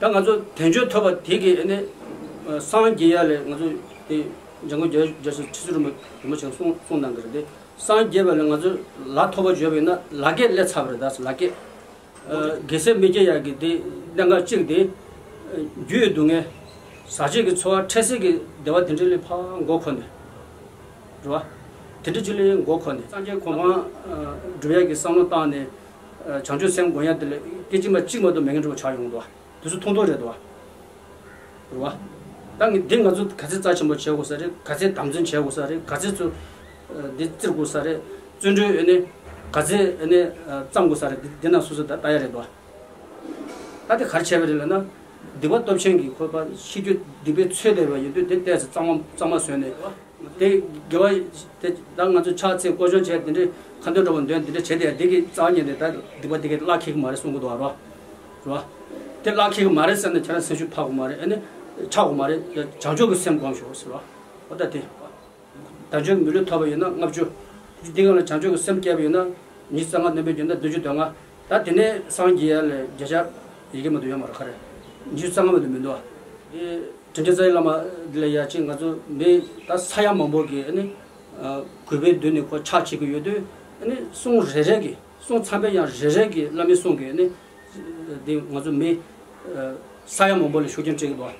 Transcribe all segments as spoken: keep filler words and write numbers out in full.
ད་ང་ཚོ་དལ་འབྱོར་ཐོབ་པ་དེ་གི་ཨ་ནི་སངས་རྒྱས་ཡ་ལས་ང་ཚོ་དེ་འཇམ་མགོན་རྒྱལ་རྒྱལ་སྲས་ཁྲི་ཟུར་རིན་པོ་ཆེ་གསུང་གསུང་གནང་གི་རེད་དེ། སངས་རྒྱས་པ་ལས་ང་ཚོ་ལ་ཐོབ་པ་བརྗོད་པ་ཡིན་ན་ལ་རྒྱས་སླེབས་ཚར་བ་རེད། ད་ལ་རྒྱས། ཨ་རྒྱལ་སྲས་མི་སྐྱེ་ཡག་གི་དེ་གནད་འགག་གཅིག་དེ། ཨ་རྒྱུ་ཡི་སྡུག་བསྔལ། ཟག་བཅས་ཀྱི་ཚོར་བ། འཕྲལ་སེལ་གྱི་བདེ་བ་དེ་འདྲ་ལས་ཕར་མགོ་འཁོར་ནས། རེད་བ། དེ་འདྲ་ཅིག་ལས་མགོ་འཁོར་ནས་སངས་རྒྱས་གོ་འཕང་ཨ་སྒྲུབ་ཡག་གི་བསམ་བློ་བཏང་ནས། ཨ་བྱང་ཆུབ་སེམས་སྒོམ་ཡག་དེ་ལ་སྐད་ཅིག་མ་གཅིག་མ་གཏོགས་མེད་མཁན་འདྲ་པོ་ཆགས་ཡོང་འདུག་བ། དེ་ཚོ་ཐུང་ཐུང་རེད་འདུག་བ། རེད་བ། ད་ངས་འདི་ང་ཚོ་ག་ཚད་རྩ་ཆེན་པོ་བྱེད་དགོས་ས་རེད། ག་ཚད་དམ་འཛིན་བྱེད་དགོས་ས་རེད། ག་ཚད་ཚོ་ཨ་འདི་བརྩི་དགོས་ས་རེད། བརྩོན་འགྲུས་ཨ་ནི་ག་ཚད་ཨ་ནི་ཨ་བརྩམ་དགོས་ས་རེད། འདི་འདི་ན་སོ་སོ་ད་ལྟ་ཡ་རེད་འདུག་བ། ད་དེ་ག་རེ་བྱས་པ་རེད་ལབ་ན། སྡིག་པ་སྟོབས་ཆེན་གྱིས་ཁོ་པ་ཤི་རྒྱུ་སྡིག་པའི་ཚོད་བསྡད་པ་ཡིན་དུས་དེ་ཏོག་ཙམ་གཙང་མ་གཙང་མ་བཟོས་ནས། དེ་དགེ་བ་དེ་ད་ང་ཚོ་ཕྱག་འཚལ་སྐོར་སྦྱོང་བྱས་དེ་འདྲའི་ཁ་འདོན་འདྲ་པོ་འདོན་དེ་འདྲ་བྱས་དེ་དེ་གི་རྩ་བ་ཉིད་ནས་ད་སྡིག་པ་དེ་གི་བརླག་ཁེག་མ་རེད་གསུང་གི་འདུག་བ། རེད་བ། དེ་བརླག་ཁེག་མ་རེད་ཟེར་ན་ཁྱེད་རང་སེམས་ཤུགས་འཕར་དགོས་མ་རེད། ཨ་ནི་ཆག་དགོས་མ་རེད། བྱང་ཆུབ་ཀྱི་སེམས་སྒོམ་ཤོག་ཟེར་བ། འོ་ད་དེ། དལ་འབྱོར་མི་ལུས་ཐོབ་པ་ཡིན་ན་ལྔ་བཅུ། འདི་སྒང་ལ་བྱང་ཆུབ་ཀྱི་སེམས་སྐྱེས་པ་ཡིན་ན་ཉི་ཤུ་རྩ་ལྔ། རྣམ་པའི་རྒྱུན་ད་བདུན་ཅུ་དོན་ལྔ། ད་དེ་ནས་སངས་རྒྱས་ཡ་ལས་བརྒྱ་ཆ་ཡི་གེ་མ་གཏོགས་ཡོད་མ་རེད། ག་རེ། ཉི་ཤུ་རྩ་ལྔ་མ་གཏོགས་མི་འདུག་བ། དེ་དྲིན་ཅན་རྩ་བའི་བླ་མ་འདི་ལ་ཡ་ཅིག་ང་ཚོ་མི་ད་ས་ཡ་མང་པོ་གི་ཨ་ནི་ཨ་གུས་པའི་མདུན་ནས་ཁོ་ཕྱག་བྱེད་ཀྱི་ཡོད་དུས། ཨ་ནི་གསུང་རེ་རེ་གི་གསུང་མཚམས་པའི་ཡང་རེ་རེ་གི་བླ་མའི་གསུང་གི་ཨ་ནི་འདི་ང་ཚོ་མི་ཨ་ས་ཡ་མང་པོ་ལ་ཤུགས་རྐྱེན་སྤྲད་ཀྱི་འདུག་བ། རེད་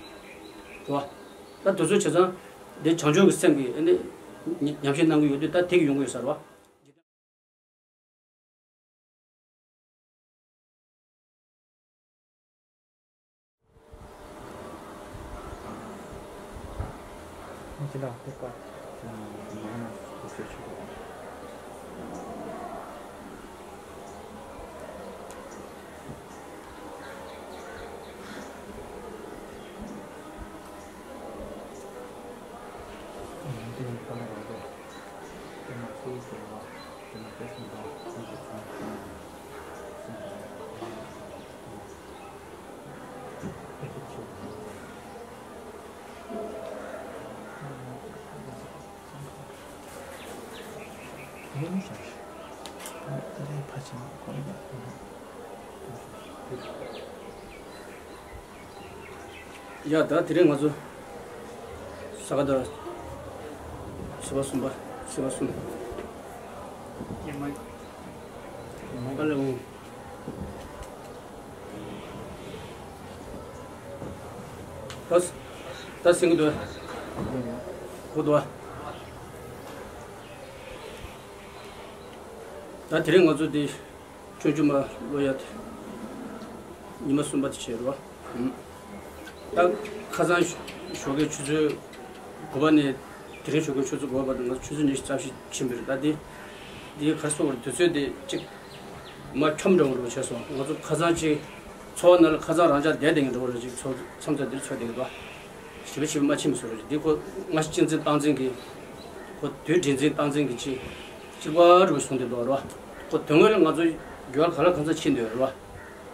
བ། ད་དེ་ཚོ་བྱས་ཙང་འདི་བྱང་ཆུབ་ཀྱི་སེམས་ཀྱི་ཨ་ནི་ཉམས་བཞེས་གནང་གི་ཡོད་དུས་ད་དེ་གི་ཡོང་གི་ཡོད་ས་རེད་བ། ཡ་ད་དེ་རིང་ང་ཚོ་ས་ག་ཟླ་བ་ཚེས་པ་གསུམ་པ། ཚེས་པ་གསུམ། ཨ་ལེ་འོང་། ད་ད་སེང་གེ་འདུག་གོ་འདུག་ད་དེ་རིང་ང་ཚོ་འདི། སྤྱོད་འཇུག་མ་ཀློག་ཡ་དེ། ཉི་མ་གསུམ་པ་དེ་བྱས་རེད་བ། ཨུམ། ད་ཁ་སང་ཞོགས་ཀའི་ཆུ་ཚོད་དགུ་པ་ནས་དེ་རིང་ཞོགས་ཀའི་ཆུ་ཚོད་དགུ་པ་བར་དུ་ང་ཚོ་ཆུ་ཚོད་ཉི་ཤུ་རྩ་བཞི་ཕྱིན་པ་རེད། ད་དེ་དེ་ག་རེ་ཟེར་དགོས་རེད། དུས་ཚོད་དེ་གཅིག་མ་འཁྱོམ་འདྲ་བོ་རུ་བྱས་སོང་། ང་ཚོ་ཁ་སང་གཅིག་འཚོ་བ་ནང་ལ་ཁ་སང་རང་འཇགས་བསྡད་བསྡད་མཁན་འདྲ་བོ་རེད། གཅིག་འཚོ་མཚམས་མཚམས་འདིར་འཚོ་བསྡད་ཀྱི་འདུག་ཞེ་པོ་ཞེ་པོ་མ་ཕྱིན་པ་བཟོ་འདྲ་ཅིག་འདི་ཁོ་སྔ་ཕྱི་གཅེས་འཛིན་སྟངས་འཛིན་གྱི། ཁོ་དུས་དྲན་འཛིན་སྟངས་འཛིན་གྱི་ཅིག་གཅིག་པ་རུ་གསུངས་ཏེ་འདུག་རེད་བ། ཁོ་དོན་དངོས་ལ་ང་ཚོ་རྒྱུ་བ་ག་ལ་གང་འཚམ་ཕྱིན་འདུག་རེད་བ།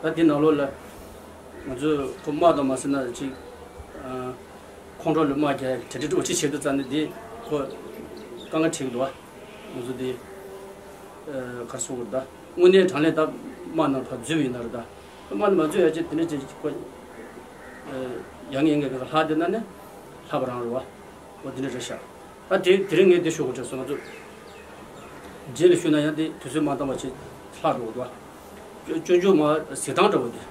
ད་འདི་ནང་ལོགས་ལ་ང་ཚོ་ཁོ་དམག་དང་མ་ཟེར་ན་ཅིག་ཨ་ཁོང་ཁྲོ་ལ་དམག་རྒྱག་ཡ་གྲ་སྒྲིག་འགྲོ་ཅིག་བྱེད་དུ་བཙལ་ནས་འདི་ཁོ་དཀའ་ངལ་འཕྲད་ཀྱི་འདུག་བ། ང་ཚོ་འདི་ཨ་ག་རེ་ཟེར་དགོས་རེད། ད་དངོས་གནས་དྲང་གནས་ད་དམག་ནང་ཕར་འཛུལ་བ་ཡིན་ན་རེད། ད་དམག་ནང་མ་འཛུལ་ཡ་ཅིག་དེ་འདྲ་ཅིག་ཁོ་ཡང་ཡང་གི་ལྷག་བསྡད་ན་ནི་ལྷག་པ་རང་རེད་བ། འོ་དེ་འདྲ་རེད་ཤག་ད་དེ་དེ་རིང་ངས་འདི་ཞུ་དགོས་བྱུང་སོང་། ང་ཚོ་རྗེས་ལ་ཞུས་ན་ཡང་འདི་དུས་ཚོད་མ་འདང་བ་ཅིག་ལྷག་འགྲོ་གི་འདུག་སྤྱོད་འཇུག་མ་གཟིགས་སྟངས་འདྲ་བོ་འདི།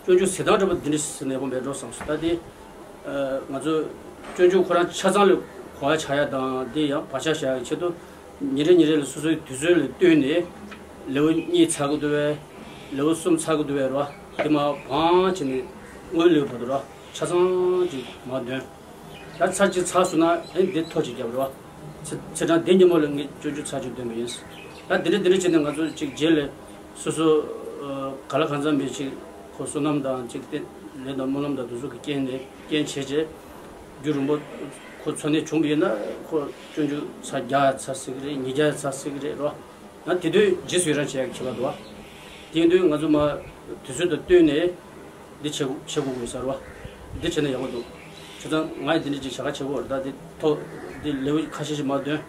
སྤྱོད་འཇུག་གཟིགས་སྟངས་འདྲ་བོ་འདི་འདྲ་ཞིག་ནས་པོ་མེད་འགྲོ་བསམ་སོང་། ད་འདི་ང་ཚོ་སྤྱོད་འཇུག་ཁོ་རང་ཆ་ཚང་ལ་གོ་བ་ཆགས་ཡ་དང་འདི་ཡང་བག་ཆགས་བཞག་ཡ་ཆེད་དུ་ཉིན་རེ་ཉིན་རེ་ལ་སོ་སོའི་དུས་ཚོད་ལ་བསྟུན་ནས་ལེའུ་གཉིས་ཚར་གི་འདུག་བས། ལེའུ་གསུམ་ཚར་གི་འདུག་བས་རོ། འདི་མ་བང་བྱས་ནས་དངུལ་ལེའུ་བར་དུ་རོ་ཆ་ཚང་ཅིག་མ་འདོན། ད་ཚར་གཅིག་ཚར་སོང་ན་ཨེ་འདི་ཐོ་གཅིག་རྒྱབ་རོགས། ཚེ་ཚེས་གྲངས་འདི་ཉིན་མོ་ལ་ངས་སྤྱོད་འཇུག་ཚར་གཅིག་འདོན་པ་ཡིན། ད་འདི་འདྲ་འདི་འདྲ་བྱས་ནས་ང་ཚོ་གཅིག་རྗེས་ལ་སོ་སོ་ག་ལ་གང་འཚམ་པའི་ཅིག་ཁོ་བསོད་ནམས་དང་ཅིག་བསྟེན་ལས་དང་སྨོན་ལམ་དང་དེ་ཚོ་གི་རྐྱེན་ནས་རྐྱེན་བྱས་བྱས་རྒྱུན་རིང་པོ་ཁོ་འཚོ་གནས་བྱུང་བ་ཡིན་ན་ཁོ་སྤྱོད་འཇུག་ཚར་བརྒྱ་ཚར་སྲིད་ཀྱི་རེད། ཉིས་བརྒྱ་ཚར་སྲིད་ཀྱི་རེད་རོ། ང་དེ་དུས་རྗེས་སུ་ཡི་རང་བྱེད་ཡག་གི་ཁྱད་པར་འདུག་བ། དེ་དུས་ང་ཚོ་མ་དུས་ཚོད་དང་བསྟུན་ནས་འདི་བྱེད་དགོས་བྱེད་དགོས་དགོས་ཟེར་བ། འདི་བྱས་ན་ཡག་པོ་འདུག་བྱས་ཙང་ང་ཡི་འདི་འདྲ་ཅིག་བྱ་དགའ་བྱེད་དགོས་རེད། ད་འདི་ཐོ་འདི་ལེའུ་ཁ་ཤས་ཤིག་མ་འདོན།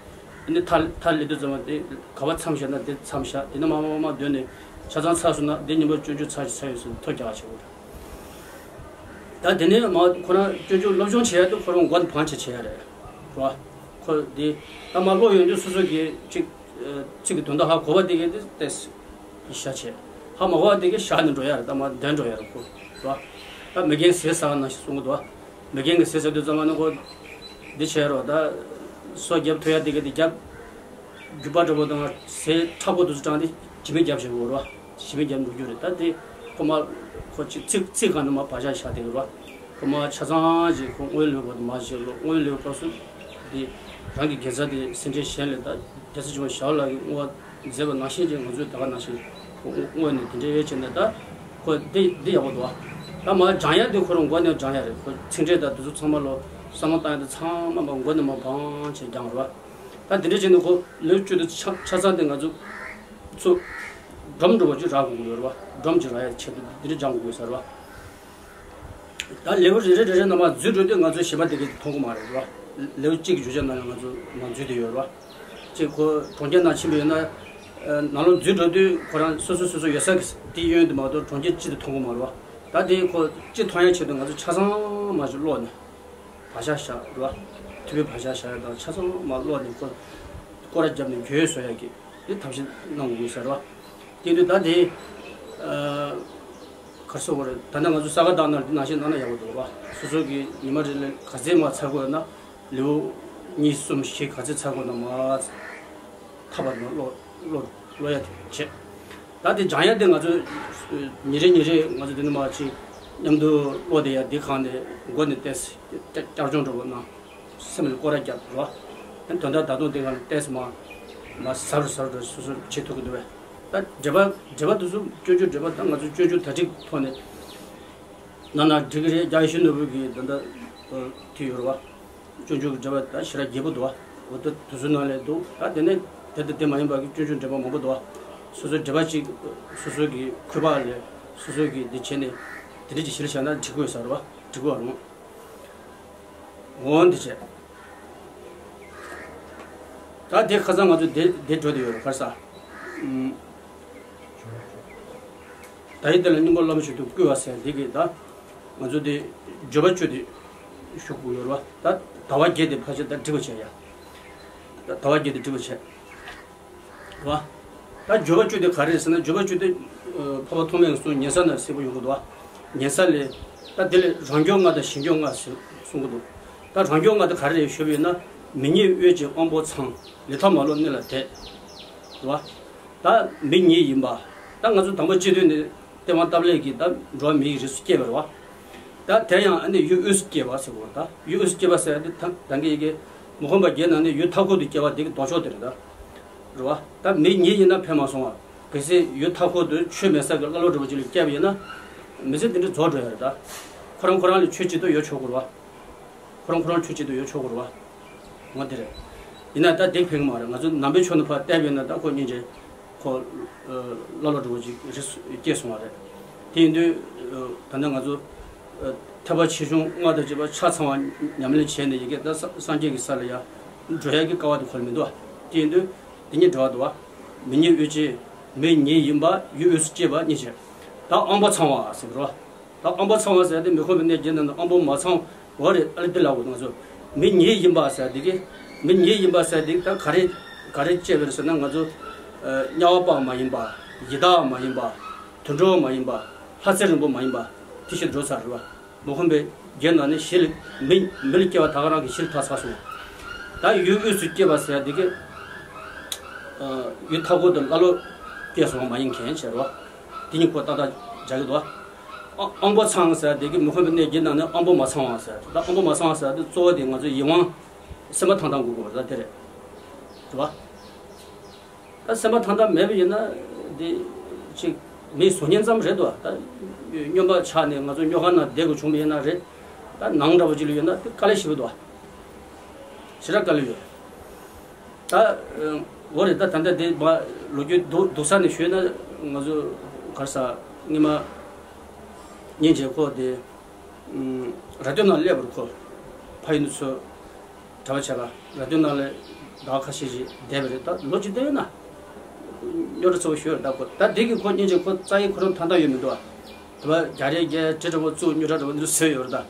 འདི་མཐའ་མཐའ་ལེ་དུས་ཙམ་པ་འདི་ག་བ་མཚམས་བཞག་ན་འདི་མཚམས་བཞག་དེ་ནས་མ་མ་མ་མ་འདོན་ནས་ཆ་ཚང་ཚར་སོང་ན་འདི་ཉིན་པར་སྤྱོད་འཇུག་ཚར་ཞིག་ཚར་ཡོད་ཟེར་ཐོ་རྒྱག་བྱེད་དགོས་རེད། ད་དེ་ནས་མ་ཁོ་རང་སྤྱོད་འཇུག་སློབ་སྦྱོང་བྱེད་ཡ་དེ་ཁོ་རང་མགོ་ནས་བང་བྱས་བྱེད་ཡ་རེད། རེད་བ། ཁོ་དེ་ད་མ་ཀློག་ཡོང་དུས་སོ་སོ་གི་ཅིག་ཚིག་གི་དོན་དག་ཧ་གོ་བ་དེ་གས་དེ་ཏོག་ཙམ་ཤ་བྱས། ཧ་མ་གོ་བ་དེ་གས་ཤ་ནས་འགྲོ་ཡ་རེད། ད་མ་འདོན་འགྲོ་ཡ་རེད་ཁོ། རེད་བ། ད་མི་རྒན་ཟས་ཟ་བ་ནང་བཞིན་གསུང་གི་འདུག་བ། མི་རྒན་གྱི་ཟས་ཟ་དུས་ཙམ་པ་ནི་ཁོ་འདི་བྱས་རོགས། ད་སོ་རྒྱབ་ཐུབ་ཡ་དེ་གས་དེ་རྒྱབ། རྒྱུ་པ་འདྲ་པོ་དང་ཟས་མཁྲེགས་པོ་དུ་སུ་དྲངས་ཏེ་ཞི་མི་རྒྱབ་བྱེད་དགོས་རོ། ཞི་མི་རྒྱབ་འགྲོ་རྒྱུ་རེད། ད་དེ་ཁོ་མ་ཁོ་ཅིག་ཚིག་ཚིག་གང་ནས་མ་བག་ཆགས་བཞག་དེ་རོ། ཁོ་མ་ཆ་ཚང་ཞིག་ཁོ་སྔོན་ལུས་པ་དུ་མ་བྱེད་ལོ། སྔོན་ལུས་སྐབས་སུ་དེ་རང་གི་དགེ་རྩ་དེ་སེམས་ཅན་གཞན་ལས་ད་རྒྱལ་སྲས་ཆེན་པོ་ཞར་ལ་གི་བསྔོ་བ་མཛད་པ་ནང་བཞིན་ཅིག་ང་ཚོས་ད་ག་ནང་བཞིན་ཁོ་སྔོན་ནས་དེ་འདྲའི་ཡོད་བྱས་ནས་ད་ཁོ་དེ་དེ་ཡག་པོ་འདུག་ད་མ་སྦྱང་ཡ་དེ་ཁོ་རང་མགོ་ནས་སྦྱང་ཡ་རེད། ཁོ་ཚིག་འགྲེལ་དང་དེ་ཚོ་ཚང་མ་ལོ་བསམ་བློ་བཏང་ཡ་དེ་ཚང་མ་མ་མགོ་ནས་མ་བང་བྱས་སྦྱང་རོ། ད་འདི་འདྲ་བྱས་ནས་ཁོ་ལེའུ་བཅུ་དེ་ཆ་ཆ་ཚང་དེ་ང་ཚོ་ཚོ་སྒྲོམ་འགྲོ་བ་ཅིག་རག་དགོས་ཀྱི་ཡོད་རེད་བ། སྒྲོམ་ཅིག་རག་ཡ་ཆེད་དུ་འདི་འདྲ་སྦྱང་དགོས་ཀྱི་ཡོད་ས་རེད་བ། ད་ལེའུ་རེ་རེ་རེ་རེ་ནང་མ་འཛུལ་འགྲོ་དུས་ང་ཚོའི་ཞེན་པ་དེ་གས་མཐོང་གི་མ་རེད་བ། ལེའུ་གཅིག་གི་བརྗོད་བྱ་ནང་ལ་ང་ཚོ་མ་འཛུལ་དེ་ཡོད་རེད་བ། གཅིག་ཁོ་གྲོང་ཁྱེར་ནང་ཕྱིན་པ་ཡིན་ན། ནང་ལོགས་འཛུལ་འགྲོ་དུས་ཁོ་རང་སོ་སོ་སོ་སོ་ཡོད་ས་གི་དེ་གཡོན་དུ་མ་གཏོགས་གྲོང་ཁྱེར་གཅིག་ཏུ་མཐོང་གི་མ་རེད་བ། ད་དེ་ཁོ་གཅིག་མཐོང་ཡ་ཆེད་དུ་ང་ཚོ་ཆ་ཚང་མ་ཞིག་ཀློག་ནས་བག་ཆགས་བཞག་རེད་བ། ཐུབ་པའི་བག་ཆགས་བཞག་ཡ་དང་ཆ་ཚང་མ་ཀློག་ནས་ཁོ་སྐོར་ར་བརྒྱབ་ནས་འགྱོད་བཟོ་ཡ་གི་དེ་ཐབས་ཤེས་གནང་དགོས་ས་རེད་བ། དེ་དུས་ད་དེ་ག་རེ་ཟེར་དགོས་རེད། ད་ལྟ་ང་ཚོ་ས་ག་ཟླ་ནང་འདི་ནང་བཞིན་གནང་ན་ཡག་པོ་འདུག་བ། སོ་སོ་གི་ཉི་མ་རེ་ལ་ག་ཚད་མ་ཚར་དགོས་ན། ལེའུ་གཉིས་གསུམ་བཞི་ག་ཚོད་ཚར་དགོས་ན་མ་ཐག་པ་ནང་ཀློག་ཀློག་ཀློག་ཡ་དེ་བྱེད། ད་དེ་སྦྱང་ཡ་དེ་ང་ཚོ་ཉིན་རེ་ཉིན་རེ་ང་ཚོ་དེ་ནས་མ་ཅིག་མཉམ་དུ་ཀློག་བསྡད་ཡ་དེ་གང་ནས་མགོ་ནས་བལྟས་བསྐྱར་སྦྱོང་འགྲོ་དགོས་ན་སེམས་ལ་སྐོར་ར་རྒྱབ་རོགས། དོན་དག་ད་དུང་དེ་གང་ནས་བལྟས་མ་མ་ཟབ་རུ་ཟབ་རུ་སོ་སོ་བྱེད་ཐུབ་ཀྱི་འདུག་བས། ད་འགྲེལ་པ་འགྲེལ་པ་དེ་ཚོ་སྤྱོད་འཇུག་འགྲེལ་པ་ད་ང་ཚོ་སྤྱོད་འཇུག་དར་ཁྲིགས་ཐོག་ནས། ན་ན་འགྲིག་གི་རེད། རྒྱ་ཞུ་ནོར་བུ་གི་ད་ལྟ་དུས་ཡོད་རེད་བ། སྤྱོད་འཇུག་གི་འགྲེལ་པ་ད་ཞེ་དྲག་རྒྱས་པོ་འདུག་བ། འོ་ད་དུས་ཚོད་ནང་ལས་འདུག་ད་དེ་ནས་དེ་ལྟ་དེ་མ་ཡིན་པ་གི་སྤྱོད་འཇུག་འགྲེལ་པ་མང་པོ་འདུག་བ། སོ་སོའི་འགྲེལ་པ་གཅིག་སོ་སོའི་གི་འཁོད་པ་ལས་སོ་སོའི་གི་འདི་བྱས་ནས་དེ་འདྲ་ཅིག་གཞིར་བཞག་ན་འགྲིག་གི་ཡོད་ས་རེད་བ། འགྲིག་གི་ཡོད་རུང་། འོ་འདི་བྱས། ད་དེ་ཁ་སང་ང་ཚོ་དེ་དེ་འགྲོ་དེ་ཡོད་རེད་ག་རེ་ཟ། ཨུམ། ད་ཡི་དེ་ལ་སྙིང་པོ་བླ་མ་མཆོག་ཏུ་བསྐུལ་བ་ཟེར་འདི་གི་ད། ང་ཚོ་དེ་བརྗོད་པ་བཅུ་དེ་ཞུ་དགོས་ཡོད་རེད་བ། ད་ཟླ་བ་བརྒྱད་དེ་ཕལ་ཆེར་ད་འགྲིག་པ་བྱས་ཡ། ད་ཟླ་བ་བརྒྱད་དེ་འགྲིག་པ་བྱས། རེད་བ། ད་བརྗོད་པ་བཅུ་དེ་ག་རེ་རེད་ཟེར་ན་བརྗོད་པ་བཅུ་དེ། འཕགས་པ་ཐོགས་མེད་ཀྱི་གསུང་ཉན་ས་ན་གསལ་པོ་ཡོང་གི་འདུག་བ། ཉན་ས་ལས། ད་དེ་ལས་རང་སྐྱོང་ལྔ་དང་གཞན་སྐྱོང་ལྔ་ཟེར་གསུང་གི་འདུག་ད་རང་སྐྱོང་ལྔ་དེ་ག་རེ་རེད་ཞུས་པ་ཡིན་ན། མི་ཉིད་འོད་ཅན་དབང་པོ་ཚང་། ལས་མཐའ་མ་ལོག་གནས་ལ་དད། རེད་བ། ད་མི་ཉིད་ཡིན་པ། ད་ང་ཚོ་དང་པོ་སྤྱི་དོན་ནི་སྟེས་དབང་སྟབས་ལེགས་ཀྱིས་ད་འགྲོ་བ་མིའི་རིགས་སུ་སྐྱེས་པ་རེད་བ། ད་དེ་ཡང་ཨ་ནི་ཡུལ་དབུས་སུ་སྐྱེས་པ་ཟེར་དགོས། ད་ཡུལ་དབུས་སུ་སྐྱེས་པ་ཟེར་ཡ་དེ་ད་ད་གིན་ཡི་གེ་མི་ཁོམ་པ་བརྒྱད་ནང་ནས་ཡུལ་མཐའ་འཁོར་དུ་སྐྱེ་བ་དེ་གི་ལྡོག་ཕྱོགས་དེ་རེད་ད། རེད་བ། ད་མི་ཉིད་ཡིན་ན་ཕན་མ་སོང་བ། གལ་སྲིད་ཡུལ་མཐའ་འཁོར་དུ་ཆོས་མེད་ས་གི་ཀླ་ཀློ་འདྲ་པོ་ཅིག་ལ་སྐྱེས་པ་ཡིན་ན། མི་ཚེ་འདི་འདྲ་རྫོགས་འགྲོ་ཡ་རེད་ད། ཁོ་རང་ཁོ་རང་ལ་ཆོས་བྱེད་དུ་ཡོད་ཆོག་གི་རེད་བ། ཁོ་རང་ཁོ་རང་ཆོས་བྱེད་དུ་ཡོད་ཆོག་གི་རེད་བ། འོ་དེ་རེད། ཡིན་ན་ད་འདི་ཕན་གི་མ་རེད། ང་ཚོ་ནང་པའི་ཕྱོགས་ནས་ཕར་བལྟས་པ་ཡིན་ན་ད་ཁོ་སྙིང་རྗེ། ཁོ། ཀླ་ཀློ་འདྲ་པོ་ཅིག་རིགས་སུ་སྐྱེས་སོང་བ་རེད། དེ་ཡིན་དུས། ད་ནི་ང་ཚོ། ཐེག་པ་ཆེ་ཆུང་ལྔ་དང་བཅས་པ་ཆ་ཚང་བ་ཉམས་ལེན་བྱས་ནས་ཡི་གེ་ད་ས་སངས་རྒྱས་ཀྱི་ས་ལ་ཡང་འགྲོ་ཡ་གི་སྐལ་བ་དེ་ཁོ་ལ་མི་འདུག་བ། དེ་ཡིན་དུས། འདི་ཉིད་འགྲོ་བ་འདུག་བ། མི་ཉིད་འོད་ཅན། མི་ཉིད་ཡིན་པ་ཡུལ་དབུས་སུ་སྐྱེས་པ་གཉིས་བྱས། ད་དབང་པོ་ཚང་བ་ཟེར་གི་རེད་བ། ད་དབང་པོ་ཚང་བ་ཟེར་དེ་མི་ཁོམ་པའི་གནས་བརྒྱད་ནང་དུ་དབང་པོ་མ་ཚང་བ་རེད། ཨ་ལེ་འདི་ལབ་དགོས་ང་ཚོ། མི་ཉིད་ཡིན་པ་ཟེར་དེ་གི། མི་ཉིད་ཡིན་པ་ཟེར་དེ་ད་ག་རེ་ག་རེ་བཅས་པ་རེད་ཟེར་ན་ང་ཚོ། དམྱལ་བ་པ་མ་ཡིན་པ། ཡི་དྭགས་མ་ཡིན་པ། དུད་འགྲོ་མ་ཡིན་པ། ལྷ་ཚེ་རིང་པོ་མ་ཡིན་པ། དེ་ཞིག་འགྲོ་ཚར་རེད་བ། མི་ཁོམ་པའི་བརྒྱད་ནང་ནས་གཞི་ལ་མི་མི་ལ་སྐྱེ་བ་ད་ག་རང་གི་གཞི་ལ་ཐག་ཚར་སོང་། ད་ཡུལ་དབུས་སུ་སྐྱེས་པ་ཟེར་དེ་གི། ཡུལ་མཐའ་འཁོར་དུ་ཀླ་ཀློ་སྐྱེས་སོང་བ་མ་ཡིན་མཁན་བྱས་རོ། དེ་གཉིས་ཁོ་ཏག་ཏག་སྦྱར་གི་འདུག་ཨ་དབང་པོ་ཚང་ཟེར་དེ་གི་མི་ཁོམ་པའི་གནས་བརྒྱད་ནང་ནས་དབང་པོ་མ་ཚང་བ་ཟེར། ད་དབང་པོ་མ་ཚང་བ་ཟེར་དེ་གཙོ་བོ་དེ་ང་ཚོ་ཡིད་དབང་སེམས་པ་ཐང་ཐང་དགོས་དགོས་པ་ད་དེ་རེད། རེད་བ། ད་སེམས་པ་ཐང་ཐང་མེད་པ་ཡིན་ན་འདི་ཅིག་མིའི་གཟུགས་བརྙན་ཙམ་རེད་དོ། ད་སྨྱོན་པ་ཆགས་ནས་ང་ཚོ་སྨྱོ་ཁང་ནང་བསྡད་དགོས་བྱུང་བ་ཡིན་ན་རེད། ད་ནང་འདྲ་པོ་ཅིག་ལ་ཡོད་ན་དེ་དཀའ་ལས་ཞེ་པོ་འདུག་ཞེ་དྲག་དཀའ་ལས་ཡོད། ད་འོ་རེད། ད་ད་ལྟ་དེ་མ་ལོ་རྒྱུས་སྡུག་སྡུག་ས་ནས་ཞུས་ན་ང་ཚོ་ག་རེ་ཟ་སྔོན་མ་སྙིང་རྗེ་ཁོ་དེ་ར་སྟོད་ནང་སླེབས་པར་ཁོ་ཕ་ཡུལ་ཚོ། གྲྭ་པ་བྱས་པ་ར་སྟོད་ནང་ལ་ཟླ་བ་ཁ་ཤས་ཤིག་བསྡད་པ་རེད། ད་ལོ་གཅིག་བསྡད་ཡོད་ན། རྙོག་དྲ་ཚ་པོ་ཞིག་ཡོད་རེད། ད་ཁོ་ད་དེ་གི་ཁོ་སྙིང་རྗེ་ཁོ་རྩ་ཡི་ཁོ་རང་ཐང་ཐང་ཡོད་མི་འདུག་ཨ། དེ་བ་རྒྱ་རས་བརྒྱད་གྲི་འདྲ་བོ་བཙུགས། རྙོག་དྲ་འདྲ་བོ་འདི་བཟོས་ཡོད་རེད་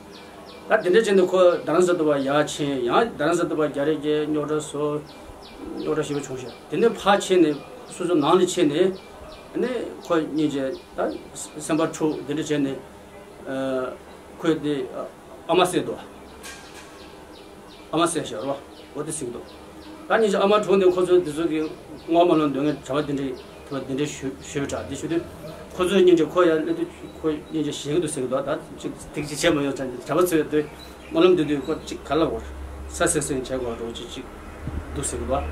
ད། ད་དེ་འདྲ་བྱས་ནས་ཁོ་རྡ་རམ་ས་དུ་བ་ཡར་ཕྱིན། ཡང་རྡ་རམ་ས་དུ་བ་རྒྱ་རས་བརྒྱད་རྙོག་དྲ་བཟོ། རྙོག་དྲ་ཞེ་པོ་བྱུང་ཤག་དེ་ནས་ཕར་ཕྱིན་ནས་སོ་སོ་ནང་ལ་ཕྱིན་ནས། ཨ་ནི་ཁོ་སྙིང་རྗེ་ད་སེམས་པ་འཁྲུག་དེ་འདྲ་བྱས་ནས། ཨ། ཁོས་དེ་ཨ་མ་བསད་འདུག་ཨ་མ་བསད་ཤག་རོ། འོ་དེ་ཟེར་གི་འདུག་ད་སྙིང་རྗེ་ཨ་མ་གྲོངས་ནས་ཁོ་ཚོས་དེ་ཚོ་གི་བསྔོ་སྨོན་ལ་འདོད་མཁན་གྲྭ་པ་དེ་འདྲས་དེ་བ་དེ་འདྲས་ཞུ་ཞུས་པ་འདྲ། དེ་ཞུ་དུས་ཁོ་ཚོས་སྙིང་རྗེ་ཁོ་ཡར་སླེབས་དུས་ཁོ་སྙིང་རྗེ་ཞེད་ཀྱི་འདུག་ཟེར་གི་འདུག་ད་ཅིག་ཐིག་ཅིག་བྱས་མ་ཡོང་ཙང་གྲྭ་པ་ཚོས་དེ་སྨོན་ལམ་འདོན་དུས་ཁོ་ཅིག་ག་ལ་བོར་ས་སེ་སེ་བྱས་གོ་རོ་ཅིག་ཅིག་འདུག་ཟེར་གི་འདུག་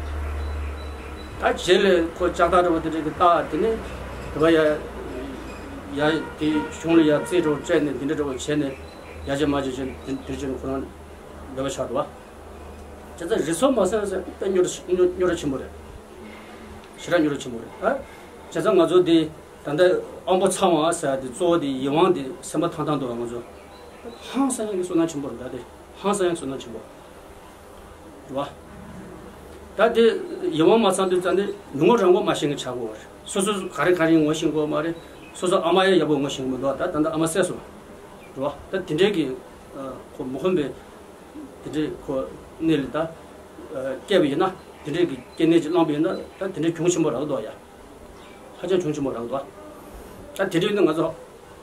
ད་རྗེས་ལ་ཁོ་ལྕགས་ཐག་འདྲ་བོ་དེ་འདྲས་གི་བཏགས། དེ་ནས་དེ་བ་ཡ་ཡ་དེ་གཞུང་ལ་ཡ་རྩིས་འདྲ་བོ་སྤྲད་ནས་དེ་འདྲ་འདྲ་བོ་བྱས་ནས་ཡ་ཅེ་མ་ཅེ་བྱས་དེ་དེ་བྱས་ནས་ཁོ་རང་འབོད་པ་ཆགས་འདུག་བ། བྱས་ཙང་རི་སོ་མ་ཟེར་ཟེར་དཔེ་རྙོག་དྲ་རྙོག་དྲ་ཆེན་པོ་རེད། ཞེ་དྲག་རྙོག་དྲ་ཆེན་པོ་རེད། ད་བྱས་ཙང་ང་ཚོ་འདི་ད་ལྟ་དབང་པོ་ཚང་བ་ཟེར་དེ་གཙོ་བོ་དེ་ཡིད་དབང་དེ་སེམས་པ་ཐང་ཐང་འདུག་བ། ང་ཚོ་ཧང་སང་ཡག་གི་བསོད་ནམས་ཆེན་པོ་རེད། ད་དེ་ཧང་སང་ཡག་གི་བསོད་ནམས་ཆེན་པོ་རེད་བ། ད་དེ་ཡིད་དབང་མ་ཚང་དུས་ཙམ་ནས་མི་ངོ་རང་མགོ་མ་ཤེས་མཁན་ཆགས་ཀྱི་ཡོད་རེད། སོ་སོ་ག་རེ་ག་རེ་ངོ་ཤེས་ཀྱི་ཡོད་མ་རེད། སོ་སོ་ཨ་མ་ཡང་ཡག་པོ་ངོ་ཤེས་ཀྱི་མི་འདུག་ད་ད་ལྟ་ཨ་མ་བསད་སོང་རེད་བ། ད་དེ་འདྲའི་གི་ཁོ་མི་ཁོམ་པའི་དེ་འདྲའི་ཁོ་གནས་ལ་ད་སྐྱེས་པ་ཡིན་ན། དེ་འདྲའི་གི་སྐྱེ་གནས་ཅིག་བླངས་པ་ཡིན་ན་ད་དེ་འདྲའི་གྱོང་ཆེན་པོ་རག་འདུག་ཡ། ཧ་ཅང་གྱོང་ཆེན་པོ་རག་འདུག་ད་དེ་འདྲའི་ནི་ང་ཚོ་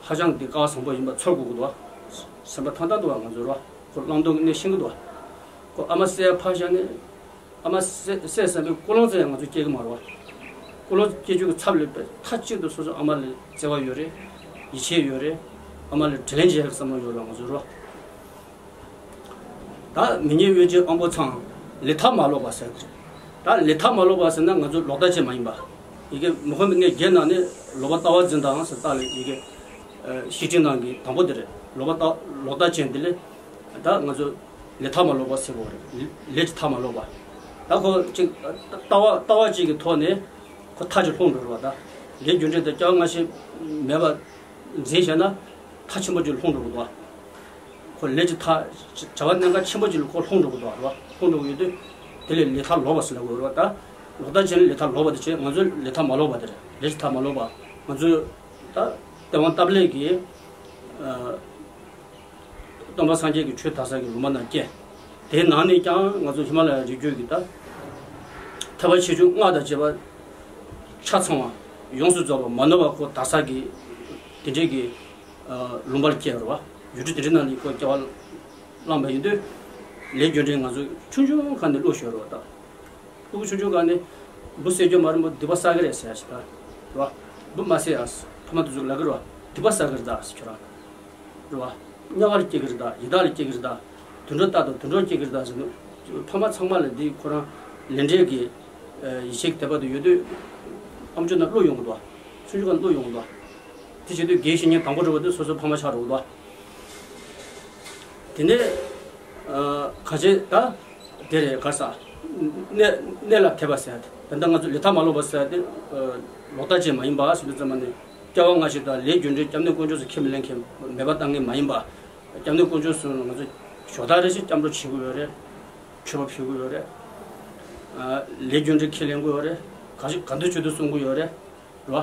ཧ་ཅང་གི་སྐལ་བ་བཟང་པོ་ཡིན་པ་ཚོར་དགོས་ཀྱི་འདུག་སེམས་པ་ཐང་ཐང་འདུག་བ། ང་ཚོ་རོ་ཁོ་བླང་དོར་གནས་ཤེས་ཀྱི་འདུག་ཁོ་ཨ་མ་བསད་ཕར་བཞག་ནས། ཨ་མ་བསད་བསད་ཟིན་པའི་ཀུན་སློང་ཙམ་ཡང་ང་ཚོ་སྐྱེ་གི་མ་རེད་བ། ཀུན་སློང་སྐྱེ་རྒྱུ་གི་ཚབ་ལས་པའི་མཐའ་གཅིག་ཏུ་སོ་སོ་ཨ་མ་ལ་བརྩེ་བ་ཡོད་རེད། ཡིད་ཆེས་ཡོད་རེད། ཨ་མ་ལ་དྲིན་ལན་འཇལ་ཡག་གི་བསམ་བློ་ཡོད་རེད་བ། ང་ཚོ་རོ། ད་མི་ཉན་གཡོ་ཅན་དབང་པོ་ཚང་། ལས་མཐའ་མ་ལོག་པ་ཟེར་གི་རེད། ད་ལས་མཐའ་མ་ལོག་པ་ཟེར་ན་ང་ཚོ་ལོག་ལྟ་ཅན་མ་ཡིན་པ། ཡི་གེ་མི་ཁོམ་པའི་གནས་བརྒྱད་ནང་ནས་ལོག་པ་ལྟ་བ་འཛིན་དང་ཟེར་ལྟ་ལ་ཡི་གེ་ཤེར་ཕྱིན་ནང་གི་དང་པོ་དེ་རེད། ལོག་པ་ལྟ་ལོག་ལྟ་ཅན་དེ་ལས། ད་ང་ཚོ་ལས་མཐའ་མ་ལོག་པ་ཟེར་གོ་རེད། ལས་ཀྱི་མཐའ་མ་ལོག་པ། ད་ཁོ་ཅིག་ལྟ་བ་ལྟ་བ་ཅིག་གི་ཐོག་ནས་ཁོ་མཐའ་ཅིག་ལྷུང་འགྲོ་རེད་བ། ད་ལས་རྒྱུ་འབྲས་དང་སྐྱེ་བ་སྔ་ཕྱི་མེད་པ་འཛིན་བྱས་ན་མཐའ་ཆེན་པོ་ཅིག་ལྷུང་འགྲོ་གི་འདུག་བ། ཁོ་ལས་ཀྱི་མཐའ་བྱ་བ་གནད་འགག་ཆེན་པོ་ཅིག་ལ་ཁོ་ལྷུང་འགྲོ་གི་འདུག་བ། ལྷུང་འགྲོ་གི་ཡོད་དུས་དེ་ལས་ལས་མཐའ་ལོག་པ་ཟེར་ལབ་དགོས་རེད་བ། ད་ལོག་ལྟ་ཅན་ལས་མཐའ་ལོག་པ་དེ་བྱས། ང་ཚོ་ལས་མཐའ་མ་ལོག་པ་དེ་རེད། ལས་ཀྱི་མཐའ་མ་ལོག་པ། ང་ཚོས་ད་སྟེས་དབང་སྟབས་ལེགས་ཀྱིས། ཨ། སྟོན་པ་སངས་རྒྱས་ཀྱི་ཆོས་དར་ས་གི་ལུང་པ་ན་སྐྱེས། དེའི་ནང་ནས་ཀྱང་ང་ཚོ་ཧི་མ་ལ་ཡའི་རི་རྒྱུད་ཀྱི་ད་ཐེག་པ་ཆེ་ཆུང་སྔགས་དང་བཅས་པ་ཆ་ཚང་བ་ཡོངས་སུ་རྫོགས་པ་མ་ནོར་བ་ཁོ་དར་ས་གི་དེ་འདྲའི་གི་ལུང་པར་སྐྱེས་པ་རེད་བ། ཡུལ་གྲུ་དེ་འདྲའི་ནང་ནས་ཁོ་སྐྱེ་བ་བླངས་པ་ཡིན་དུས། ལས་རྒྱུ་འབྲས་ང་ཚོ་ཆུང་ཆུང་སྒང་ནས་བློ་ཤོར་བ་དང་། སྤུ་གུ་ཆུང་ཆུང་སྒང་ནས་འབུ་བསད་རྒྱུ་མ་རེད་མོ། སྡིག་པ་བསགས་ཀྱི་རེད་ཟེར་ཡ་ཞིག་ད་རེད་བ། འབུ་མ་བསད་ཨ། ཕ་མ་དེ་ཚོ་ལབ་ཀྱི་རེད་བ། སྡིག་པ་བསགས་ཀྱི་རེད་ད་ཟེར་ཁྱོད་རང་། རེད་བ། དམྱལ་བར་སྐྱེ་གི་རེད་ད། ཡི་དྭགས་ལ་སྐྱེ་གི་རེད་ད། དུད་འགྲོ་ལྟ་དང་དུད་འགྲོར་སྐྱེ་གི་རེད་ད་ཟེར་ནས། ཕ་མ་ཚང་མ་ལ་འདི་ཁོ་རང་ལས་འབྲས་ཀྱི་ཡིད་ཆེས་ཀྱི་དད་པ་དེ་ཡོད་དུས། ཨམ་ཅོག་ནང་བློ་ཡོང་གི་འདུག་བ། ཆུང་ཆུང་སྒང་བློ་ཡོང་གི་འདུག་བ། དེ་བྱེད་དུས་དགེ་བའི་བཤེས་གཉེན་དང་པོ་འགྲོ་བ་དེ་སོ་སོའི་ཕ་མ་ཆགས་འགྲོ་གི་འདུག་བ། དེ་ནས་ཨ་ག་བྱེད་ད། དེ་རེད་ག་ས། གནས་གནས་ལ་དད་པ་ཟེར་ཡ་དེ། ད་ལྟ་ང་ཚོ་ལས་མཐའ་མ་ལོག་པ་ཟེར་ཡ་དེ་ལོག་ལྟ་ཅན་མ་ཡིན་པ་ཟེར་དུས་ཙམ་པ་ནས། སྐྱེ་བ་སྔ་ཕྱི་དང་ལས་རྒྱུ་འབྲས་སྐྱབས་གནས་དཀོན་མཆོག་ཚོ་ཁས་མི་ལེན་མཁན་མེད་པ་གཏང་མཁན་མ་ཡིན་པ། སྐྱབས་གནས་དཀོན་མཆོག་ཚོ་ང་ཚོ་ཞོ་ད་རེ་ཞིག་སྐྱབས་འགྲོ་བྱེད་དགོས་ཡོད་རེད། མཆོད་པ་ཕུལ་དགོས་ཡོད་རེད། ཨ་ལས་རྒྱུ་འབྲས་ཁས་ལེན་དགོས་ཡོད་རེད། ག་ཅི་ག་འདོད་བྱེད་དུ་གསུང་གི་ཡོད་རེད། རེད་བ།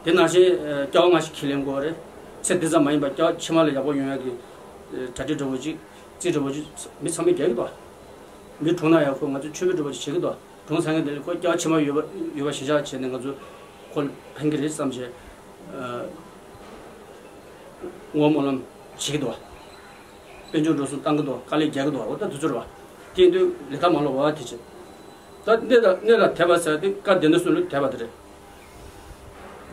དེ་ནང་བཞིན་ཨ་སྐྱེ་བ་སྔ་ཕྱི་ཁས་ལེན་དགོས་རེད། ཚེ་འདི་ཙམ་མ་ཡིན་པར་སྐྱེ་བ་ཕྱི་མ་ལ་ཡག་པོ་ཡོང་ཡག་གི་ཨ་གྲ་སྒྲིག་འདྲ་བོ་ཅིག་རྩིས་འདྲ་བོ་ཅིག་མི་ཚང་མས་རྒྱག་གི་འདུག་མི་གྲོངས་ན་ཡང་ཁོ་ང་ཚོས་མཆོད་འབུལ་འདྲ་བོ་ཅིག་བྱེད་ཀྱི་འདུག་གྲོངས་ཚར་མཁན་དེ་ལ་ཁོ་སྐྱེ་བ་ཕྱི་མ་ཡོད་པ་ཡོད་པ་ཞེ་དྲག་བྱས་ནས་ང་ཚོ་ཁོ་ལ་ཕན་གྱི་རེད་བསམ་བྱས་ཨ་བསྔོ་སྨོན་ལམ་བྱེད་ཀྱི་འདུག་དཔལ་འབྱོར་འགྲོ་སོང་བཏང་གི་འདུག་དཀའ་ལས་རྒྱག་གི་འདུག་འོ་ད་དུས་ཚོད་རེད་བ། དེ་ཡིན་དུས་ལས་མཐའ་མ་ལོག་པ་དེ་བྱེད། ད་གནས་ལ་གནས་ལ་དད་པ་ཟེར་དེ་བཀའ་སྡེ་སྣོད་གསུམ་ལ་དད་པ་དེ་རེད།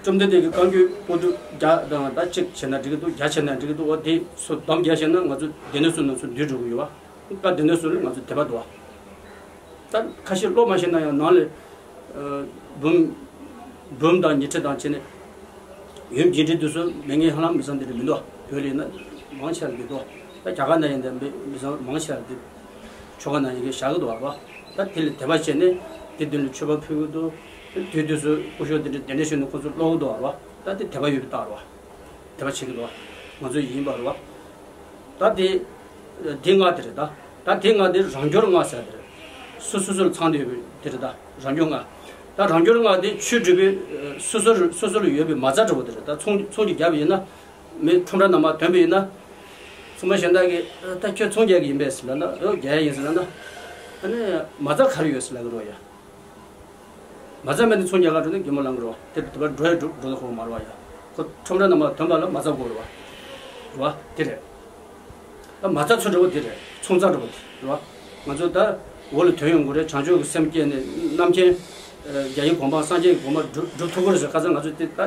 བཅོམ་ལྡན་འདས་ཀྱི་བཀའ་འགྱུར་པོ་ཏི་བརྒྱ་དང་ད་གཅིག་བྱས་ན་འགྲིག་གི་འདུག་བརྒྱ་བྱས་ན་འགྲིག་གི་འདུག་འོ་དེ་ཚོ་སྡོམ་བརྒྱ་བྱས་ན་ང་ཚོ་སྡེ་སྣོད་གསུམ་ནང་ཚུར་འདུས་འགྲོ་གི་ཡོད་བ། བཀའ་སྡེ་སྣོད་གསུམ་ལ་ང་ཚོ་དད་པ་འདུག་བ། ད་ཁ་ཤས་བློ་མ་ཞིག་ན་ཡང་ནང་ལ་ཨ་འབུམ་འབུམ་དང་ཉི་ཁྲི་དང་བྱས་ནས་ཡུམ་རྒྱས་འབྲིང་དུ་སོགས་མེད་མཁན་ཧ་ལམ་མི་ཚང་འདི་འདྲ་མི་འདུག་བོད་ལ་ཡིན་ན་མང་ཆེ་བ་འདི་འདུག་ད་རྒྱ་གར་ན་ཡིན་ན་མི་མི་ཚང་མང་ཆེ་བ་འདི་ཆོ་ག་ན་ཡི་གེ་བཞག་གི་འདུག་བ། ད་དེ་ལ་དད་པ་བྱས་ནས་དེ་མདུན་ལ་མཆོད་པ་ཕུལ་གི་འདུག་དུས་དུས་སུ་སྐུ་ཞབས་འདི་འདྲ་གདན་འདྲེན་ཞུས་ནས་ཁོ་ཚོ་ཀློག་གི་འདུག་བ། ད་དེ་དད་པ་ཡོད་པའི་རྟགས་རེད་བ། དད་པ་བྱེད་ཀྱི་འདུག་བ། ང་ཚོ་ཡིན་པ་རེད་བ། ད་དེ་དེ་ལྔ་དེ་རེད་ད། ད་དེ་ལྔ་དེ་རང་འབྱོར་ལྔ་ཟེར་དེ་རེད། སོ་སོ་སོར་ཚང་དེ་ཡོད་པའི་དེ་རེད་ད། རང་འབྱོར་ལྔ། ད་རང་འབྱོར་ལྔ་དེ་ཆོས་སྒྲུབ་པའི་སོ་སོར་སོ་སོ་ལ་ཡོད་པའི་མ་རྩ་འདྲ་བོ་དེ་རེད་ད། ཚོང་ཚོང་ཅིག་བརྒྱབ་པ་ཡིན་ན་ མི་ཁྲོམ་ར་ནང་མར་ཐོན་པ་ཡིན་ན། ཚོང་པ་གཞན་དག་གིས་ད་ཁྱོད་ཚོང་རྒྱག་གི་ཡིན་པས་ཟེར་ལབ་ན། ཨོ་རྒྱག་ཡ་ཡིན་ཟེར་ལབ་ན། ཨ་ནི་མ་རྩ་ག་རེ་ཡོད་ཟེར་ལབ་གི་རེད་ཡ། མ་རྩ་མེད་ནས་ཚོང་རྒྱག་ག་འགྲོ་ན་གད་མོ་ལངས་གི་རེད་བ། དེ་དེ་བར་འགྲོ་ཡ་འགྲོ་འགྲོ་ད་ཁོ་མ་རེད་བ་ཡ། ཁོ་ཁྲོམ་ར་ནང་མར་ཐོན་པ་ལ་མ་རྩ་དགོས་རེད་བ། རེད་བ། དེ་རེད། ད་མ་རྩ་ཚོ་འདྲ་བོ་དེ་རེད། ཚོང་རྩ་འདྲ་བོ་དེ་རེད་བ། ང་ཚོ་ད་འོག་ལ་ཐོན་ཡོང་གི་རེད། བྱང་ཆུབ་ཀྱི་སེམས་བསྐྱེད་ནས་རྣམ་མཁྱེན། རྒྱ་ཡི་གོ་འཕང་སངས་རྒྱས་ཀྱི་གོ་འཕང་སྒྲུབ་སྒྲུབ་ཐུབ་ཀྱི་རེད་ཟེར། ཁ་སང་ང་ཚོ་དེ་ད་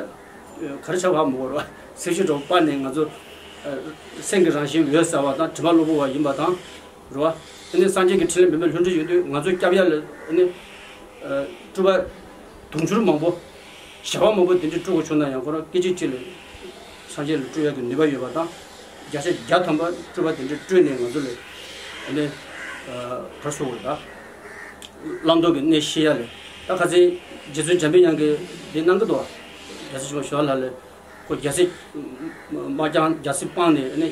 ག་རེ་ཆགས་པ་མི་འོར་བ། སེམས་ཤུགས་འདྲ་བོ་སྤར་ནས། ང་ཚོ་སེམས་ཀྱི་རང་བཞིན་འོད་གསལ་བ་དང་དྲི་མ་གློ་བུར་བ་ཡིན་པ་དང་། རེད་བ། ཨ་ནི་སངས་རྒྱས་ཀྱི་ཕྲིན་ལས་འབད་མེད་ལྷུན་གྲུབ་ཡོད་དུས། ང་ཚོ་སྐྱབས་ཡ་ལ་ཨ་ནི་སྤྲུལ་པ་དུང་ཕྱུར་མང་པོ། བྱེ་བ་མང་པོ་དེ་འདྲ་སྤྲུལ་དགོས་བྱུང་ན་ཡང་། ཁོ་རང་སྐད་ཅིག་གཅིག་ལ་སངས་རྒྱས་ལ་སྤྲུལ་ཡག་གི་ནུས་པ་ཡོད་པ་དང་། བརྒྱ་ཆ་བརྒྱ་ཐམ་པ་སྤྲུལ་པ་དེ་འདྲ་སྤྲུལ་ནས་ང་ཚོ་ལ་ཨ་ནི་བར་སོ་བར་ད་བླང་དོར་གྱི་གནས་ཤེས་ཡ་ལ། ད་ཁ་སང་རྗེ་བཙུན་འཇམ་པའི་དབྱངས་ཀྱིས་འདི་གནང་གི་འདུག་རྒྱལ་སྲས་ཆེན་པོ་ཞི་བ་ལྷ་ལ་ཁོ་རྒྱལ་སྲས་མ་བསྐྱངས། རྒྱལ་སྲས་སྤངས་ནས་ཨ་ནི་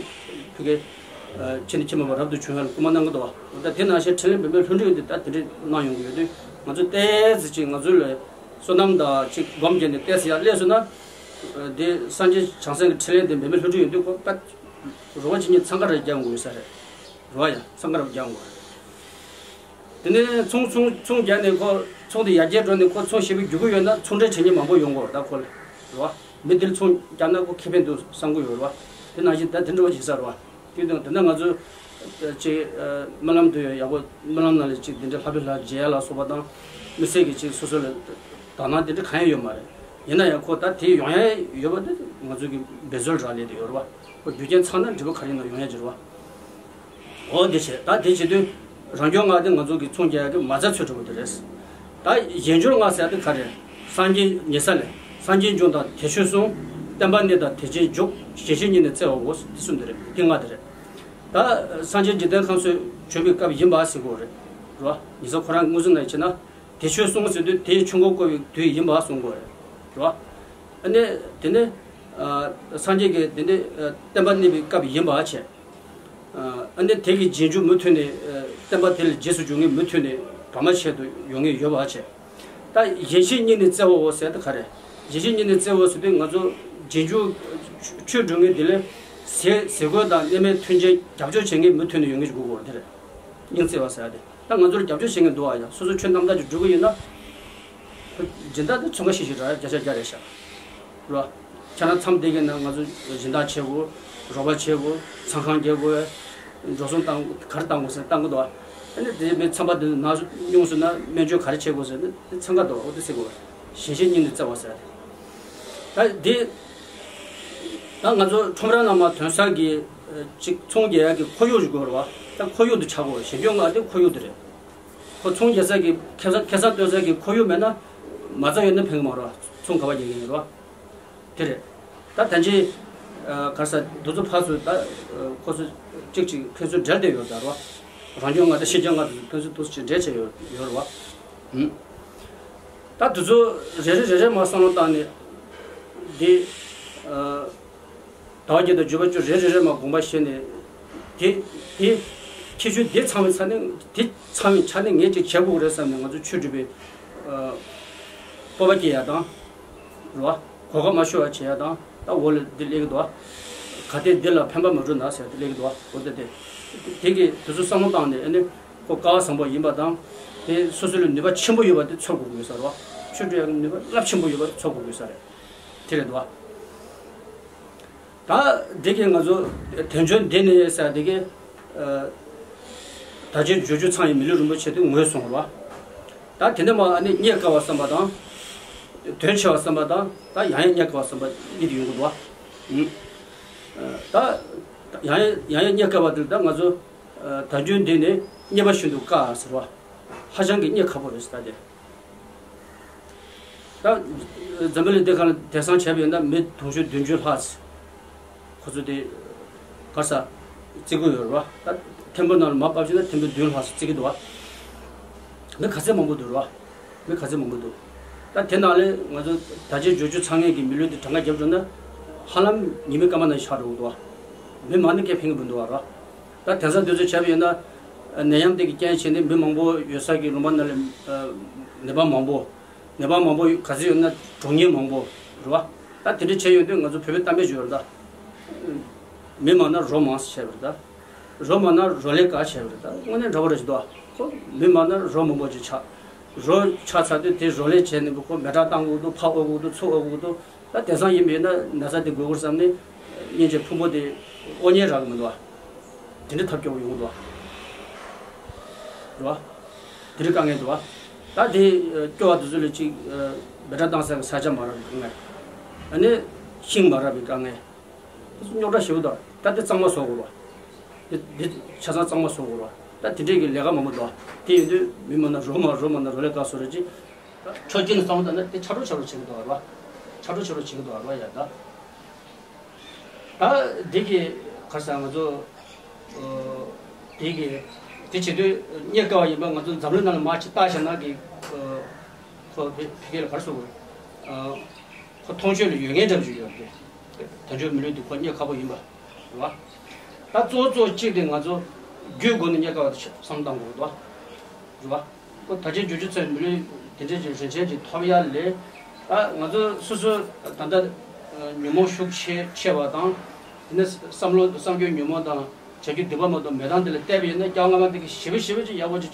ཕ་གི་ཕྱིན་ཅི་མ་ལོག་པ་རབ་ཏུ་བྱུང་ཡ་ལ་སྐུལ་མ་གནང་གི་འདུག་ད་དེ་ནང་བཞིན་ཕྲིན་ལས་འབད་མེད་ལྷུན་གྲུབ་ཡོད་དུས། ད་དེ་འདྲ་གནང་ཡོང་གི་ཡོད་དུས། ང་ཚོ་ཏོག་ཙམ་ཅིག་ང་ཚོ་ལ་བསོད་ནམས་དང་ཅིག་སྒོམ་བརྒྱབ་ནས་ཏོག་ཙམ་ཡར་སླེབས་སོང་ན། དེ་སངས་རྒྱས་བྱང་སེམས་ཀྱི་ཕྲིན་ལས་དེ་འབད་མེད་ལྷུན་གྲུབ་ཡོང་དུས། ཁོ་ད་རོགས་པ་བྱེད་མཁན་འཚང་ཁ་རེ་རྒྱག་དགོས་ས་རེད། རེད་བ་ཡ། འཚང་ཁ་རེ་རྒྱག་དགོས་རེད། དེ་ནས་ཚོང་ཚོང་ཚོང་རྒྱག་ནས། ཁོ་ཚོང་དེ་ཡར་རྒྱས་འགྲོ་ནས་ཁོ་ཚོང་ཞེ་པོ་རྒྱུག་གི་ཡོད་ན། ཚོང་འབྲེལ་བྱེད་མཁན་མང་པོ་ཡོང་གི་རེད། ད་ཁོ་ལ་རེད་བ། མི་འདིར་ཚོང་རྒྱག་ན་ཁོ་ཁེ་ཕན་འདུག་བསམ་གི་ཡོད་རེད་བ། དེ་ནང་བཞིན་ད་དེ་འདྲ་བ་བྱེད་ས་རེད་བ། དེ་དང་དེ་ན་ང་ཚོ་ཅིག་སྨོན་ལམ་དུ་ཡག་པོ། སྨོན་ལམ་ནང་ལ་ཅིག་དེ་འདྲ་ལྷག་པའི་ལྷ་མཇལ་ཡ་ལ་སོགས་པ་དང་། མི་སེར་གྱི་ཅིག་སོ་སོ་ལ་དག་སྣང་དེ་འདྲ་གང་ཡང་ཡོད་མ་རེད། ཡིན་ན་ཡང་ཁོ་ད་དེ་ཡོང་ཡ་ཡོད་པ་དེ་ང་ཚོ་གི་འབད་རྩོལ་རག་ལས་དེ་ཡོད་རེད་བ། ཁོ་རྒྱུ་རྐྱེན་ཚང་ན་འབྲས་བུ་ག་རེ་ཡིན་ན་ཡོང་ཡ་ཅིག་རེད་བ། འོ་དེ་བྱས། ད་དེ་བྱེད་དུས་རང་སྐྱོང་ལྔ་དེ་ང་ཚོ་གི་ཚོང་རྒྱག་ཡ་གི་མ་རྩ་ཚོ་འདྲ་བོ་དེ་རེད། ད་གཞན་འབྱོར་ལྔ་ཟེར་ཡ་དེ་ག་རེ་རེད། སངས་རྒྱས་ཉེ་ས་ལས། སངས་རྒྱས་འབྱུང་དང་དེ་ཆོས་གསུང་། བསྟན་པ་གནས་དང་དེ་རྗེས་འཇུག་གཞན་གཤིས་གཉིས་ནི་བརྩེ་བའོ། དེ་གསུམ་དེ་རེད། དེ་ལྔ་དེ་རེད། ད་སངས་རྒྱས་འཇིག་རྟེན་ཁམས་སུ་བྱོན་པའི་སྐབས་ཡིན་པ་ཟེར་གོ་རེད། རེད་བ། ཉེ་ས་ཁོ་རང་མངོན་སུམ་ནང་བྱས་ན། དེ་ཆོས་གསུང་ཟེར་དུས་དེའི་ཆོས་འཁོར་བསྐོར་བའི་དུས་ཡིན་པ་གསུང་གོ་རེད། རེད་བ། ཨ་ནི་དེ་ནི་ཨ་སངས་རྒྱས་ཀྱི་དེ་ནི་ཨ་བསྟན་པ་གནས་པའི་སྐབས་ཡིན་པ་བྱས། ཨ་ནི་དེ་གི་རྗེས་འཇུག་མུ་མཐུད་ནས་ཨ་བསྟན་པ་དེ་ལ་རྗེས་སུ་འཇུག་མཁན་མུ་མཐུད་ནས་བར་མ་ཆད་དུ་ཡོང་མཁན་ཡོད་པ་བྱས། ད་གཞན་གཤིས་གཉིས་ནི་བརྩེ་བའོ་ཟེར་དེ་ག་རེ། གཞན་གཤིས་གཉིས་ནི་བརྩེ་བའོ་ཟེར་དུས་ང་ཚོ་རྗེས་འཇུག་ཆོས་སྒྲུབ་མཁན་དེ་ལ་ཟས་ཟས་གོས་དང་གནས་མལ་མཐུན་རྐྱེན་རྒྱབ་སྐྱོར་བྱེད་མཁན་མུ་མཐུད་ནས་ཡོང་མཁན་ཞིག་དགོས་གོ། དེ་རེད། སྙིང་བརྩེ་བ་ཟེར་ཡ་དེ། ད་ང་ཚོར་རྒྱབ་སྐྱོར་བྱེད་མཁན་འདུག་བ་ཡ། སོ་སོ་ཆོས་རྣམ་དག་ཅིག་སྒྲུབ་ཀྱི་ཡིན་ན། སྦྱིན་བདག་དེ་ཚོང་ཁང་ཤིག་ཤིག་ར་བརྒྱ་ཆ་བརྒྱ་རེད་ཤག་རེད་བ། ཁྱེད་རང་མཚམས་བསྡད་ཀྱི་ན་ང་ཚོ་སྦྱིན་བདག་བྱེད་དགོས། རོགས་པ་བྱེད་དགོས། ཚོང་ཁང་རྒྱག་དགོས། འགྲོ་སོང་བཏང་། ག་རེ་བཏང་དགོས་ཟེར་བཏང་གི་འདུག་བ། ཨ་ནི་དེ་མི་ཚང་པ་དེ་ན་ཉུང་སོང་ན་སྨན་བཅོས་ག་རེ་བྱེད་དགོས་ཟེར་ན་དེ་ཚང་ག་འདུག་བ། འོ་དེ་ཟེར་དགོས་བ། གཞན་གཤིས་གཉིས་ནི་བརྩེ་བ་ཟེར་ཡ་དེ། ད་དེ། ད་ང་ཚོ་ཁྲོམ་ར་ནང་མར་ཐོན་ས་གི་ཨ་ཅིག་ཚོང་རྒྱག་ཡ་གི་ཁོར་ཡུག་ཅིག་དགོས་རེད་བ། ད་ཁོར་ཡུག་དེ་ཆགས་དགོས། གཞན་སྐྱོང་ལྔ་དེ་ཁོར་ཡུག་དེ་རེད། ཁོ་ཚོང་རྒྱག་ས་གི་ཁེ་བཟང་ཁེ་བཟང་སྟོན་ས་གི་ཁོར་ཡུག་མེད་ན་མ་རྩ་ཡོད་ན་ཕན་གི་མ་རེད་བ། ཚོང་ག་པར་རྒྱག་གི་ཡིན་རེད་བ། དེ་རེད། ད་ད་ཅི་ཨ་ག་རེ་ཟ། འདི་ཚོ་ཕར་ཚུར་ད་ཨ་ཁོ་ཚོ་ཅིག་ཅིག་ཕན་ཚུན་འབྲེལ་བསྡད་ཡོད་ད་རེད་བ། རང་སྐྱོང་ལྔ་དང་གཞན་སྐྱོང་ལྔ་དེ་ཚོ་ཕན་ཚུན་འདུ་ཤེས་འབྲེལ་བྱས་ཡོད་ཡོད་རེད་བ། ཧུམ། ད་དེ་ཚོ་རེ་རེ་རེ་རེ་མར་བསམ་བློ་བཏང་ནས་འདི་ཨ། ཟླ་བ་བརྒྱད་དང་བརྒྱད་པ་བཅུ་རེ་རེ་རེ་མར་དགོངས་པ་བཞེས་ནས། དེ་དེ་ཁྱད་ཆོས་འདི་ཚང་བའི་ཆ་ནས། འདི་ཚང་བའི་ཆ་ནས་ངས་ཅིག་བྱེད་དགོས་རེད་བསམ་ནས་ང་ཚོ་ཆོས་སྒྲུབ་པའི་ཨ་སྤོབས་པ་སྐྱེ་ཡ་དང་། རེད་བ། གོ་སྐབས་མ་ཤོར་བ་བྱེད་ཡ་དང་། ད་འོག་ལ་འདི་སླེབས་ཀྱི་འདུག་བ། གལ་ཏེ་འདི་ལ་ཕན་པ་མ་བྱུང་ན་ཟེར་འདི་སླེབས་ཀྱི་འདུག་བ། འོ་ད་དེ་དེ་གི་དེ་ཚོ་བསམ་བློ་བཏང་ནས། ཨ་ནི་ཁོ་སྐལ་བ་བཟང་པོ་ཡིན་པ་དང་། དེ་སོ་སོ་ལ་ནུས་པ་ཆེན་པོ་ཡོད་པ་དེ་ཚོར་དགོས་ཀྱི་ཡོད་ས་རེད་བ། ཆོས་སྒྲུབ་ཡ་གི་ནུས་པ་རླབས་ཆེན་པོ་ཡོད་པ་དེ་ཚོར་དགོས་ཀྱི་ཡོད་ས་རེད། དེ་རེད་འདུག་བ། ད་འདི་གི་ང་ཚོ་དལ་འབྱོར་འདི་ནས་ཟེར་འདི་གི་ཨ་དལ་འབྱོར་འབྱོར་བཅུ་ཚང་བའི་མི་ལུས་རིན་པོ་ཆེ་དེ་ངོས་བཟུང་བ། ད་དེ་འདྲ་མ་ཨ་ནི་རྙེད་དཀའ་བ་བསམ་པ་དང་། དོན་ཆེ་བ་བསམ་པ་དང་། ད་ཡང་ཡང་རྙེད་དཀའ་བ་བསམ་པ་གཉིས་དེ་ཡོང་གི་འདུག་བ། ཨུམ། ད་ཡང་ཡང་ཡང་ཡང་རྙེད་དཀའ་བ་དེ་ད་ང་ཚོ་ཨ་དལ་འབྱོར་འདི་ནས་རྙེད་པ་ཤིན་ཏུ་དཀའ་ཟེར་བ། ཧ་ཅང་གི་རྙེད་ཁག་པོ་རེད་ཟེར་ད་དེ། ད་འཛམ་བུ་གླིང་འདི་སྒང་ལ་དེང་སང་བྱས་པ་ཡིན་ན་མི་དུང་ཕྱུར་བདུན་ཅུ་ལྷག་ཙམ་ཁོ་ཚོ་དེ་ག་རེ་ཟ་བརྩི་གི་ཡོད་རེད་བ། ད་ཐེམ་པོ་ནང་ལ་མར་ཕབ་བྱས་ན་ཐེམ་པོ་བདུན་ལྷག་ཙམ་བརྩི་གི་འདུག་བ། མི་ག་ཚད་མང་པོ་འདུག་རེད་བ། མི་ག་ཚད་མང་པོ་འདུག། ད་དེ་ནང་ལས་ང་ཚོ་དལ་འབྱོར་འབྱོར་བཅུ་ཚང་མཁན་གྱི་མི་ལུས་དེ་གྲངས་ཀ་བརྒྱབ་འགྲོ་ན་ཧ་ལམ་ཉི་མའི་སྐར་མ་ནང་བཞིན་ཆགས་འགྲོ་གི་འདུག་བ། མི་མང་ནི་སྐད་ཕན་གི་མི་འདུག་བ་རེད་བ། ད་དེང་སང་དུས་ཚོད་བྱས་པ་ཡིན་ན། ནད་ཡམས་དེ་གི་རྐྱེན་བྱས་ནས་མི་མང་པོ་ཡོད་ས་གི་ལུང་པ་ནང་ལ་ནད་པ་མང་པོ། ནད་པ་མང་པོ་ག་ཚོད་ཡོད་ན་གྲོངས་མཁན་མང་པོ་རེད་བ། ད་དེ་འདྲ་བྱས་ཡོང་དུས་ང་ཚོ་བོད་པའི་གཏམ་དཔེ་ཅིག་ཡོད་རེད་ད། མི་མང་ན་རོ་མང་ཟེར་བྱས་པ་རེད་ད། རོ་མང་ན་རོ་ལས་དཀར་བྱས་པ་རེད་ད། དངོས་གནས་འདྲ་པོ་རེད་ཞིག་འདུག་ཨ། ཁོ་མི་མང་ན་རོ་མང་པོ་ཅིག་ཆགས། རོ་ཆགས་ཚར་དུས་དེ་རོ་ལས་བྱས་ནས་ཁོ་མེ་སྲེག་བཏང་དགོས་འདུག་ཕག་འོ་དགོས་འདུག་ཚུར་འོ་དགོས་འདུག་ད་དེང་སང་ཡིན་པས་ན་ན་ཚ་དེ་འགོས་ཀྱི་རེད་བསམ་ནས་སྙིང་རྗེ་ཕུང་པོ་དེ་ཨོ་ཉལ་རག་གི་མི་འདུག་ཨ། དེ་འདྲའི་ཐབས་སྐྱོ་བོ་ཡོང་གི་འདུག་ཨ། རེད་བ། དེ་འདྲའི་དཀའ་ངལ་འདུག་ཨ། ད་དེ་སྐྱོ་བ་དེ་ཚོ་ལ་ཅིག་མེ་སྲེག་བཏང་ས་གི་ས་ཆ་མ་རག་པའི་དཀའ་ངལ། ཨ་ནི་ཤིང་མ་རག་པའི་དཀའ་ངལ། རྙོག་དྲ་ཞེ་པོ་འདུག་ད་དེ་གཙང་མ་བཟོ་དགོས་རེད་བ། དེ་དེ་ཆ་ཚང་གཙང་མ་བཟོ་དགོས་རེད་བ། ད་དེ་འདྲས་ཀྱི་ལས་ཀ་མང་པོ་འདུག་དེ་ཡིན་དུས་མི་མང་ན་རོ་མང་རོ་མང་ན་རོ་ལས་དཀར་བཟོ་རེད་ཅེས། ཕྱོགས་གཅིག་ནས་བསམ་བློ་བཏང་ན་དེ་ཕྱག་རོགས་ཕྱག་རོགས་བྱེད་ཀྱི་འདུག་རེད་བ། ཕྱག་རོགས་ཕྱག་རོགས་བྱེད་ཀྱི་འདུག་རེད་བ་ཡ་ད། ད་འདི་གི་ག་རེ་ཟེར་ང་ཚོ་འདི་གི་དེ་བྱེད་དུས་རྙེད་དཀའ་བ་ཡིན་པ་ང་ཚོ་འཛམ་གླིང་ནང་ལ་མར་ཅིག་བལྟས་བཞག་ན་གི་ཁོ་བོད་སྐད་ལ་ག་རེ་ཟེར་དགོས་རེད། ཁོ་མཐོང་ཆོས་ལ་ཡོད་མཁན་འདྲ་པོ་ཅིག་ཡོད་རེད། དལ་འབྱོར་མི་ལུས་འདི་ཁོ་རྙེད་ཁག་པོ་ཡིན་པ་རེད་བ། ད་གཙོ་བོ་གཙོ་བོ་གཅིག་དེ་ང་ཚོ་རྒྱུའི་སྒོ་ནས་རྙེད་དཀའ་བ་དེ་བསམ་བློ་གཏོང་དགོས་རེད་བ། རེད་བ། ཁོ་ད་ཆའི་རྒྱུ་ཆ་ཚོའི་མི་ལུས་དེ་འདྲའི་ཅིག་རིན་ཆེན་ཅིག་ཐོབ་ཡ་ལས། ད་ང་ཚོ་སོ་སོ་ད་ལྟ་ཉོན་མོངས་ཤུགས་ཆེ་ཆེ་བ་དང་། དེ་ནས་བསམ་བློ་བསམ་རྒྱུ་ཉོན་མོངས་དང་བྱ་རྒྱུ་སྡིག་པ་མ་གཏོགས་མེད་སྟངས་དེ་ལ་བལྟས་པ་ཡིན་ན་སྐྱག་ལྔ་མ་དེ་གི་ཞེ་པོ་ཞེ་པོ་ཅིག་ཡག་པོ་ཅིག་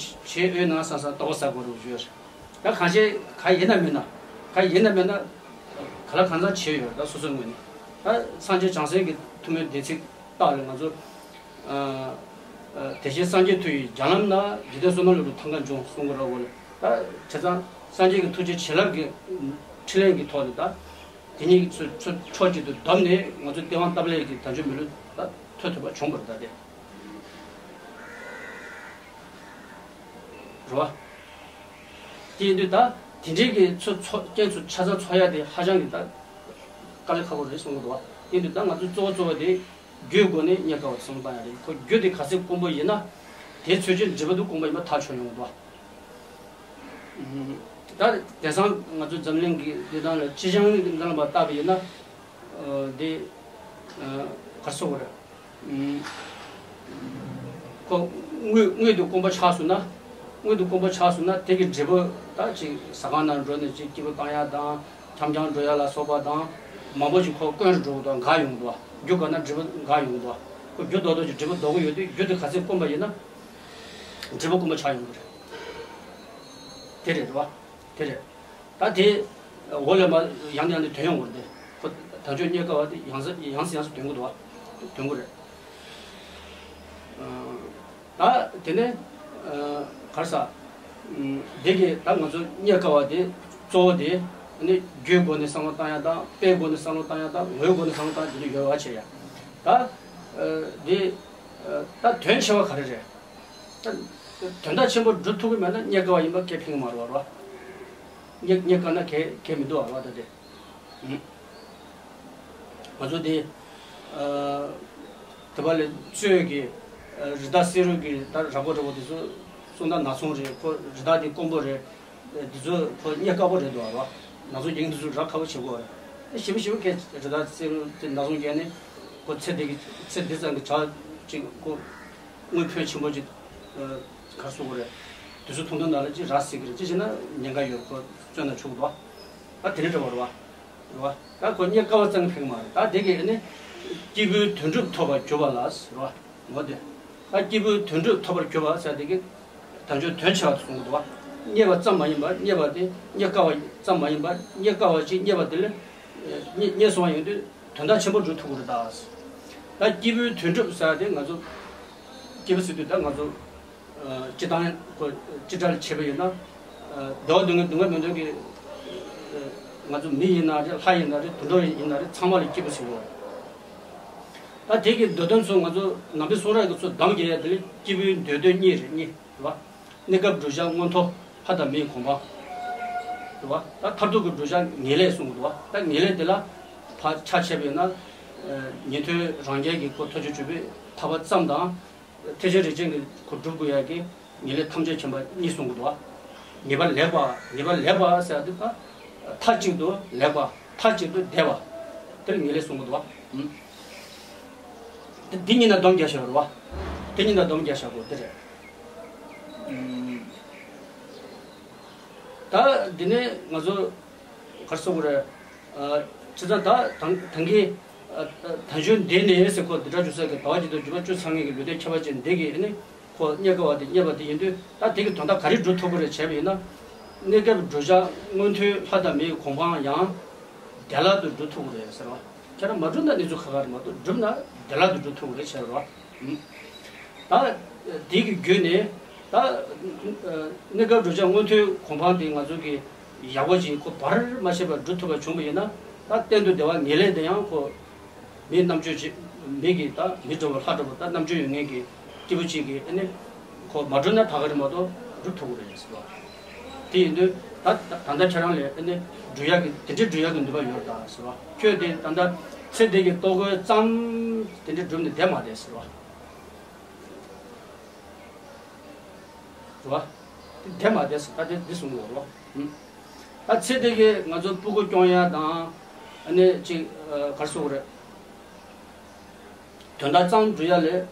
བྱེད་འོས་ན་བསམ་བསམ་ལྟ་བ་ཟ་དགོས་རེད་ཞུ་ཡ་རེད། ད་གང་ཅི་ག་ཡིན་ན་མིན་ན། ག་ཡིན་ན་མིན་ན། ག་ལ་གང་འཚམ་བྱས་ཡོད་ད་སོ་སོའི་ངོས་ནས། ད་སངས་རྒྱས་བྱང་སེམས་ཀྱི་ཐུགས་སྨོན་བདེན་ཚིག་རྟགས་ལ་ང་ཚོ། ཨ། ཨ། དེ་བཞིན་སངས་རྒྱས་མཐུ་ཡིས་བརྒྱ་ལམ་ན། འཇིག་རྟེན་བསོད་ནམས་ལུས་འགྲུབ་ཐང་ག་འབྱུང་གསུང་གི་རེད་བ་ལ། ད་བྱས་ཙང་སངས་རྒྱས་ཀྱི་ཐུགས་རྗེ་བྱིན་རླབས་ཀྱི་འཕྲིན་ལས་ཀྱི་ཐོག་ནས་ད། དེ་གཉིས་ཀྱི་ཚུར་ཕྱོགས་གཅིག་ཏུ་བསྡོམས་ནས་ང་ཚོ་སྟེས་དབང་སྟབས་ལེགས་ཀྱི་དལ་འབྱོར་མི་ལུས་ད་ཐོབ་ཐུབ་པ་བྱུང་བ་རེད་ད་དེ། རེད་བ། དེ་ཡིན་དུས་ད་དེ་འདྲའི་གི་ཚོ་ཚོ་རྐྱེན་ཚོ་ཆ་ཚང་ཚོགས་ཡ་དེ་ཧ་ཅང་གི་ད་དཀའ་ལས་ཁག་པོ་རེད་གསུང་གི་འདུག་བ། དེ་ཡིན་དུས་ད་ང་ཚོ་གཙོ་བོ་གཙོ་བོ་དེ་རྒྱུའི་སྒོ་ནས་རྙེད་དཀའ་བ་བསམ་བློ་བཏང་ཡ་རེད། ཁོ་རྒྱུ་དེ་ག་ཚོད་དཀོན་པོ་ཡིན་ན་དེ་ཚོད་ཀྱི་འབྲས་བུ་དེ་དཀོན་པོ་ཡིན་པ་ཐག་ཆོད་ཡོང་གི་འདུག་བ། ད་དེང་སང་ང་ཚོ་འཛམ་གླིང་གི་བདེ་ཐང་ལ་སྤྱི་བྱང་གི་འཛམ་གླིང་པ་བལྟས་པ་ཡིན་ན། འདི་ག་རེ་ཟེར་དགོས་རེད། ཁོ་དངུལ་དངུལ་དེ་དཀོན་པོ་ཆགས་སོང་ན། དངུལ་དེ་དཀོན་པོ་ཆགས་སོང་ན་དེ་གི་འབྲས་བུ་ད་ཅིག་ཟ་ཁང་ནང་འགྲོ་ནས་ཅིག་སྐྱིད་པོ་བཏང་ཡ་དང་འཁྱམ་འཁྱམ་འགྲོ་ཡ་ལ་སོགས་པ་དང་མང་པོ་ཞིག་ཁོ་དཀོན་རུ་འགྲོ་གི་འདུག་འགག་ཡོང་གི་འདུག་རྒྱུ་དགོས་ན་འབྲས་བུ་འགག་ཡོང་གི་འདུག་ཁོ་རྒྱུ་རྡོག་རྡོག་ཅིག་འབྲས་བུ་ལྡོག་གི་ཡོད་དུས་རྒྱུ་དེ་ག་ཚོད་དཀོན་པ་ཡིན་ན་འབྲས་བུ་དཀོན་པོ་ཆགས་ཡོང་གི་རེད། དེ་རེད་རེད་བ། དེ་རེད། ད་དེ་འོག་ལས་མར་ཡང་ནས་ཡང་དུ་ཐོན་ཡོང་བར་དེ་ཁོ་དལ་འབྱོར་རྙེད་དཀའ་བ་དེ་ཡང་སེ་ཡང་སེ་ཡང་སེ་ཐོན་གི་འདུག་བ། ཐོན་གི་རེད། ད་དེ་ནས་ག་རེ་ཟ། འདི་གི་ད་ང་ཚོ་རྙེད་དཀའ་བ་དེ་གཙོ་བོ་དེ་ནི་རྒྱུའི་སྒོ་ནས་བསམ་བློ་བཏང་ཡ་དང་དཔེའི་སྒོ་ནས་བསམ་བློ་བཏང་ཡ་དང་ངོའི་སྒོ་ནས་བསམ་བློ་བཏང་ཡ་དེ་འདྲ་ཡོད་པ་བྱས་ཡ། ད་འདི་ད་དོན་ཆེ་བ་ག་རེ་རེད། དོན་དག་ཆེན་པོ་སྒྲུབ་ཐུབ་ཀྱི་མེད་ན་རྙེད་དཀའ་བ་ཡིན་པ་སྐད་ཕིང་མ་རེད་བ། རྙེད་རྙེད་དཀའ་ན་གལ་གལ་མི་འདུག་བ་ད་དེ། ང་ཚོ་དེ་དེ་བ་ལས་གཙོས་ཀྱི་རི་དྭགས་བསེ་རུ་གི་ད་ར་མགོ་འདྲ་བོ་དེ་ཚོ་གསུང་ད་ན་ཚོང་རེད། ཁོ་རི་དྭགས་དེ་དཀོན་པོ་རེད། འདི་ཚོ་ཁོ་རྙེད་དཀའ་པོ་རེད་འདུག་བ། ན་ཚོང་རྒྱག་འདི་ཚོ་ར་ཁག་པོ་བྱེད་དགོས་རེད། ཞིབ་ཞིབ་ཁས་རི་དྭགས་བསེ་རུ་དེ་ན་ཚོང་རྒྱག་ནས་ཁོ་ཚེ་འདི་གི་ཚེ་འདི་ཙམ་གི་བྱ་ཅིག་ཁོ། དངུལ་ཕོན་ཆེན་པོ་ཅིག་ག་རེ་ཟེར་དགོས་རེད། དུས་ཚོད་ཐུང་ཐུང་ནང་ལ་ཅིག་རག་སྲིད་ཀྱི་རེད། ཅི་བྱས་ན་ཉེན་ཁ་ཡོད། ཁོ་བཙོན་ནང་བཅུག་གི་འདུག་ད་དེ་རིང་འདྲ་བོ་རེད་བ། རེད་བ། ད་ཁོ་རྙེད་དཀའ་བ་ཙམ་གྱིས་ཕན་གྱི་མ་རེད། ད་དེ་གིས་ནི་སྐྱེས་བུའི་དོན་གྲུབ་ཐོབ་པར་གྱུར་པ་ལ་ཟེར་བ། འོ་དེ། ད་སྐྱེས་བུའི་དོན་གྲུབ་ཐོབ་པར་གྱུར་པ་ཟེར་དེ་གིས་དལ་འབྱོར་དོན་ཆེ་བ་གསུང་གི་འདུག་བ། རྙེད་པ་ཙམ་མ་ཡིན་པར་རྙེད་པ་དེ་རྙེད་དཀའ་བ་ཙམ་མ་ཡིན་པར་རྙེད་དཀའ་བ་ཅིག་རྙེད་པ་དེ་ལས་རྙེད་རྙེད་སོང་བ་ཡིན་དུས། དོན་དག་ཆེན་པོ་སྒྲུབ་ཐུབ་ཀྱི་རེད་ད། ད་སྐྱེས་བུའི་དོན་གྲུབ་ཟེར་དེ་ང་ཚོ། སྐྱེས་བུ་ཟེར་དུས་ད་ང་ཚོ། སྤྱི་བཏང་ཁོ་སྤྱི་སྒྲ་ལ་བྱས་པ་ཡིན་ན། བདེ་བ་སྡུག་བསྔལ་སྡུག་བསྔལ་མི་འདོད་ཀྱི། ང་ཚོ་མི་ཡིན་ན་རེད། ལྷ་ཡིན་ན་རེད། དུད་འགྲོ་ཡིན་ན་རེད། ཚང་མ་ལ་སྐྱེས་བུ་ཟེར་གྱི་ཡོད་རེད། ད་དེ་གི་མདོ་དོན་ཚོ་ང་ཚོ་ནང་པའི་གསུང་རབ་ཀྱི་ཚོ་གདམས་རྒྱག་ཡ་དེ་ལ་སྐྱེས་བུའི་འདོད་དོན་གཉིས་རེད་གཉིས། རེད་བ། གནས་སྐབས་བསྒྲུབ་བྱ་མངོན་མཐོ་ལྷ་དང་མིའི་གོ་འཕང་། རེད་བ། ད་མཐར་ཐུག་གི་བསྒྲུབ་བྱ་ངེས་ལེགས་གསུང་གི་འདུག་བ། ད་ངེས་ལེགས་དེ་ལ་ཕར་ཆ་བྱས་པ་ཡིན་ན། ཉན་ཐོས་རང་རྒྱལ་གྱི་གོ་ཐོས་བྱ་སྤྱོད་པའི་ཐར་པ་ཙམ་དང་། ཐེག་ཆེན་རིགས་ཅན་གྱི་གོ་སྒྲུབ་དགོས་ཡ་གི་ངེས་ལེགས་ཐམས་ཅད་མཁྱེན་པ་གཉིས་གསུང་གི་འདུག་བ། ངེས་པ་ལེགས་པ། ངེས་པ་ལེགས་པ་ཟེར་ཡ་དེ་ད་མཐའ་གཅིག་ཏུ་ལེགས་པ། མཐའ་གཅིག་ཏུ་བདེ་བ། དེ་ལ་ངེས་ལེགས་གསུང་གི་འདུག་བ། འདི་གཉིས་ན་སྡོམ་རྒྱག་བྱ་བ་རེད་བ། དེ་གཉིས་ན་སྡོམ་རྒྱག་བྱ་དགོས་དེ་རེད། ད་འདི་ནས་ང་ཚོ་ག་རེ་ཟེར་དགོས་རེད། ཨ། བྱས་ཙང་ད་ད་ད་གིན་ ད་གཞུང་འདི་ནས་ཟེར། ཁོ་འདི་འདྲ་བྱུང་ས་གི་ཟླ་བ་གཅིག་དང་བརྒྱ་དང་བཅུ་ཚང་མཁན་གྱི་ལུས་རྟེན་ཁྱད་པར་ཅན་འདི་གི་ནི་ཁོ་རྙེད་དཀའ་བ་དེ་རྙེད་པ་དེ་ཡིན་དུས། ད་དེ་གི་དོན་དག་ག་རེ་སྒྲུབ་ཐུབ་ཀྱི་རེད་བྱས་པ་ཡིན་ན། གནས་སྐབས་བགྲོད་བྱ་མངོན་མཐོའི་ལྷ་དང་མིའི་གོ་འཕང་ཡང་བདེ་བླག་ཏུ་སྒྲུབ་ཐུབ་ཀྱི་རེད་ཟེར་བ། ཁྱེད་རང་མ་སྒྲུབ་ན་གནས་ཚུལ་ཁག་ཁག་རེད་མ་གཏོགས། སྒྲུབ་ན་བདེ་བླག་ཏུ་སྒྲུབ་ཐུབ་ཀྱི་རེད་བྱས་པ་རེད་བ། ད་དེ་གི་བརྒྱུད་ནས་ད་གནས་སྐབས་བགྲོད་བྱ་མངོན་མཐོའི་གོ་འཕང་དེ་ང་ཚོ་གི་ཡག་པོ་ཅིག་ཁོ་བར་མ་ཆད་པར་སྒྲུབ་ཐུབ་པ་བྱུང་བ་ཡིན་ན། ད་གཏན་དུ་བདེ་བ་ངེས་ལེགས་དེ་ཡང་ཁོ་མི་རྣམ་དཔྱོད་ཅིག་མི་གི་ད་མི་འདྲ་བོ་ལྷ་འདྲ་བོ་ད་རྣམ་དཔྱོད་ཡོད་མཁན་གྱི་སྐྱེས་བུ་ཅིག་གིས་ཨ་ནི་ཁོ་མ་སྒྲུབ་ན་ད་ག་རེ་མ་གཏོགས་སྒྲུབ་ཐུབ་ཀྱི་རེད་ཟེར་བ། དེ་ཡིན་དུས་ད་ད་ལྟ་ཁྱེད་རང་ལ་ཨ་ནི་སྒྲུབ་ཡག་གི་དེ་འདྲའི་སྒྲུབ་ཡག་གི་ནུས་པ་ཡོད་ད་ཟེར་བ། ཁྱོད་དེ་ད་ལྟ་ཚེ་འདི་གི་ལྟོ་གོས་ཙམ་དེ་འདྲའི་སྒྲུབ་ནས་བསྡད་མ་བསྡད་ཟེར་བ། རེད་བ། དེ་བསྡད་མ་བསྡད་ཟེར། ད་དེ་འདི་གསུང་གི་ཡོད་རེད་བ། ད་ཚེ་འདི་གི་ང་ཚོ་སྤུ་གུ་སྐྱོང་ཡ་དང་། ཨ་ནི་ཅིག་ག་རེ་ཟེར་དགོས་རེད། དོན་དག་ཙམ་སྒྲུབ་ཡ་ལས་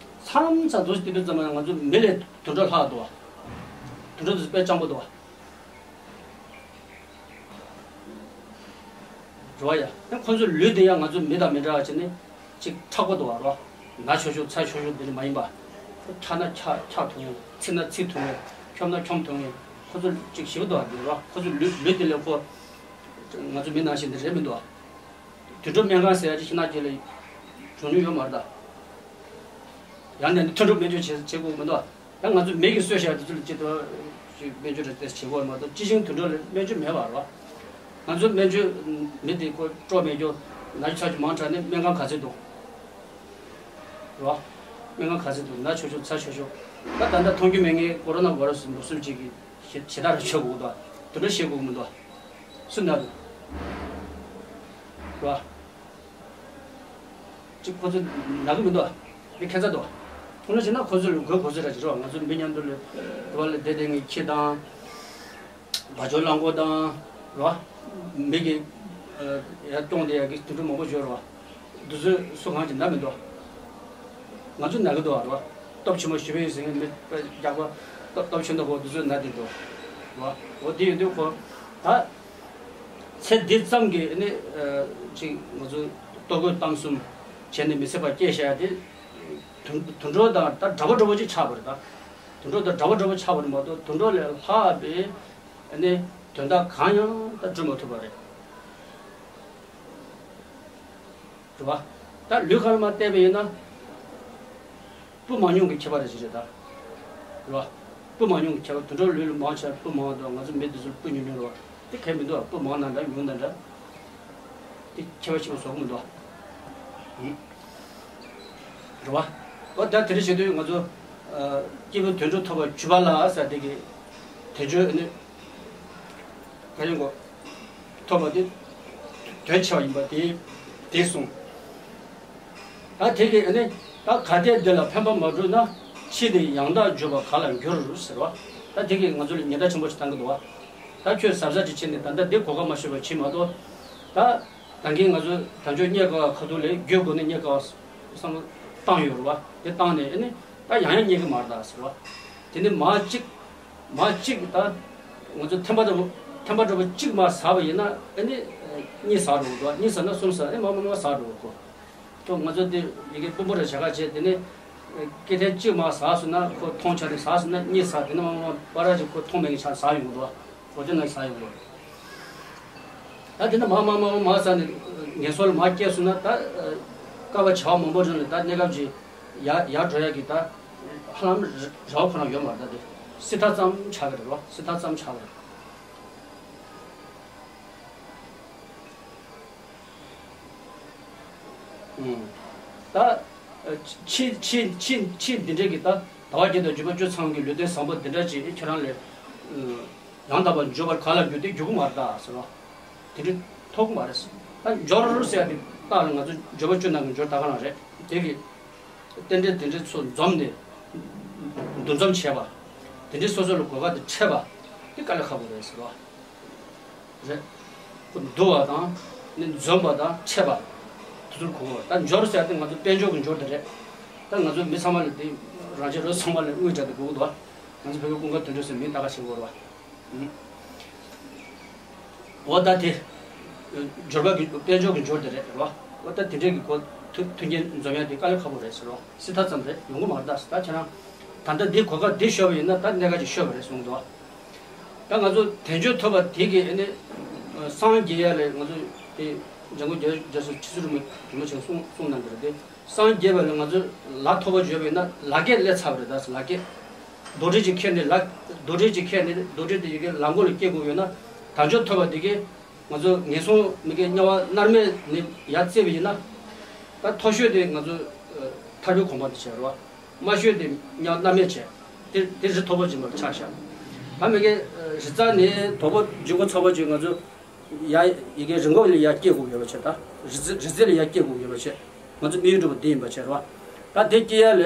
མཚམས་མཚམས་འདུག་སེ་བལྟས་དུས་ཙམ་པ་ང་ཚོ་མི་ལས་དུད་འགྲོ་ལྷག་འདུག་བ། དུད་འགྲོ་དེ་ཚོ་དཔེ་སྤྱང་པོ་འདུག་བ། རེད་བ་ཡ། ཡང་ཁོ་ཚོའི་ལུས་དེ་ཡང་ང་ཚོ་མི་དང་མི་འདྲ་བ་བྱས་ནས་ཅིག་མཁྲེགས་པོ་འདུག་བ་རོ། ན་ཆོག་ཆོག་ཚ་ཆོག་ཆོག་དེ་འདྲ་མ་ཡིན་པ། འཁྱག་ན་འཁྱག་འཁྱག་འཐུང་ངེ། ཚིག་ན་ཚིག་འཐུང་ངེ། འཁྱོམ་ན་འཁྱོམ་འཐུང་ངེ། ཁོ་ཚོ་ཅིག་ཞེ་པོ་འདུག་བ་འདི་རོ། ཁོ་ཚོའི་ལུས་ལུས་དེ་ལས་ཁོ་ང་ཚོ་མི་ནང་བཞིན་དེ་རེད་མི་འདུག་བ། དུད་འགྲོ་སྨན་ཁང་ཟེར་ཡ་ཅིག་ཤིང་ནགས་ཅིག་ལ་བྱུང་མྱོང་ཡོད་མ་རེད་ད། ཡང་ནས་དུད་འགྲོ་སྨན་བཅོས་བྱེད་བྱེད་དགོས་མི་འདུག་བ། ཡང་ང་ཚོ་མི་གིས་གསོས་བཞག་དེ་ཚོ་ལ་ཅི་ཏོ་ཅིག་སྨན་བཅོས་རེ་ཏེ་བྱེད་དགོས་མ་གཏོགས། ཅི་ཞིག་དུད་འགྲོ་ལ་སྨན་བཅོས་མེད་པ་རོ། ང་ཚོ་སྨན་བཅོས་མི་དེ་ཁོ་སྤྲོ་མེད་རྒྱུ་ན་ཆུ་ཚ་རྒྱུ་མང་དྲགས་ནས་སྨན་ཁང་ག་ཚོད་འདུག་རོ། སྨན་ཁང་ག་ཚོད་འདུག་ན་ཆོག་ཆོག་ཚ་ཆོག་ཆོག་ད་ད་ལྟ་མཐོང་རྒྱུ་མེད་མཁན་ཀོ་རོ་ན་བྷ་ར་སི་འབུ་སྲིན་ཅིག་གི་ཞེ་ཞེ་དྲག་རེ་ཆོད་དགོས་འདུག་དུད་འགྲོ་ཤི་དགོས་མི་འདུག་སུ་ན་འདུག་རོ། ཅིག་ཁོ་ཚོ་ན་གི་མི་འདུག་ཨ། མི་ཁྱད་མཚར་འདུག་ཨ། ཁོ་ན་བྱས་ན་ཁོ་ཚོ་ལ་དགོས་དགོས་ཚོད་ར་ཅིག་རེད་བ། ང་ཚོ་མི་མཉམ་དུ་ལ་དུ་བ་ལ་བསྡད་བསྡད་ངེས་ཁྱི་དང་། བ་ཅོ་གླང་གོ་དང་། རེད་བ། མི་གི་ཡར་སྐྱོང་བསྡད་ཡ་གི་དུད་འགྲོ་མང་པོ་ཡོད་རེད་བ། འདི་ཚོས་སུ་གང་ཅིག་ན་མི་འདུག་ཨ། ང་ཚོ་ན་གི་འདུག་ཨ་རེད་བ། སྟོབས་ཆེན་མོ་ཞི་བ་ཡིན་ཟེར་མཁན་མི་དཔེ་རྒྱག་པ་སྟོབས་སྟོབས་ཆེན་འདུག་གོ་འདི་ཚོས་ན་དེ་འདུག་རེད་བ། འོ་དེ་ཡིན་དུས་ཁོ་ད། ཚེ་འདི་ཙམ་གྱི་ནི་ཅིག་ང་ཚོ་ལྟོ་གོས་གཏམ་གསུམ་བྱས་ནས་མི་ཚེ་བར་སྐྱེལ་བཞག་ཡ་དེ་དུད་དུད་འགྲོ་དང་ད་འདྲ་པོ་འདྲ་པོ་ཅིག་ཆགས་པ་རེད། ད་དུད་འགྲོ་དང་འདྲ་པོ་འདྲ་པོ་ཆགས་པ་རེད་མ་གཏོགས། དུད་འགྲོ་ལས་ལྷག་པའི་ནི་དོན་དག་གང་ཡང་ད་སྒྲུབ་མ་ཐུབ་པ་རེད། རེད་བ། ད་ལུས་ཁ་ལ་མ་བལྟས་པ་ཡིན་ན། སྤུ་མང་ཉུང་གི་ཁྱད་པར་ཞིག་རེད་ད། རེད་བ། སྤུ་མང་ཉུང་གི་ཁྱད་པར། དུད་འགྲོ་ལུས་ལ་མང་ཆེ་བ་སྤུ་མང་དང་། ང་ཚོ་མི་འདི་ཚོ་ལ་སྤུ་ཉུང་ཉུང་རེད་བ། དེ་གལ་མི་འདུག་བ། སྤུ་མང་ན་འདྲ་ཉུང་ན་འདྲ། དེ་ཁྱད་པར་ཆེན་པོ་བཟོ་གི་མི་འདུག་བ། རེད་བ། འོ་ད་དེ་འདྲ་བྱེད་དུས་ང་ཚོ་སྐྱེས་བུ་དོན་གྲུབ་ཐོབ་པར་གྱུར་པ་ལ་ཟེར་དེ་གི་དོན་གཅོད་ནི། ག་ཡིན་གོ། ཐོབ་པ་དེ་དོན་ཆེ་བ་ཡིན་པ་དེ་དེ་གསུངས། ད་དེ་གི་ནི་ད་གལ་ཏེ་འདི་ལ་ཕན་པ་མ་བསྒྲུབས་ན། ཕྱིས་འདི་ཡང་དག་འགྱུར་བ་ག་ལ་འགྱུར་ཟེར་བ། ད་དེ་གི་ང་ཚོ་ལ་ཉེན་བརྡ་ཆེན་པོ་ཞིག་བཏང་གི་འདུག་བ། ད་ཁྱོད་གཟབ་གཟབ་ཅིག་བྱས་ནས་ད་ལྟ་འདི་གོ་སྐབས་མ་ཤོར་བ་བྱེད་མ་གཏོགས། ད་ད་གིན་ང་ཚོ་དལ་འབྱོར་རྙེད་དཀའ་བ་ཁ་ཐུག་ལས་རྒྱུའི་སྒོ་ནས་རྙེད་དཀའ་བ་བསམ་བློ་བཏང་ཡོད་རེད་བ། དེ་བཏང་ནས་ནི་ད་ཡང་ཡང་རྙེད་གི་མ་རེད་ད་ཟེར་བ། དེ་ནི་མ་གཅིག་མ་གཅིག་ད་ང་ཚོ་ཐེམ་པ་འདྲ་པོ་ཐེམ་པ་འདྲ་པོ་གཅིག་མ་ཟག་པ་ཡིན་ན། ཨ་ནི་གཉིས་ཟག་འགྲོ་གི་འདུག་གཉིས་ཟག་ན་གསུམ་ཟག་ཨ་ནི་མ་མ་མ་ཟག་འགྲོ་གི་འདུག་ང་ཚོ་དེ་ཡི་གེ་དཔོན་པོ་རེ་བྱ་ག་བྱས། དེ་ནི་སྐེ་ཐེམ་གཅིག་མ་ཟག་སོང་ན་ཁོ་མཐོང་ཆ་ནས་ཟག་སོང་ན། གཉིས་ཟག་དེ་ནི་མ་མ་མ་པ་ར་ཅིག་ཁོ་མཐོང་མེད་ཀྱི་ཆ་ཟག་ཡོང་གི་འདུག་གོ་དེ་ན་ཟག་ཡོང་གི་འདུག་ད་དེ་ནི་མ་མ་མ་མ་ཟག་ནས་ངན་སོང་ལ་མ་སྐྱེས་སོང་ན། ད་དཀའ་བ་བྱ་བ་མང་པོ་རིང་ལ་ད་གནས་སྐབས་ཀྱི་ཡར་ཡར་འགྲོ་ཡ་གི་ད་ཧ་ལམ་རེ་བ་ཁོ་རང་ཡོད་མ་རེད། ད་དེ་སྲིད་མཐའ་ཙམ་ཆགས་ཀྱི་རེད་བ། སྲིད་མཐའ་ཙམ་ཆགས་ཀྱི་རེད། ད་ཕྱིས་ཕྱིས་ཕྱིས་ཕྱིས་འདི་འདྲའི་གི་ད་ཟླ་བ་བརྒྱད་དང་བརྒྱད་པ་བཅུ་ཚང་གི་ལུས་རྟེན་བཟང་པོ་འདི་འདྲ་ཅིག་ཁྱེད་རང་ལས་ཡང་དག་པར་འབྱོར་བར་ག་ལ་འགྱུར་ཏེ་འགྱུར་གི་མ་རེད་ད་ཟེར་བ། དེ་འདྲའི་ཐོབ་གི་མ་རེད། ད་འབྱོར་ཟེར་ཡ་དེ་རྟགས་ལ་ང་ཚོ་འབྱོར་པ་བཅུ་ནང་གི་འབྱོར་ད་ག་རང་རེད། དེ་གི་རྟེན་འབྲེལ་དེ་འདྲའི་ཚོ་འཛོམས་ནས་འདུ་འཛོམས་བྱས་པ། དེ་འདྲའི་སོ་སོ་ལ་གོ་སྐབས་དེ་འཕྲད་པ་དེ་དཀའ་ལས་ཁག་པོ་རེད་ཟེར་བ། རེད། འདུ་བ་དང་ནི་འཛོམས་པ་དང་འཕྲད་པ། དེ་ཚོར་གོ་བ། ད་འབྱོར་ཟེར་ཏེ་ང་ཚོ་དཔལ་འབྱོར་གྱི་འབྱོར་དེ་རེད། ད་ང་ཚོ་མི་ཚང་མ་ལ་དེ་རང་ཆས་རོ་ཚང་མ་ལ་དངུལ་འདྲ་དེ་དགོས་ཀྱི་འདུག་ང་ཚོ་བོད་པའི་ཀུན་དགའ་དོན་གྲུབ་ཟེར་མིང་ད་ག་ཞིག་དགོས་རེད་བ། འོ་ད་དེ་འབྱོར་པ་གི་དཔལ་འབྱོར་གྱི་འབྱོར་དེ་རེད་རེད་བ། ཨོ་ད་དེ་འདྲའི་གི་གོ་མཐུན་མཐུན་རྐྱེན་འཛོམས་ཡ་དེ་དཀའ་ལས་ཁག་པོ་རེད་ཟེར་རོ། སྲིད་མཐའ་ཙམ་རེད། ཡོང་གི་མ་རེད། ད་ད་ཁྱེད་རང་ད་ལྟ་འདི་གོ་སྐབས་འདི་ཤོར་བ་ཡིན་ན་ད་གནད་འགག་ཅིག་ཤོར་བ་རེད་གསུངས་འདུག་ད་ང་ཚོ་དལ་འབྱོར་ཐོབ་པ་དེ་གི་ཨ་ནི་སངས་རྒྱས་ཡ་ལས་ང་ཚོ་དེ་འཇམ་མགོན་རྒྱ་རྒྱ་མཚོ་ཁྲི་ཟུར་རིན་པོ་ཆེ་གསུངས་གསུངས་གནང་གི་རེད་དེ། སངས་རྒྱས་པ་ལ་ང་ཚོ་ལ་ཐོབ་པ་བརྗོད་པ་ཡིན་ན་ལ་སྐད་སླེབས་ཚར་བ་རེད། ད་ལ་སྐད་རྡོག་ཁྲེས་ཅིག་ཁྱེར་ནས་ལ་རྡོག་ཁྲེས་ཅིག་ཁྱེར་ནས་རྡོག་ཁྲེས་དེ་ཡི་གེ་ལ་མགོ་ལ་སྐྱེ་དགོས་ཡོད་ན། དལ་འབྱོར་ཐོབ་པ་དེ་གིས་ང་ཚོ་ངན་སོང་མི་དགེ་དམྱལ་བ་མནར་མེད་ནས་ཡར་བརྩིས་པ་ཡིན་ན། ད་མཐོ་ཤོས་དེ་ང་ཚོ་ཐར་པའི་གོ་འཕང་དེ་བྱས་རོ། དམའ་ཤོས་དེ་དམྱལ་བ་མནར་མེད་བྱས། དེ་དེ་རི་མཐོ་པོ་ཅིག་མར་ཆགས་ཤག་ད་མི་དགེ་རི་རྩ་ནས་དོག་པོ་ལྗིད་ཁོག་ཚ་པོ་ཅིག་ང་ཚོ་ཡ་ཡི་གེ་རི་མགོ་ལ་ཡར་སྐྱེ་དགོས་ཡོད་པ་བྱས། ད་རི་རྩེ་རི་རྩེ་ལ་ཡར་སྐྱེ་དགོས་ཡོད་པ་བྱས། ང་ཚོ་དམིགས་ཡུལ་འགྲུབ་པ་འདི་ཡིན་པ་བྱས་རོ། ད་དེ་སྐྱེ་ཡ་ལས་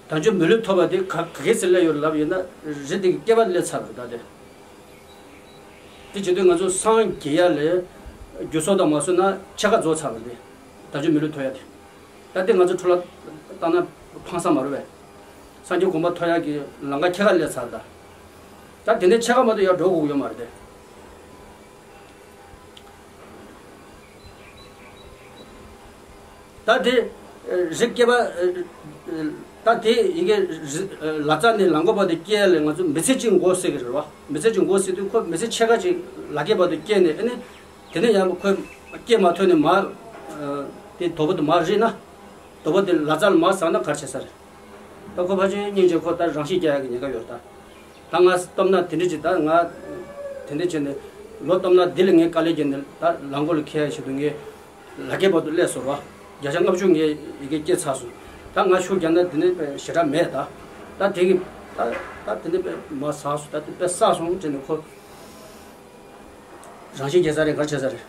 དལ་འབྱོར་མི་ལུས་ཐོབ་པ་དེ་ག་ག་གེ་སེ་སླེབས་ཡོད་ལབ་ཡོད་ན། རི་དེ་གི་སྐེད་པ་སླེབས་ཚར་བ་རེད། ད་དེ་དེ་བྱེད་དུས་ང་ཚོ་སངས་རྒྱས་ཡ་ལས་རྒྱུ་ཚོགས་དང་མ་བཟོས་ན་ཕྱེད་ཀ་རྫོགས་ཚར་བ་རེད། དལ་འབྱོར་མི་ལུས་ཐོབ་ཡ་དེ། ད་དེ་ང་ཚོ་འཕྲོ་བརླག་བཏང་ན་ཕངས་ས་མ་རེད་པས། སངས་རྒྱས་གོ་འཕང་ཐོབ་ཡ་གི་ལམ་ཁ་ཕྱེད་ཀ་སླེབས་ཚར། ད་ད་དེ་ནས་ཕྱེད་ཀ་མ་གཏོགས་ཡར་འགྲོ་དགོས་ཀྱི་ཡོད་མ་རེད་དེ། ད་དེ་རི་སྐེད་པ། ད་དེ་ཡི་གེ་རི་ལ་རྩ་ནས་ལ་མགོ་བར་དུ་སྐྱེ་ཡ་ལས་ང་ཚོ་མི་ཚེ་གཅིག་མགོ་སྲེག་གི་རེད་བ། མི་ཚེ་གཅིག་མགོ་སྲེག་དུས་ཁོ་མི་ཚེ་ཕྱེད་ཀ་ཅིག་ལ་སྐེད་བར་དུ་སྐྱེས་ནས། ཨ་ནི་དེ་ནས་ཡང་ཁོ་སྐྱེ་མ་ཐུབ་ནས་མར་དེ་དོག་པོ་དེ་མར་རིལ་ན། དོག་པོ་དེ་ལ་རྩ་ལ་མར་ཟག་ན་ག་རེ་བྱེད་ས་རེད། ད་ཁོ་ཕལ་ཆེར་སྙིང་རྗེ་ཁོ་ད་རང་ཤི་རྒྱག་ཡ་གི་ཉེན་ཁ་ཡོད་རེད་ད། ད་ང་སྟོབས་ན་དེ་འདྲ་ཅིག་ད་ང་དེ་འདྲ་བྱས་ནས་ལོ་སྟོབས་ན་འདི་ལ་ངས་དཀའ་ལས་བརྒྱབ་ནས་ད་ལ་མགོ་ལ་འཁེལ་ཡ་ཞིག་ཏུ་ངས་ལ་སྐེད་བར་དུ་སླེབས་སོང་ར། བརྒྱ་ཆ་ལྔ་བཅུ་ངས་ཡི་གེ་སྐྱེས་ཚར་སོང་། ད་ང་ཤུགས་རྒྱག་ན་དེ་ནས་ཞེ་དྲག་མེད་ད། ད་དེ་གི་ད་ད་དེ་ནས་དཔེ་མ་ཟག་སོང་། ད་དེ་དཔེ་བསགས་སོང་དྲན་ནས་ཁོ་རང་ཤི་རྒྱག་ས་རེད། ག་རེ་བྱེད་ས་རེད།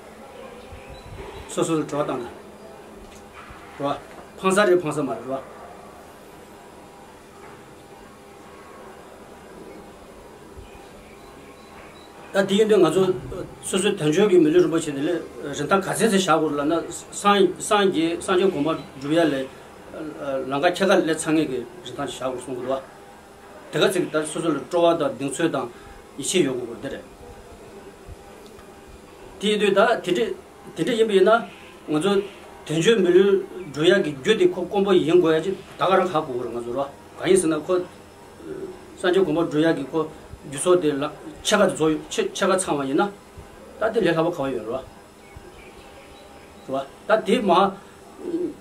སོ་སོ་ལ་དྲི་བ་བཏང་ན། རེད་བ། ཕངས་ས་རེད་ཕངས་ས་མ་རེད་རེད་བ། ད་དེ་ཡིན་དུས་ང་ཚོ་སོ་སོའི་དལ་འབྱོར་གྱི་མི་ལུས་རིན་པོ་ཆེ་དེ་ལས་རིན་ཐང་ག་ཚད་ཅིག་བཞག་དགོས་ལབ་ན། སངས་སངས་རྒྱས་སངས་རྒྱས་གོ་འཕང་སྒྲུབ་ཡ་ལས་ལམ་ཁ་ཕྱེད་ཀ་སླེབས་ཚར་མཁན་གྱི་རིན་ཐང་ཅིག་བཞག་དགོས་གསུང་གི་འདུག་བ། དེ་ག་ཚོད་ཀྱི་ད་སོ་སོ་ལ་སྤྲོ་བ་དང་གདེང་ཚོད་དང་ཡིད་ཆེས་ཡོད་དགོས་པ་དེ་རེད། དེ་ཡིན་དུས་ད་དེ་འདྲ་དེ་འདྲ་ཡིན་པ་ཡིན་ན། ང་ཚོ་དལ་འབྱོར་མི་ལུས་སྒྲུབ་ཡག་གི་རྒྱུ་དེ་ཁོ་དཀོན་པོ་ཡིན་དགོས་ཡ་ཅིག་ད་ག་རང་ཧ་གོ་དགོས་རེད། ང་ཚོ་རོ། གང་ཡིན་ཟེར་ན་ཁོ་སངས་རྒྱས་གོ་འཕང་སྒྲུབ་ཡག་གི་ཁོ་རྒྱུ་ཚོགས་དེ་ལ་ཕྱེད་ཀ་དེ་རྫོགས་ཡོད། ཕྱེད་ཕྱེད་ཀ་ཚང་བ་ཡིན་ན། ད་དེ་ལས་སླ་པོ་ག་བ་ཡོད་རེད་བ། རེད་བ། ད་དེ་མ་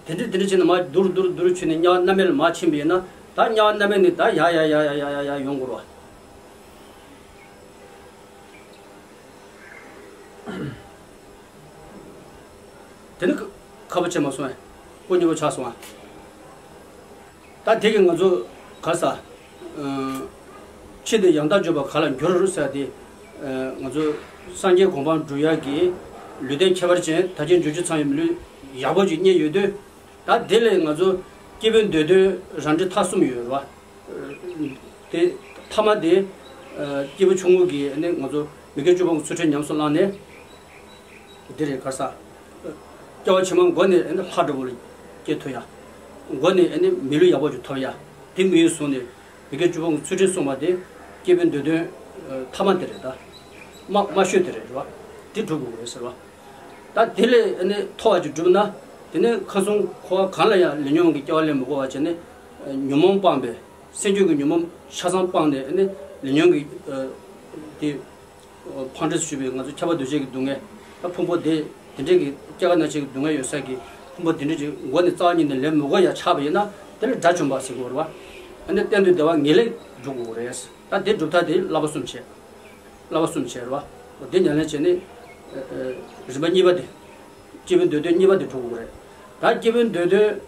དེ་འདྲ་དེ་འདྲ་བྱས་ནས་མ་སྡུག་རུ་སྡུག་རུ་སྡུག་རུ་ཆུད་ནས་དམྱལ་བ་མནར་མེད་ལ་མ་ཕྱིན་པ་ཡིན་ན། ད་དམྱལ་བ་མནར་མེད་ནས་ད་ཡར་ཡར་ཡོང་དགོས་རེད་བ། དེ་ནི་ཁ་བ་ཆེ་མ་སོང་ངས། སྐུ་མཉེལ་པོ་ཆགས་སོང་ཨ། ད་དེ་གིས་ང་ཚོ་ག་ས། ཨ། ཕྱི་དེ་ཡང་དག་བརྗོད་པ་ག་ལ་འགྱུར་ཟེར་དེ། ཨ། ང་ཚོ་སངས་རྒྱས་གོ་འཕང་སྒྲུབ་ཡག་གི་ལུས་རྟེན་ཁྱད་པར་ཅན་དལ་རྐྱེན་འབྱོར་བཅུ་ཚང་བའི་མི་ལུས་ཡག་པོ་ཅིག་རྙེད་ཡོད་དུས། ད་དེ་ལས་ང་ཚོ་སྐྱེས་བུ་འདོད་དོན་རང་འགྲེལ་མཐའ་གསུམ་ཡོད་རེད་བ། དེ་ཐ་མ་དེ། ཨ། སྐྱེས་བུ་ཆུང་ངུ་གིས་ནི་ང་ཚོ་མི་དགེ་བཅུ་སྤོང་གི་ཚུལ་ཁྲིམས་ཉམས་སུ་བླངས་ནས། འདི་རེད་ག་ས། སྐྱེ་བ་ཕྱི་མ་མགོ་ནས་ཨ་ནི་ལྷ་འདྲ་བོ་ལ་སྐྱེ་ཐུབ་ཡ། མགོ་ནས་ཨ་ནི་མི་ལུས་ཡག་པོ་ཅིག་ཐོབ་ཡ། དེ་དམིགས་ཡུལ་བཟུང་ནས་མི་དགེ་བཅུ་སྤོང་གི་ཚུལ་ཁྲིམས་སྲུང་བ་དེ་སྐྱེས་བུའི་འདོད་དོན་ཐ་མ་དེ་རེད་ད། དམའ་དམའ་ཤོས་དེ་རེད་རེད་བ། དེ་སྒྲུབ་དགོས་རེད་ཟེར་བ། ད་དེ་ལས་ཨ་ནི་མཐོ་བ་ཅིག་བསྒྲུབས་ན། དེ་ནས་ཁམས་གསུམ་འཁོར་བ་གང་ལ་ཡང་ལས་ཉོན་གྱི་སྐྱེ་བ་ལེན་མི་དགོས་པ་བྱས་ནས། ཉོན་མོངས་སྤངས་པའི་སེམས་རྒྱུད་ཀྱི་ཉོན་མོངས་ཆ་ཚང་སྤངས་ནས་ཨ་ནི་ལས་ཉོན་གྱི། ཨ། དེ། ཕངས་འབྲས་སུ་གྱུར་པའི་ང་ཚོ་ཁྱབ་པ་འདུ་བྱེད་ཀྱི་སྡུག་བསྔལ། ད་ཕུང་པོ་དེ་དེ་འདྲས་ཀྱི་སྐྱེ་རྒ་ན་འཆི་གི་སྡུག་བསྔལ་ཡོད་ས་ཀྱི་ཕུང་པོ་དེ་འདྲས་ཀྱི་མགོ་ནས་རྩ་བ་ཉིད་ནས་ལེན་མི་དགོས་ཡ་ཆགས་པ་ཡིན་ན། དེ་ལ་དགྲ་བཅོམ་པ་ཟེར་དགོས་རེད་བ། ཨ་ནི་གཏན་དུ་བདེ་བ་ངེས་ལེགས་འགྲུབ་དགོས་རེད། ད་དེ་སྒྲུབ་ཐབས་དེ་བསླབ་པ་གསུམ་བྱས། བསླབ་པ་གསུམ་བྱས་རེད་བ། དེ་ཉམས་ལེན་བྱས་ནས། ཨ། ཨ། རིམ་པ་གཉིས་པ་དེ། སྐྱེས་བུའི་འདོད་དོན་གཉིས་པ་དེ་འགྲུབ་དགོས་རེད། ད་སྐྱེས་བུའི་འདོད་དོན།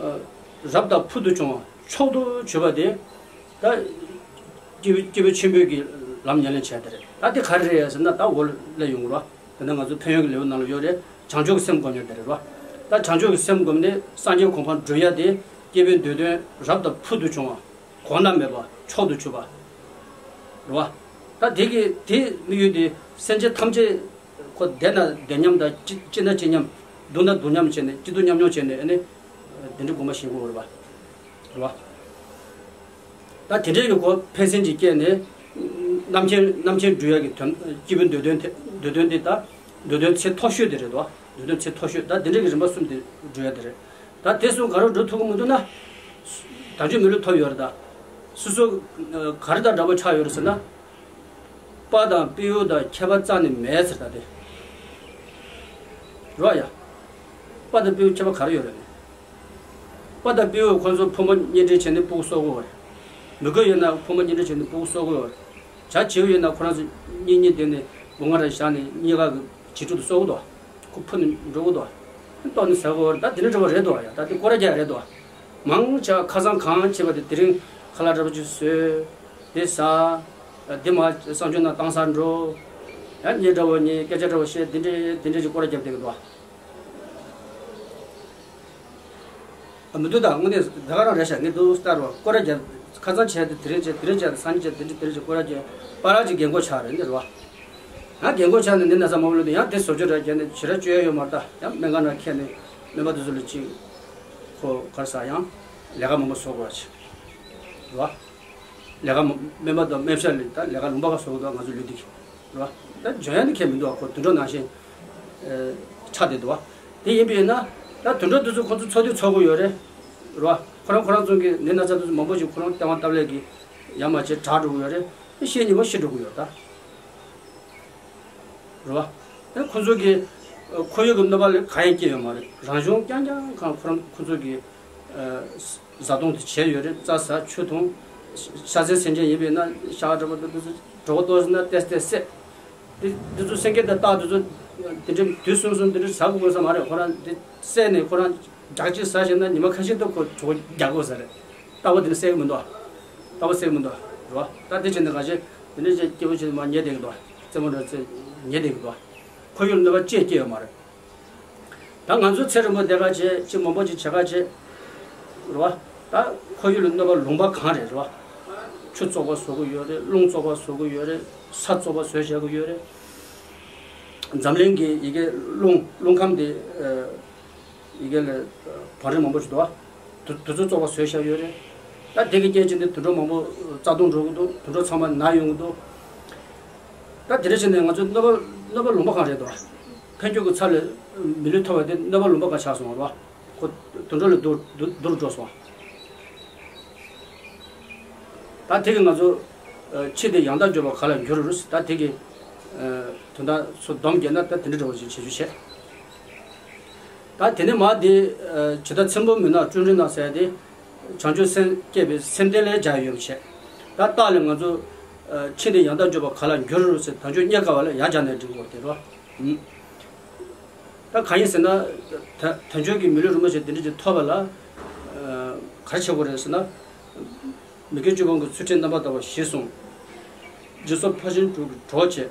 ཨ། རབ་དང་ཕུལ་དུ་བྱུང་བ་མཆོག་ཏུ་གྱུར་པ་དེ། ད་སྐྱེས་བུ་སྐྱེས་བུ་ཆེན་པོའི་གི་ལམ་ཉམས་ལེན་བྱས་དེ་རེད། ད་དེ་ག་རེ་རེད་ཟེར་ན། ད་འོག་ལ་ཡོང་གི་རེད་བ། དེ་ནས་ང་ཚོ་ཕན་ཡོན་གྱི་ལེའུ་ནང་ལ་ཡོད་རེད། བྱང་ཆུབ་ཀྱི་སེམས་སྒོམ་ཡ་དེ་རེད་བ། ད་བྱང་ཆུབ་ཀྱི་སེམས་བསྒོམས་ནས་སངས་རྒྱས་གོ་འཕང་བགྲོད་ཡ་དེ། སྐྱེས་བུའི་འདོད་དོན་རབ་དང་ཕུལ་དུ་བྱུང་བ། གོང་ན་མེད་པ་མཆོག་ཏུ་གྱུར་པ། རེད་བ། ད་དེ་གི་དེ་དམིགས་ཡུལ་དེ་སེམས་ཅན་ཐམས་ཅད་ཁོ་བདེ་ན་བདེ་མཉམ་དང་། སྐྱིད་སྐྱིད་ན་སྐྱིད་མཉམ། སྡུག་ན་སྡུག་མཉམ་བྱས་ནས། སྐྱིད་སྡུག་མཉམ་མྱོང་བྱས་ནས། ཨ་ནི་དེ་འདྲའི་སྒོམ་པ་ཞིག་དགོས་རེད་བ། རེད་བ། ད་དེ་འདྲའི་གི་ཁོ་ཕན་སེམས་ཅིག་སྐྱེས་ནས། རྣམ་མཁྱེན་རྣམ་མཁྱེན་སྒྲུབ་ཡ་གི་དོན། སྐྱེས་བུའི་འདོད་དོན་དེ། འདོད་དོན་དེ་ད། འདོད་དོན་ཚེ་མཐོ་ཤོས་དེ་རེད་དོ། འདོད་དོན་ཚེ་མཐོ་ཤོས་ད་དེ་འདྲ་གི་རིམ་པ་གསུམ་དེ་འགྲོ་ཡ་དེ་རེད། ད་དེ་གསུམ་ག་རུ་འགྲོ་ཐུབ་ཀྱི་མི་འདུག་ན། དལ་འབྱོར་མི་ལུས་ཐོབ་ཡོད་རེད་ད། སོ་སོ་ག་རེ་དང་འདྲ་པོ་ཆགས་ཡོད་རེད་ཟེར་ན། དཔའ་དང་སྤྲེའུ་དང་ཁྱད་པར་རྩ་ནས་མེད་ཟེར་ད་དེ། རོ་ཡ། དཔའ་དང་སྤྲེའུ་ཁྱད་པར་ག་རེ་ཡོད་རེད། དཔའ་དང་སྤྲེའུ་ཁོ་ཚོ་ཕོ་མོ་གཉེན་སྒྲིག་བྱས་ནས་ཕྲུ་གུ་གསོ་གི་ཡོད་རེད། མི་རྒན་ཡིན་ན་ཕོ་མོ་གཉེན་སྒྲིག་བྱས་ནས་ཕྲུ་གུ་གསོ་གི་ཡོད་རེད། བྱ་བྱིའུ་ཡིན་ན་ཁོ་རང་ཚོ་གཉིས་གཉིས་བསྡད་ནས་སྒོ་ང་རེ་བཞག་ནས་གཉིས་ཀ་གི་བྱིས་ཕྲུག་དེ་གསོ་གི་འདུག་ཁོ་ཕུ་ནས་འགྲོ་གི་འདུག་ལྟོགས་ནས་ཟ་གི་ཡོད་རེད། ད་དེ་འདྲ་འདྲ་པོ་རེད་འདུག་ཡ། ད་དེ་སྐོར་ར་རྒྱག་རེད་འདུག་མང་ཆེ་བ་ཁ་སང་གང་བྱས་པ་དེ་དེ་རིང་ཁ་ལག་འདྲ་པོ་ཅིག་བཟོས། དེ་ཟ། དེ་མ་གསང་སྤྱོད་ནང་བཏང་ས་འགྲོ། ཡང་ཉེ་འདྲ་བོ་ཉེ་སྐད་ཆ་འདྲ་བོ་བཤད། དེ་འདྲས་དེ་འདྲས་ཀྱི་སྐོར་ར་རྒྱབ་བསྡད་ཀྱི་འདུག་ཨ། མི་འདུག་ད་དངོས་གནས་ད་ག་རང་རེད་ཤག་ངས་འདུག་ལྟ་རོགས་སྐོར་ར་རྒྱབ། ཁ་སང་བྱས་དེ་དེ་རིང་བྱས། དེ་རིང་བྱས་དེ་སང་ཉིན་བྱས། དེ་འདྲས་དེ་རིང་བྱས། སྐོར་ར་རྒྱབ། པ་ར་ཅིག་རྒན་གོག་ཆགས་རེད་འདི་རེད་བ། ཡང་རྒན་གོག་ཆགས་ནས་འདི་ན་ཚ་མ་བོ་ལོས་དེ་ཡང་དེ་བཟོ་བཅོས་ར་རྒྱབ་ནས་ཞེ་དྲག་བཅོས་ཡ་ཡོད་མ་རེད་ད། ཡང་སྨན་ཁང་ནང་ཁྱེར་ནས་སྨན་པ་དེ་ཚོ་ལ་ཅིག་ཁོ་ག་རེ་ཟ། ཡང་ལས་ཀ་མང་པོ་བཟོ་དགོས་ར་ཅིག་རེད་བ། ལས་ཀ་མ་སྨན་པ་དང་སྨན་ཞབས་ལས་ད་ལས་ཀ་ལུང་པ་ག་བཟོ་དགོས་འདུག་ང་ཚོ་ལུས་འདི་གི་རེད་བ། ད་འཇོན་ཡ་ནི་ཁྱད་མི་འདུག་བ། ཁོ་དུད་འགྲོ་ནང་བཞིན་ཨེ་ཆགས་བསྡད་འདུག་བ། དེ་ཡིན་པས་ན་ད་དུད་འགྲོ་དེ་ཚོ་ཁོ་ཚོ་འཚོ་དུས་འཚོ་གི་ཡོད་རེད། རེད་བ། ཁོ་རང་ཁོ་རང་ཚོ་གི་ནད་ན་ཚ་དེ་ཚོ་མང་པོ་ཞིག་ཁོ་རང་བསྟེན་པ་བསྟེན་ལས་ཀྱི་ཡར་མར་བྱས་དྲག་འགྲོ་གི་ཡོད་རེད། ཤི་ཉིན་མོ་ཤི་འགྲོ་གི་ཡོད་ད། རེད་བ། ཁོ་ཚོ་གི་ཁོར་ཡུག་གི་གནོད་པ་ལས་གང་ཡང་སྐྱེ་ཡོད་མ་རེད། རང་བྱུང་རྐྱང་རྐྱང་གང་ཁོ་རང་ཁོ་ཚོ་གི་བཟའ་བཏུང་དེ་བྱས་ཡོད་རེད། རྩྭ་ཟ་ཆུ་འཐུང་། ཤ་ཟའི་སེམས་ཅན་ཡིན་པས་ན་ཤ་འདྲ་པོ་འདྲ་འདུག་ཟེར་གྲོད་ཁོག་ལྟོགས་ཟེར་ན་ཏེས་ཏེས་བསད། དེ་དེ་ཚོ་སེང་གེ་དང་སྟག་དེ་ཚོ་དེ་འདྲའི་དུས་གསུམ་གསུམ་དེ་འདྲའི་ཟ་དགོས་དགོས་ས་མ་རེད། ཁོ་རང་དེ་བསད་ནས་ཁོ་རང་རྒྱགས་ཅིག་ཟ་བྱས་ན་ཉི་མ་ཁ་ཤས་ཐོག་ཁོ་གྲོད་ཁོག་རྒྱགས་དགོས་ས་རེད། སྟག་པ་དེ་ནི་བསད་ཀྱི་མི་འདུག་སྟག་པ་བསད་ཀྱི་མི་འདུག་རེད་བ། ད་དེ་བྱས་ནས་ག་ཅེ་དེ་འདྲའི་ཅིག་སྐྱེ་བོ་ཅིག་མར་ཉལ་བསྡད་ཀྱི་འདུག་རྩེད་མོ་འདྲ་རྩེ་ཉལ་བསྡད་ཀྱི་འདུག་ཁོར་ཡུག་ལ་གནོད་པ་ཅི་ཡང་སྐྱེ་ཡོད་མ་རེད། ད་ང་ཚོ་ཚེ་རིང་པོ་བསྡད་ག་བྱས་ཅིག་མང་པོ་ཅིག་བྱེད་ག་བྱས། རེད་བ། ད་ཁོར་ཡུག་ལ་གནོད་པ་ལུང་པ་གང་རེད། རེད་བ། ཆུ་བཙོག་པ་བཟོ་གི་ཡོད་རེད། རླུང་བཙོག་པ་བཟོ་གི་ཡོད་རེད། ས་བཙོག་པ་བཟོས་བཞག་གི་ཡོད་རེད། འཛམ་གླིང་གི་ཡི་གེ་རླུང་རླུང་ཁམས་དེ་ཨ། ཡི་གེ་ལ་བང་རིམ་མང་པོ་ཞིག་འདུག་བ། དུ་དུ་ཚོད་བཙོག་པ་བཟོས་བཞག་ཡོད་རེད། ད་དེ་གི་རྐྱེན་བྱས་ནས་དུད་འགྲོ་མང་པོ་རྩ་སྟོང་འགྲོ་གི་འདུག་དུད་འགྲོ་ཚང་མ་ན་ཡོང་གི་འདུག་ད་དེ་འདྲ་བྱས་ནས་ང་ཚོ་གནོད་པ་གནོད་པ་ལུང་པ་གང་རེད་འདུག་བ། འཕེལ་འགྱུར་གྱི་ཚབ་ལ་མི་ལུས་ཐོབ་པ་དེ་གནོད་པ་ལུང་པ་གང་ཆགས་སོང་བ། ཁོ་དུད་འགྲོ་ལས་སྡུག་སྡུག་སྡུག་རུ་འགྲོ་སོང་བ། ད་དེ་གི་ང་ཚོ་ཨ་ཕྱིས་དེ་ཡང་དག་འབྱོར་པ་ག་ལ་འགྱུར་རུ། ད་དེ་གི་ཨ་དོན་དག་ཚོ་སྡོམ་བརྒྱབ་ན་ད་དེ་འདྲ་འདྲ་བོ་ཞིག་བྱེད་རྒྱུ་བྱས། ད་དེ་ནས་མར་དེ་ཇི་ལྟར་ཚེམ་བུ་མུན་ནག་ཀྲུང་རིང་ན་ཟེར་ཏེ། བྱང་ཆུབ་སེམས་བསྐྱེད་པའི་སེམས་རྟེན་ལས་སྦྱར་ཡོད་པ་བྱས། ད་རྟགས་ལས་ང་ཚོ་ཕྱིས་དེ་ཡང་དག་འབྱོར་པ་ག་ལ་འགྱུར་རུ་ཟེར། དལ་འབྱོར་རྙེད་དཀའ་བ་ལ་ཡར་སྦྱར་ནས་འབྲི་དགོས་དེ་རོ། ད་གང་ཡིན་ཟེར་ན། ད་དལ་འབྱོར་གྱི་མི་ལུས་རིན་པོ་ཆེ་དེ་འདྲ་ཅིག་ཐོབ་པ་ལ་ག་རེ་བྱེད་དགོས་རེད་ཟེར་ན། མི་དགེ་བཅུ་སྤོང་གི་ཚུལ་ཁྲིམས་རྣམ་པར་དག་པ་གཞིར་བཟུང་། སྦྱིན་སོགས་ཕར་ཕྱིན་དྲུག་གི་གྲོགས་བྱས།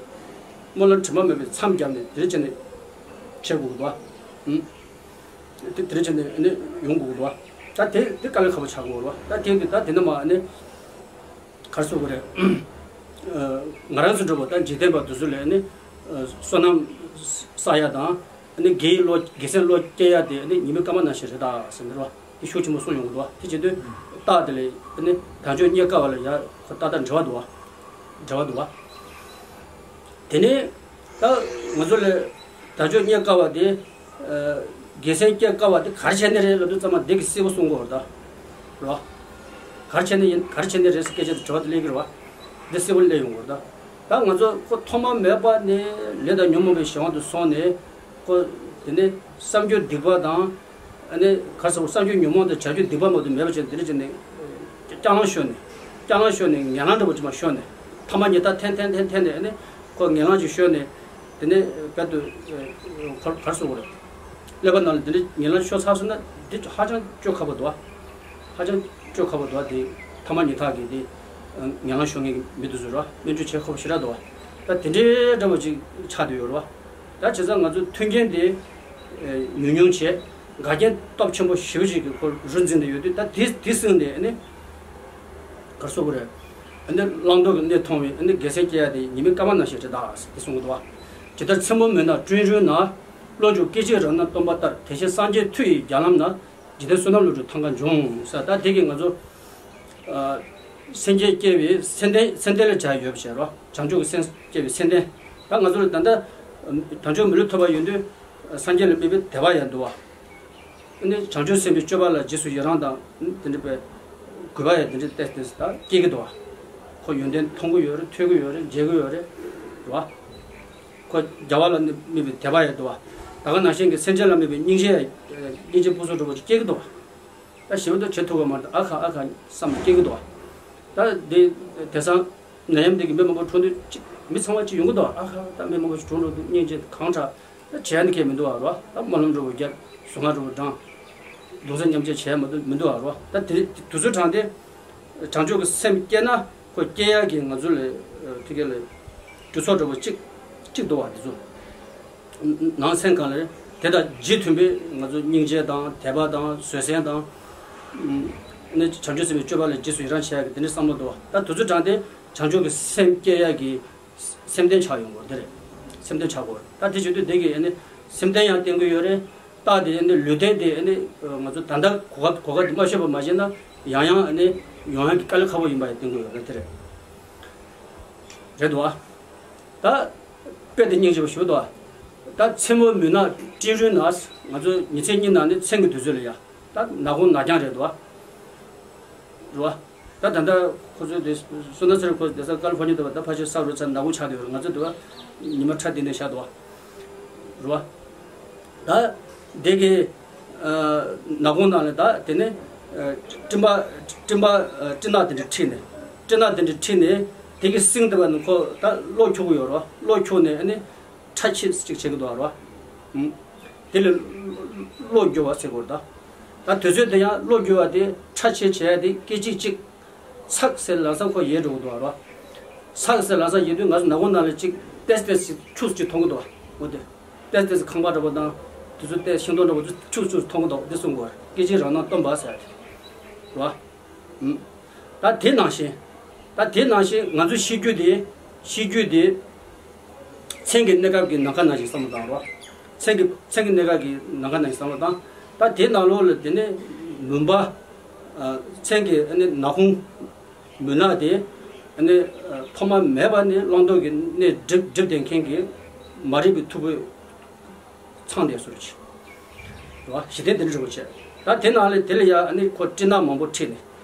སྨོན་ལམ་དྲི་མ་མེད་པའི་མཚམས་བརྒྱབ་ནས་དེ་འདྲ་བྱས་ནས་བྱེད་དགོས་ཀྱི་འདུག་བ། དེ་དེ་འདྲ་བྱས་ནས་ནི་ཡོང་དགོས་ཀྱི་འདུག་བ། ད་དེ་དེ་དཀའ་ལས་ཁག་པོ་ཆགས་ཀྱི་ཡོད་རེད་བ། ད་དེ་དེ་ད་དེ་ནས་མར་ནི་ག་རེ་ཟེར་དགོས་རེད། ང་རང་ཚོ་འདྲ་པོ་ད་འཇིག་རྟེན་པ་དེ་ཚོ་ལ་ནི་བསོད་ནམས་བསགས་ཡ་དང་། ནི་དགེ་བའི་བློ་དགེ་སེམས་བློ་སྐྱེ་ཡ་དེ་ནི་ཉི་མའི་སྐར་མ་ནང་བཞིན་རེད་ད་ཟེར་ནི་རེད་བ། དེ་ཤུགས་ཆེན་པོ་གསུངས་ཡོང་གི་འདུག་བ། དེ་བྱེད་དུས་རྟགས་དེ་ལས་ནི་དལ་འབྱོར་རྙེད་དཀའ་བ་ལ་ཡ་ཁོ་ཏག་ཏག་འབྲེལ་བ་འདུག་བ། འབྲེལ་བ་འདུག་བ། དེ་ནས་ད་ང་ཚོ་ལ་དལ་འབྱོར་རྙེད་དཀའ་བ་དེ། དགེ་སེམས་སྐྱེ་དཀའ་བ་དེ་ག་རེ་བྱས་ནས་རེད་ལབ་དུས་ཙམ་པ་འདི་གི་གསལ་པོ་གསུང་གི་ཡོད་རེད་ད། རེད་བ། ག་རེ་བྱས་ནས་ཡིན་ག་རེ་བྱས་ནས་རེད་ཟེར་སྐད་ཆ་དེ་དྲི་བ་དེ་སླེབས་ཀྱི་རེད་བ། འདི་གསལ་པོ་སླེབས་ཡོང་གི་ཡོད་རེད་ད། ད་ང་ཚོ་ཁོ་ཐོག་མ་མེད་པ་ནས་ལས་དང་ཉོན་མོངས་པའི་གཞན་དབང་དུ་སོང་ནས། ཁོ་དེ་ནས་བསམ་རྒྱུ་སྡིག་པ་དང་། ཨ་ནི་ག་རེ་ཟེར། བསམ་རྒྱུ་ཉོན་མོངས་དང་བྱ་རྒྱུ་སྡིག་པ་མ་གཏོགས་མེད་པ་བྱས་འདི་འདྲ་བྱས་ནས་རྐྱང་ལངས་ཤོར་ནས། རྐྱང་ལངས་ཤོར་ནས་ངན་ལངས་འདྲ་པོ་ཅིག་མར་ཤོར་ནས། ཐ་མ་ཉི་ཐ་འཐེན་འཐེན་འཐེན་འཐེན་ནས། ཨ་ནི་ཁོ་ངན་ལངས་ཅིག་ཤོར་ནས། དེ་ནས་རྦད་དེ་ག་ག་རེ་ཟེར་དགོས་རེད། ཀླད་པ་ནང་ལ་དེ་འདྲ་ངན་ལངས་ཤོར་ཚར་སོང་ན་འདི་ཧ་ཅང་སྐྱོ་ཁག་པོ་འདུག་བ། ཧ་ཅང་སྐྱོ་ཁག་པོ་འདུག་བ། དེ་ཐ་མ་ཉི་ཐ་གི་དེ་ངན་ལངས་ཤོར་མཁན་གྱི་མི་དེ་ཚོ་ར་སྨན་བཅོས་བྱེད་ཁག་པོ་ཞེ་དྲག་འདུག་བ། ད་དེ་འདྲའི་འདྲ་པོ་ཅིག་ཆགས་བསྡད་ཡོད་རེད་བ། ད་བྱས་ཙང་ང་ཚོ་མཐུན་རྐྱེན་དེ་ཉུང་ཉུང་བྱས། འགལ་རྐྱེན་སྟོབས་ཆེན་པོ་ཞེ་པོ་ཅིག་གིས་ཁོ་རུ་འཛིན་བསྡད་ཡོད་དུས། ད་དེ་དེ་སྲིད་ནས་ཨ་ནི་ག་རེ་ཟེར་དགོས་རེད། ཨ་ནི་བླང་དོར་གྱི་གནས་མཐོང་བས། ཨ་ནི་དགེ་སེམས་སྐྱེ་ཡ་དེ་ཉི་མའི་སྐར་མ་ནང་བཞིན་རེད་ད་ཟེར་དེ་གསུང་གི་འདུག་བ། ཇི་ལྟར་ཚེམ་བུ་མུན་ནག་ཀྲུང་རིང་ན། བློ་འཇུག་སྐད་ཅིག་རང་སྣང་སྟོང་པ་ལྟར། དེ་བཞིན་སངས་རྒྱས་མཐུ་ཡི་རྒྱ་ལམ་ན། འཇིག་རྟེན་བསོད་ནམས་བློ་གྲོས་ཐང་ག་འབྱུང་ཟེར། ད་དེ་གིས་ང་ཚོ་ཨ་སེམས་བསྐྱེད་སྐྱེ་བའི་སེམས་རྟེན་སེམས་རྟེན་ལ་བྱ་ཡོད་པ་བྱས་རོ། བྱང་ཆུབ་ཀྱི་སེམས་སྐྱེ་བའི་སེམས་རྟེན། ད་ང་ཚོ་ལ་ད་ལྟ་ བ། དལ་འབྱོར་མི་ལུས་ཐོབ་པ་ཡོང་དུས་སངས་རྒྱས་ལ་དམིགས་པའི་དད་པ་ཡང་འདུག་བ། ཨ་ནི་བྱང་ཆུབ་སེམས་དཔའི་སྤྱོད་པ་ལ་རྗེས་སུ་ཡི་རང་དང་དེ་འདྲ་བའི་གུས་པ་ཡང་དེ་འདྲ་ཏོག་ཙམ་ད་སྐྱེ་གི་འདུག་བ། ཁོ་ཡོན་ཏན་མཐོང་གི་ཡོད་རེད། ཐོས་ཀྱི་ཡོད་རེད། མཇལ་གྱི་ཡོད་རེད། རེད་བ། ཁོ་རྒྱལ་བ་ལ་དམིགས་པའི་དད་པ་ཡང་འདུག་བ། ད་ག་ནང་བཞིན་གྱི་སེམས་ཅན་ལ་དམིགས་པའི་སྙིང་རྗེ་ཡང་སྙིང་རྗེ་སྤུ་གསུམ་འདྲ་པོ་ཅིག་སྐྱེ་གི་འདུག་བ། ད་ཞེ་པོ་ཅིག་བྱེད་ཐུབ་པ་མ་རེད། ཨ་ཁ་ཨ་ཁ་བསམ་སྐྱེ་གི་འདུག་བ། ད་དེ་དེང་སང་ནད་ཡམས་དེ་གི་མི་མང་པོ་གྲོངས་དུས་ཅིག་མི་ཚང་མ་ཅིག་ཡོང་གི་འདུག་བ། ཨ་ཁ་ད་མི་མང་པོ་ཅིག་གྲོངས་འགྲོ་དུས་སྙིང་རྗེ་གང་དྲག་ད་བྱས་ནས་ཁེལ་མི་འདུག་བ། རོ་ད་སྨོན་ལམ་འདྲ་པོ་རྒྱབ། གཟུངས་སྔགས་འདྲ་པོ་བགྲང་། གདུང་སེམས་མཉམ་སྐྱེད་བྱས་མ་གཏོགས་མི་འདུག་བ། རོ་ད་དེ་དུས་ཚོད་དྲངས་ཏེ་བྱང་ཆུབ་ཀྱི་སེམས་སྐྱེས་ན་ཁོ་སྐྱེ་ཡག་གི་ང་ཚོ་ལ་ཕ་གི་ལ་དུས་ཚོད་འདྲ་པོ་ཅིག་ཅིག་འདུག་བ། དེ་ཚོ་ནང་སེམས་གང་ལ་དེ་དང་རྗེས་མཐུན་པའི་ང་ཚོ་སྙིང་རྗེ་དང་དད་པ་དང་བཟོད་བསྲན་དང་། ནི་བྱང་ཆུབ་སེམས་དཔའི་སྤྱོད་པ་ལ་རྗེས་སུ་ཡི་རང་བྱེད་ཡག་གི་དེ་འདྲའི་བསམ་བློ་འདུག་བ། ད་དུས་ཚོད་དྲངས་ཏེ་བྱང་ཆུབ་ཀྱི་སེམས་སྐྱེ་ཡག་གི་སེམས་རྟེན་ཆགས་ཡོང་དགོས་དེ་རེད། སེམས་རྟེན་ཆགས་དགོས། ད་དེ་བྱེད་དུས་དེ་གི་ཨ་ནི་སེམས་རྟེན་ཡང་བསྟེན་གྱི་ཡོད་རེད། རྟགས་དེ་ཨ་ནི་ལུས་རྟེན་དེ་ཨ་ནི་ང་ཚོ་ད་ལྟ་གོ་སྐབས་གོ་སྐབས་དེ་མ་ཤོར་བ་མ་བྱས་ན་ཡང་ཡང་ཨ་ནི་ཡོང་ཡག་གི་དཀའ་ལས་ཁག་པོ་ཡིན་པ་ཡང་བསྟན་གྱི་ཡོད་རེད། དེ་རེད། རེད་འདུག་བ། ད་དཔེ་དེ་སྙིང་རྗེ་པོ་ཞིག་འདུག་བ། ད་མཚན་མོ་མུན་ནག་སྤྲིན་རུམ་ན། ང་ཚོ་ཉིན་མཚན་གཉིས་ནང་ནས་མཚན་གྱི་དུས་ཚོད་ལ་ཡ། ད་ནག་ཁུང་ནག་རྐྱང་རེད་འདུག་བ། རེད་བ། ད་ད་ལྟ་ཁོ་ཚོའི་དེ་བསོད་ནམས་ཚེ་རིང་ཁོ་དེང་སང་ཀ་ལི་ཧྥོ་ནི་ཡ་དུ་བ། ད་ཕལ་ཆེར་ས་རུ་ཚ་ནག་ཁུང་ཆགས་བསྡད་ཡོད་རེད། ང་ཚོ་དུ་བ་ཉི་མ་ཁྲ་ལྡིང་ནས་བཞག་འདུག་བ། རེད་བ། ད་དེ་གི་ནག་ཁུང་ནང་ལ་ད་དེ་ནས་སྤྲིན་པ་སྤྲིན་པ་སྤྲིན་ནག་དེ་འདྲ་འཁྲིགས་ནས། སྤྲིན་ནག་དེ་འདྲ་འཁྲིགས་ནས་དེ་གི་གསེང་དེ་བ་ནི་ཁོ་ད་གློག་འཁྱུག་གི་ཡོད་རེད་བ། གློག་འཁྱུག་ནས་ཨ་ནི་ཁྲ་ཆིལ་ཅིག་བྱེད་ཀྱི་འདུག་བ། རེད་བ། དེ་ལས་གློག་འགྱུ་བ་ཟེར་དགོས་རེད་ད། ད་དུས་ཚོད་དེ་ཡང་གློག་འགྱུ་བ་དེ་ཁྲ་ཆིལ་བྱས་ཏེ་སྐད་ཅིག་གཅིག་ཚག་ཟེར་ལམ་སང་ཁོ་ཡལ་འགྲོ་གི་འདུག་བ། རེད་བ། ཚག་ཟེར་ལམ་སང་ཡལ་དུས་ང་ཚོ་ནག་ཁུང་ནང་ལ་ཅིག་ཏེས་ཏེས་ཁྱུག་ཅིག་མཐོང་གི་འདུག་བ། འོ་དེ། ཏེས་ཏེས་ཁང་པ་འདྲ་པོ་དང་དུས་ཚོད་ཏེས་ཤིང་སྡོང་འདྲ་པོ་ཁྱུག་ཁྱུག་མཐོང་གི་འདུག་བ། འདི་གསུང་དགོས་རེད། སྐད་ཅིག་རང་སྣང་སྟོན་པ་ཟེར་ཡ་དེ། རེད་བ། ད་དེ་ནང་བཞིན། ད་དེ་ནང་བཞིན་ང་ཚོ་ཤེས་རྒྱུ་དེ། ཤེས་རྒྱུ་དེ། མཚན་གྱི་གནས་སྐབས་ཀྱི་ནམ་མཁའ་ནང་བཞིན་བསམ་བློ་བཏང་རོགས། མཚན་གྱི་མཚན་གྱི་གནས་སྐབས་ཀྱི་ནམ་མཁའ་ནང་བཞིན་བསམ་བློ་བཏང་། ད་དེ་ནང་ལོགས་ལ་དེ་ནས་མུན་པ། མཚན་གྱི་ནི་ནག་ཁུང་མུན་ནག་དེ་ནི་ཐོག་མ་མེད་པ་ནས་བླང་དོར་གྱི་གནས་སྒྲིབ་སྒྲིབ་བསྡད་མཁན་གྱི་མ་རིག་པའི་མཐུ་བོས་ཚང་བསྡད་སོ་ཅི། རེད་བ། གཞི་རྟེན་དེ་འདྲ་རེད་བ་བྱས། ད་དེ་ནང་ལས་དེ་ལ་ཡ་ཨ་ནི་ཁོ་སྤྲིན་ནག་མང་པོ་འཁྲིགས་ནས།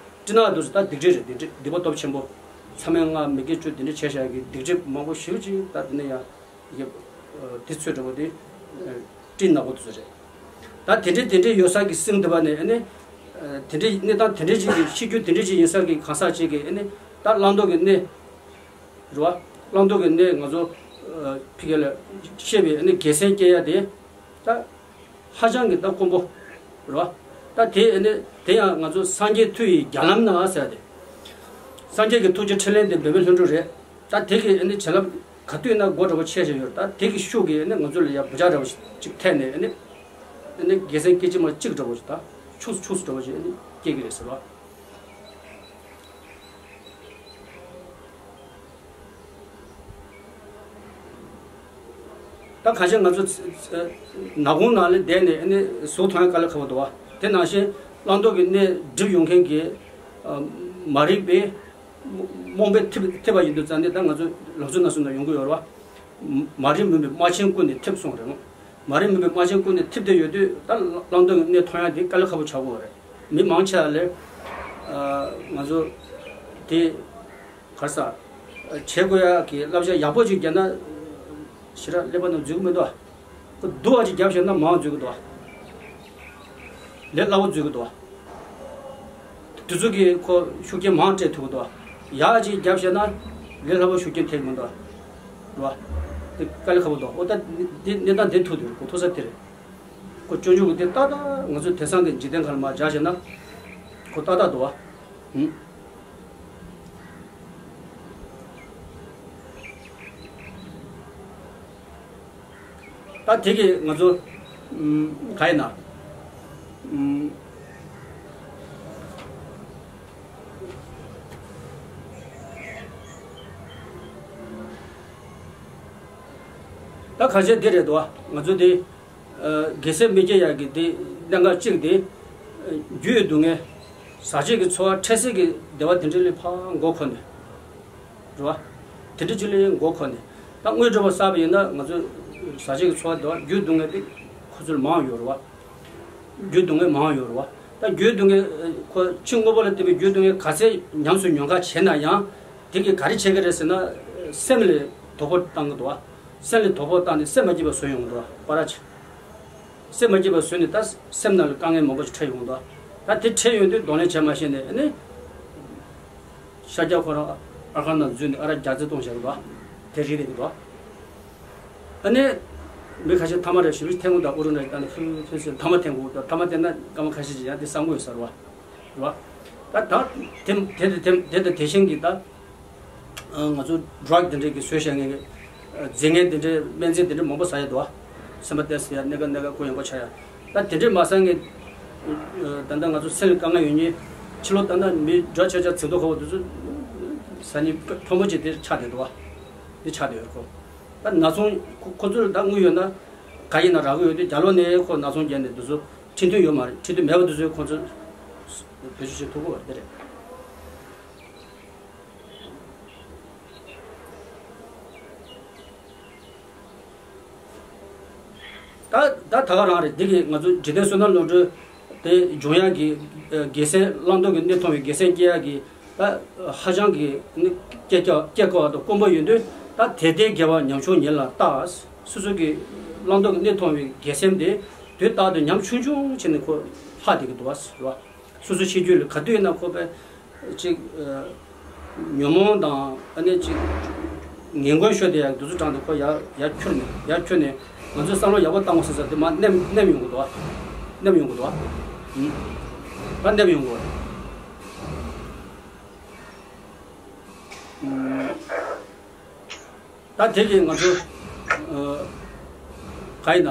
སྤྲིན་ནག་དུས་སུ་ད་སྡིག་སྒྲིབ་རེད། སྡིག་སྒྲིབ་སྡིག་པ་སྟོབས་ཆེན་པོ། མཚམས་མེད་ལྔ་མི་དགེ་བཅུ་དེ་འདྲ་བྱས་བཞག་གི་སྡིག་སྒྲིབ་མང་པོ་ཞེ་པོ་ཅིག་ད་དེ་ནས་ཡ། ཡ། དེ་ཚོ་འདྲ་པོ་དེ། སྤྲིན་ནག་པོ་དུས་སུ་རེད། ད་དེ་འདྲའི་དེ་འདྲའི་ཡོད་ས་གི་གསེང་དེ་བ་ནས་ཨ་ནི། དེ་འདྲའི་གནས་སྟངས་དེ་འདྲའི་ཅིག་གི་ཤེས་རྒྱུ་དེ་འདྲའི་ཅིག་ཡིན་ས་གི་གང་ཟག་ཅིག་གིས་ཨ་ནི་ད་བླང་དོར་གྱི་གནས། རེད་བ། བླང་དོར་གྱི་གནས་ང་ཚོ་ཕ་གི་ལ་བཤད་པའི་ཨ་ནི་དགེ་མཚན་སྐྱེ་ཡ་དེ། ད་ཧ་ཅང་གི་ད་དཀོན་པོ། རེད་བ། ད་དེ་ཨ་ནི་དེ་ཡང་ང་ཚོ་སངས་རྒྱས་མཐུ་ཡི་རྒྱ་ལམ་ན་ཟེར་ཏེ། སངས་རྒྱས་ཀྱི་ཐུགས་རྗེ་ཕྲིན་ལས་འདི་འབད་མེད་ལྷུན་གྲུབ་རེད། ད་དེ་གི་ཨ་ནི་བྱིན་རླབས་ག་དུས་ན་དགོས་འདྲ་པོ་ཆེ་ཆེ་ཡོད། ད་དེ་གི་ཤུགས་ཀྱིས་ཨ་ནི་ང་ཚོ་ལ་ཡ་བུ་ཆགས་འདྲ་པོ་ཅིག་ཐེབས་ནས་ཨ་ནི། ཨ་ནི་དགེ་མཚན་སྐད་ཅིག་མ་གཅིག་འདྲ་པོ་ཅིག་ད་ཆུང་སུ་ཆུང་སུ་འདྲ་པོ་ཅིག་ཨ་ནི་སྐྱེ་གི་རེད་ཟེར་བ། ད་གང་ཤེད་ང་ཚོ་ནག་ཁུང་ནང་ལ་བསྡད་ནས་ཨ་ནི་གཟུགས་མཐོང་ཡ་དཀའ་ལས་ཁག་པོ་འདུག་བ། དེ་ནང་བཞིན་བླང་དོར་གྱི་གནས་སྒྲིབ་ཡོང་མཁན་གྱི་མ་རིག་པའི་རྨོངས་པས་ཐེབས་ཐེབས་པ་ཡིན་དུས་ཙང་ནས་ད་ང་ཚོ་ལམ་སྲོལ་སྣ་ཚོགས་ནང་ཡོང་གི་ཡོད་རེད་བ། མ་རིག་མུན་པའི་རྨ་ཆེན་ཀུན་ནས་ཐེབས་གསུངས་རེད་མོ། མ་རིག་མུན་པའི་རྨ་ཆེན་ཀུན་ནས་ཐེབས་བསྡད་ཡོད་དུས་ད་བླང་དོར་གྱི་གནས་མཐོང་ཡ་དེ་དཀའ་ལས་ཁག་པོ་ཆགས་ཀྱི་ཡོད་རེད། མི་མང་ཆེ་བ་ལས་ང་ཚོ་དེ། གར་ས། བྱེད་དགོས་ཡ་གི་བསླབ་བྱ་ཡག་པོ་ཅིག་བརྒྱབ་ན། ཞེ་དྲག་ཀླད་པ་ནང་འཛུལ་གི་མི་འདུག་ཨ། ཁོ་སྡུག་པ་ཅིག་བརྒྱབ་ཤེས་ན་མང་འཛུལ་གི་འདུག་ཨ། ལས་སླ་པོ་འཛུལ་གི་འདུག་ཨ། དུས་ཚོད་ཀྱིས་ཁོ་ཤུགས་རྐྱེན་མང་སྤྲད་ཐུབ་གི་འདུག་ཨ། ཡག་ཅིག་བརྒྱབ་ཤེས་ན་ལས་སླ་པོ་ཤུགས་རྐྱེན་ཐེབས་གི་མི་འདུག་ཨ། རེད་བ། དེ་དཀའ་ལས་ཁག་པོ་འདུག་ཨོ་ད་འདི་གནས་སྟངས་འདི་ཐུག་དུས་ཁོ་ཐུག་ས་དེ་རེད། ཁོ་སྤྱོད་འཇུག་གི་དེ་ཏག་ཏག་ང་ཚོ་དེང་སང་གི་འཇིག་རྟེན་ཁ་ལ་མར་སྦྱར་བྱས་ན། ཁོ་ཏག་ཏག་འདུག་ཨ། ཧུམ། ད་དེ་གི་ང་ཚོ་ཨུམ། ག་ཡིན་ན། ཨུམ། ད་གང་ཤེད་འདི་རེད་དོ། ང་ཚོ་དེ་ཨ། དགེ་སེམས་མི་སྐྱེ་ཡག་གི་དེ་གནད་འགག་གཅིག་དེ། རྒྱུ་ཡི་སྡུག་བསྔལ། ཟག་བཅས་ཀྱི་ཚོར་བ། འཕྲལ་སེལ་གྱི་བདེ་བ་དེ་འདྲ་ལས་ཕར་མགོ་འཁོར་ནས། རེད་བ། དེ་འདྲ་ཅིག་ལས་མགོ་འཁོར་ནས། ད་དངོས་གྲུབ་པ་བསགས་པ་ཡིན་ན་ང་ཚོ་ ཟ་བྱེད་ཀྱི་འཚོ་བ་དེ་རྒྱུ་སྡུག་བསྔལ་དེ་ཁོ་ཚོར་མང་ཡོད་རེད་བ། རྒྱུ་སྡུག་བསྔལ་མང་ཡོད་རེད་བ། ད་རྒྱུ་སྡུག་བསྔལ་ཁོ་ཕྱི་དངོས་པོ་ལ་བརྟེན་པའི་རྒྱུ་སྡུག་བསྔལ་ག་ཚད་ཉམས་སུ་མྱོང་ཁ་བྱས་ན་ཡང་། དེ་གིས་ག་རེ་བྱེད་ཀྱི་རེད་ཟེར་ན། སེམས་ལ་དོ་ཕོག་བཏང་གི་འདུག་བ། སེམས་ལ་དོ་ཕོག་བཏང་ནས་སེམས་མ་སྐྱིད་པ་བཟོ་ཡོང་གི་འདུག་བ། པ་ར་ཆ། སེམས་མ་སྐྱིད་པ་བཟོས་ནས་ད་སེམས་ནང་ལ་དཀའ་ངལ་མང་པོ་ཞིག་འཕྲད་ཡོང་གི་འདུག་ད་དེ་འཕྲད་ཡོང་དུས་གདོང་ལེན་བྱས་མ་ཤེས་ནས་ཨ་ནི། ཤཱཀྱ་ཁོ་རང་ཨར་ཁང་ནང་འཛུལ་ནས་ཨ་རག་རྒྱག་རྩིས་གཏོང་བྱེད་ཀྱི་འདུག་དེ་རིགས་རེད་འདུག་ཨ་ནི། མི་ཁ་ཤས་ཐ་མག་རེ་ཞིབ་ཞིབ་འཐེན་དགོས་འདུག་ཨུ་རུ་ནས་ད་ནི་ཕུལ་ཕུལ་ཟེར་ཐ་མག་འཐེན་དགོས་འདུག་ཐ་མག་འཐེན་ན་སྐར་མ་ཁ་ཤས་ཅིག་ཡང་དེ་བསམ་དགོས་ཡོད་ས་རེད་བ། རེད་བ། ད་ད་དེ་དེ་དེ་དེ་དེ་དེ་བཞིན་གྱི་ད། ང་ཚོ་ཌྲག་དེ་འདྲས་ཀྱི་བཟོས་བཞག་མཁན་གྱི་རྫས་ངན་དེ་འདྲས་སྨན་རྫས་དེ་འདྲས་མང་པོ་ཟ་ཡ་འདུག་བ། སེམས་པ་ཏོག་ཙམ་ཡ་སྣ་ཁ་སྣ་ཁ་ཁུག་ཡངས་པོ་ཆགས་ཡ། ད་དེ་འདྲས་མ་ཟ་མཁན། ད་ལྟ་ང་ཚོ་སེམས་ལ་དཀའ་ངལ་ཡོད་མཁན། ཕྱི་ལོགས་ད་ལྟ་མི་ཌྲག་ཆགས་ཆགས་འཛིན་ཐོག་ཁ་བ་དེ་ཚོ་ཟ་མཁན་ཕོ་མོ་ཅིག་དེ་ཆགས་བསྡད་འདུག་བ། དེ་ཆགས་བསྡད་ཡོད་ཁོ། ད་ན་ཚོང་ཁོ་ཁོ་ཚོར་ད་དངུལ་ཡོད་ན། ག་ཡིན་ན་རག་གི་ཡོད་དུས་རྒྱ་ལོ་ནས་ཁོ་ན་ཚོང་བརྒྱབ་ནས་དེ་ཚོ་ཁྲིད་མཐུན་ཡོད་མ་རེད། ཁྲིད་མཐུན་མེད་པ་དེ་ཚོས་ཁོ་ཚོ་བེད་སྤྱོད་བྱེད་ཐུབ་ཀྱི་ཡོད་རེད། དེ་རེད། ད་ད་ད་ག་རང་རེད། འདི་གི་ང་ཚོ་འཇིག་རྟེན་བསོད་ནམས་ལོངས་སྤྱོད་དེ་འབྱུང་ཡག་གི་དགེ་མཚན། བླང་དོར་གྱི་གནས་མཐོང་བའི་དགེ་མཚན་སྐྱེ་ཡག་གི་ད་ཧ་ཅང་གི་སྐྱེ་སྐྱེ་སྐྱེ་དཀའ་བ་དང་དཀོན་པོ་ཡོད་དུས། ད་དེ་ལྟའི་དགེ་བ་ཉམ་ཆུང་ཉིད་ལ་བལྟ། སོ་སོ་གི་བླང་དོར་གྱི་གནས་མཐོང་བའི་དགེ་མཚན་དེ་དུས་རྟག་ཏུ་ཉམ་ཆུང་ཆུང་བྱས་ནས་ཁོ་ལྷག་བསྡད་ཀྱི་འདུག་བ། རེད་བ། སོ་སོ་ཤེས་རྒྱུད་ལ་ག་དུས་ཡིན་ན་ཁོ་པས་ཅིག་ཉོན་མོངས་དང་ཨ་ནི་ཅིག་ངན་གོན་ཤོར་དེ་ཡག་དུས་ཚོད་གྲངས་དེ་ཁོ་ཡར་ཡར་འཁྱུར་ནས་ཡར་འཁྱུར་ནས་ང་ཚོས་བསམ་བློ་ཡག་པོ་བཏང་དགོས་ཟེར་ས་དེ་མར་མནན་མནན་ཡོང་གི་འདུག་བ། མནན་ཡོང་གི་འདུག་བ། ཨུམ། ད་མནན་ཡོང་གི་འདུག་བ། ཨུམ། ད་དེ་གིས་ང་ཚོ་ག་ཡིན་ན།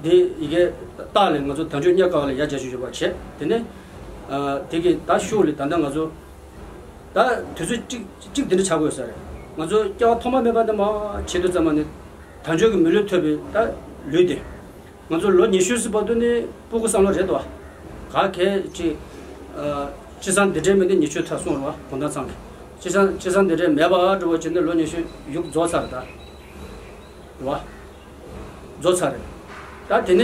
འདི་ཡི་གེ་རྟགས་ལས་ང་ཚོ་དལ་འབྱོར་རྙེད་དཀའ་བ་ལ་ཡ་བྱ་ཞུ་ཞུ་བ་བྱེད། དེ་ནས་དེ་གིས་ད་ཤུགས་ལས་ད་ལྟ་ང་ཚོ་ད་དུས་ཚོད་གཅིག་གཅིག་འདི་འདྲ་ཆགས་དགོས་ས་རེད། ང་ཚོ་སྐྱེ་བ་ཐོག་མ་མེད་པ་འདི་མ་བྱེད་དུས་ཙམ་པ་ནས་དལ་འབྱོར་གྱི་མི་ལུས་ཐོབ་པའི་ད་ལུས་དེ། ང་ཚོ་ལོ་ཉི་ཤུ་ཟིན་བར་དུ་ནི་སྤུ་གུ་བསམ་བློ་རེད་དོ། ག་གལ་ཅིག་ཨ། སྤྱི་བསང་འདི་འདྲའི་མེད་ནི་ཉི་ཤུ་ཐལ་སོང་རེད་བ། གུང་ཐང་ཚང་གི་སྤྱི་བསང་སྤྱི་བསང་འདི་འདྲའི་མེད་པ་འགྲོ་བ་བྱས་ནས་ལོ་ཉི་ཤུ་ཡུག་རྫོགས་ཚར་ད། རེད་བ། རྫོགས་ཚར་རེད། ད་དེ་ནས་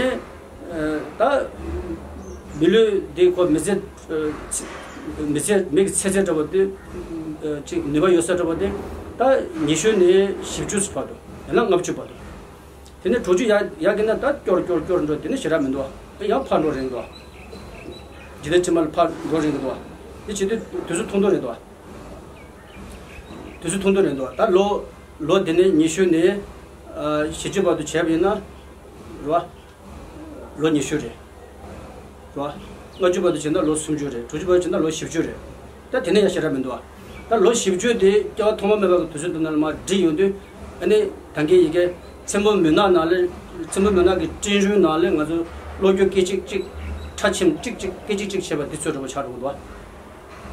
ཨ། ད་མི་ལུས་འདི་ཁོ་མི་ཚེ་ཨ། མི་ཚེ་མི་གི་ཚེ་ཚད་འདྲ་བ་དེ་ཨ། ཅིག་ནུས་པ་ཡོད་ས་འདྲ་བ་དེ་ད་ཉི་ཤུ་ནས་བཞི་བཅུ་བར་དུ་ཡང་ན་ལྔ་བཅུ་བར་དུ། དེ་ནས་དྲུག་ཅུ་ཡར་ཡར་གྱི་ན་ད་སྐྱོར་སྐྱོར་སྐྱོར་འགྲོ། དེ་ནས་ཞེ་དྲག་མི་འདུག་བ། ཡང་ཕར་འགྲོ་རན་འདུག་བ། འཇིག་རྟེན་ཕྱི་མ་ལ་ཕར་འགྲོ་རན་གྱི་འདུག་བ། དེ་བྱེད་དུས་དུས་ཚོད་ཐུང་ཐུང་རེད་འདུག་བ། དུས་ཚོད་ཐུང་ཐུང་རེད་འདུག་བ། ད་ལོ་ལོ་དེ་ནས་ཉི་ཤུ་ནས་ཨ། བཞི་བཅུ་བར་དུ་བྱས་པ་ཡིན་ན། རེད་བ། ལོ་ཉི་ཤུ་རེད། རེད་བ། ལྔ་བཅུ་བར་དུ་བྱས་ན་ལོ་སུམ་ཅུ་རེད། དྲུག་ཅུ་བར་དུ་བྱས་ན་ལོ་བཞི་བཅུ་རེད། ད་དེ་ནས་ཡང་ཞེ་དྲག་མི་འདུག་བ། ད་ལོ་བཞི་བཅུ་དེ་སྐྱེ་བ་ཐོག་མ་མེད་པ་གི་དུས་ཚོད་དེ་ནང་ལ་མར་བསྒྲིལ་ཡོང་དུས། ཨ་ནི་ད་གིན་ཡི་གེ་ཚེ་འབུམ་མུན་ནག་ནང་ལས། ཚེ་འབུམ་མུན་ནག་གི་སྤྲིན་རུམ་ནང་ལས་ང་ཚོ་བློ་འགྱོད་སྐད་ཅིག་གཅིག་ཁྲ་ཆེམ་ཀྲིག་ཀྲིག་སྐད་ཅིག་གཅིག་བྱས་པ་འདི་ཚོ་འདྲ་པོ་ཆགས་འགྲོ་གི་འདུག་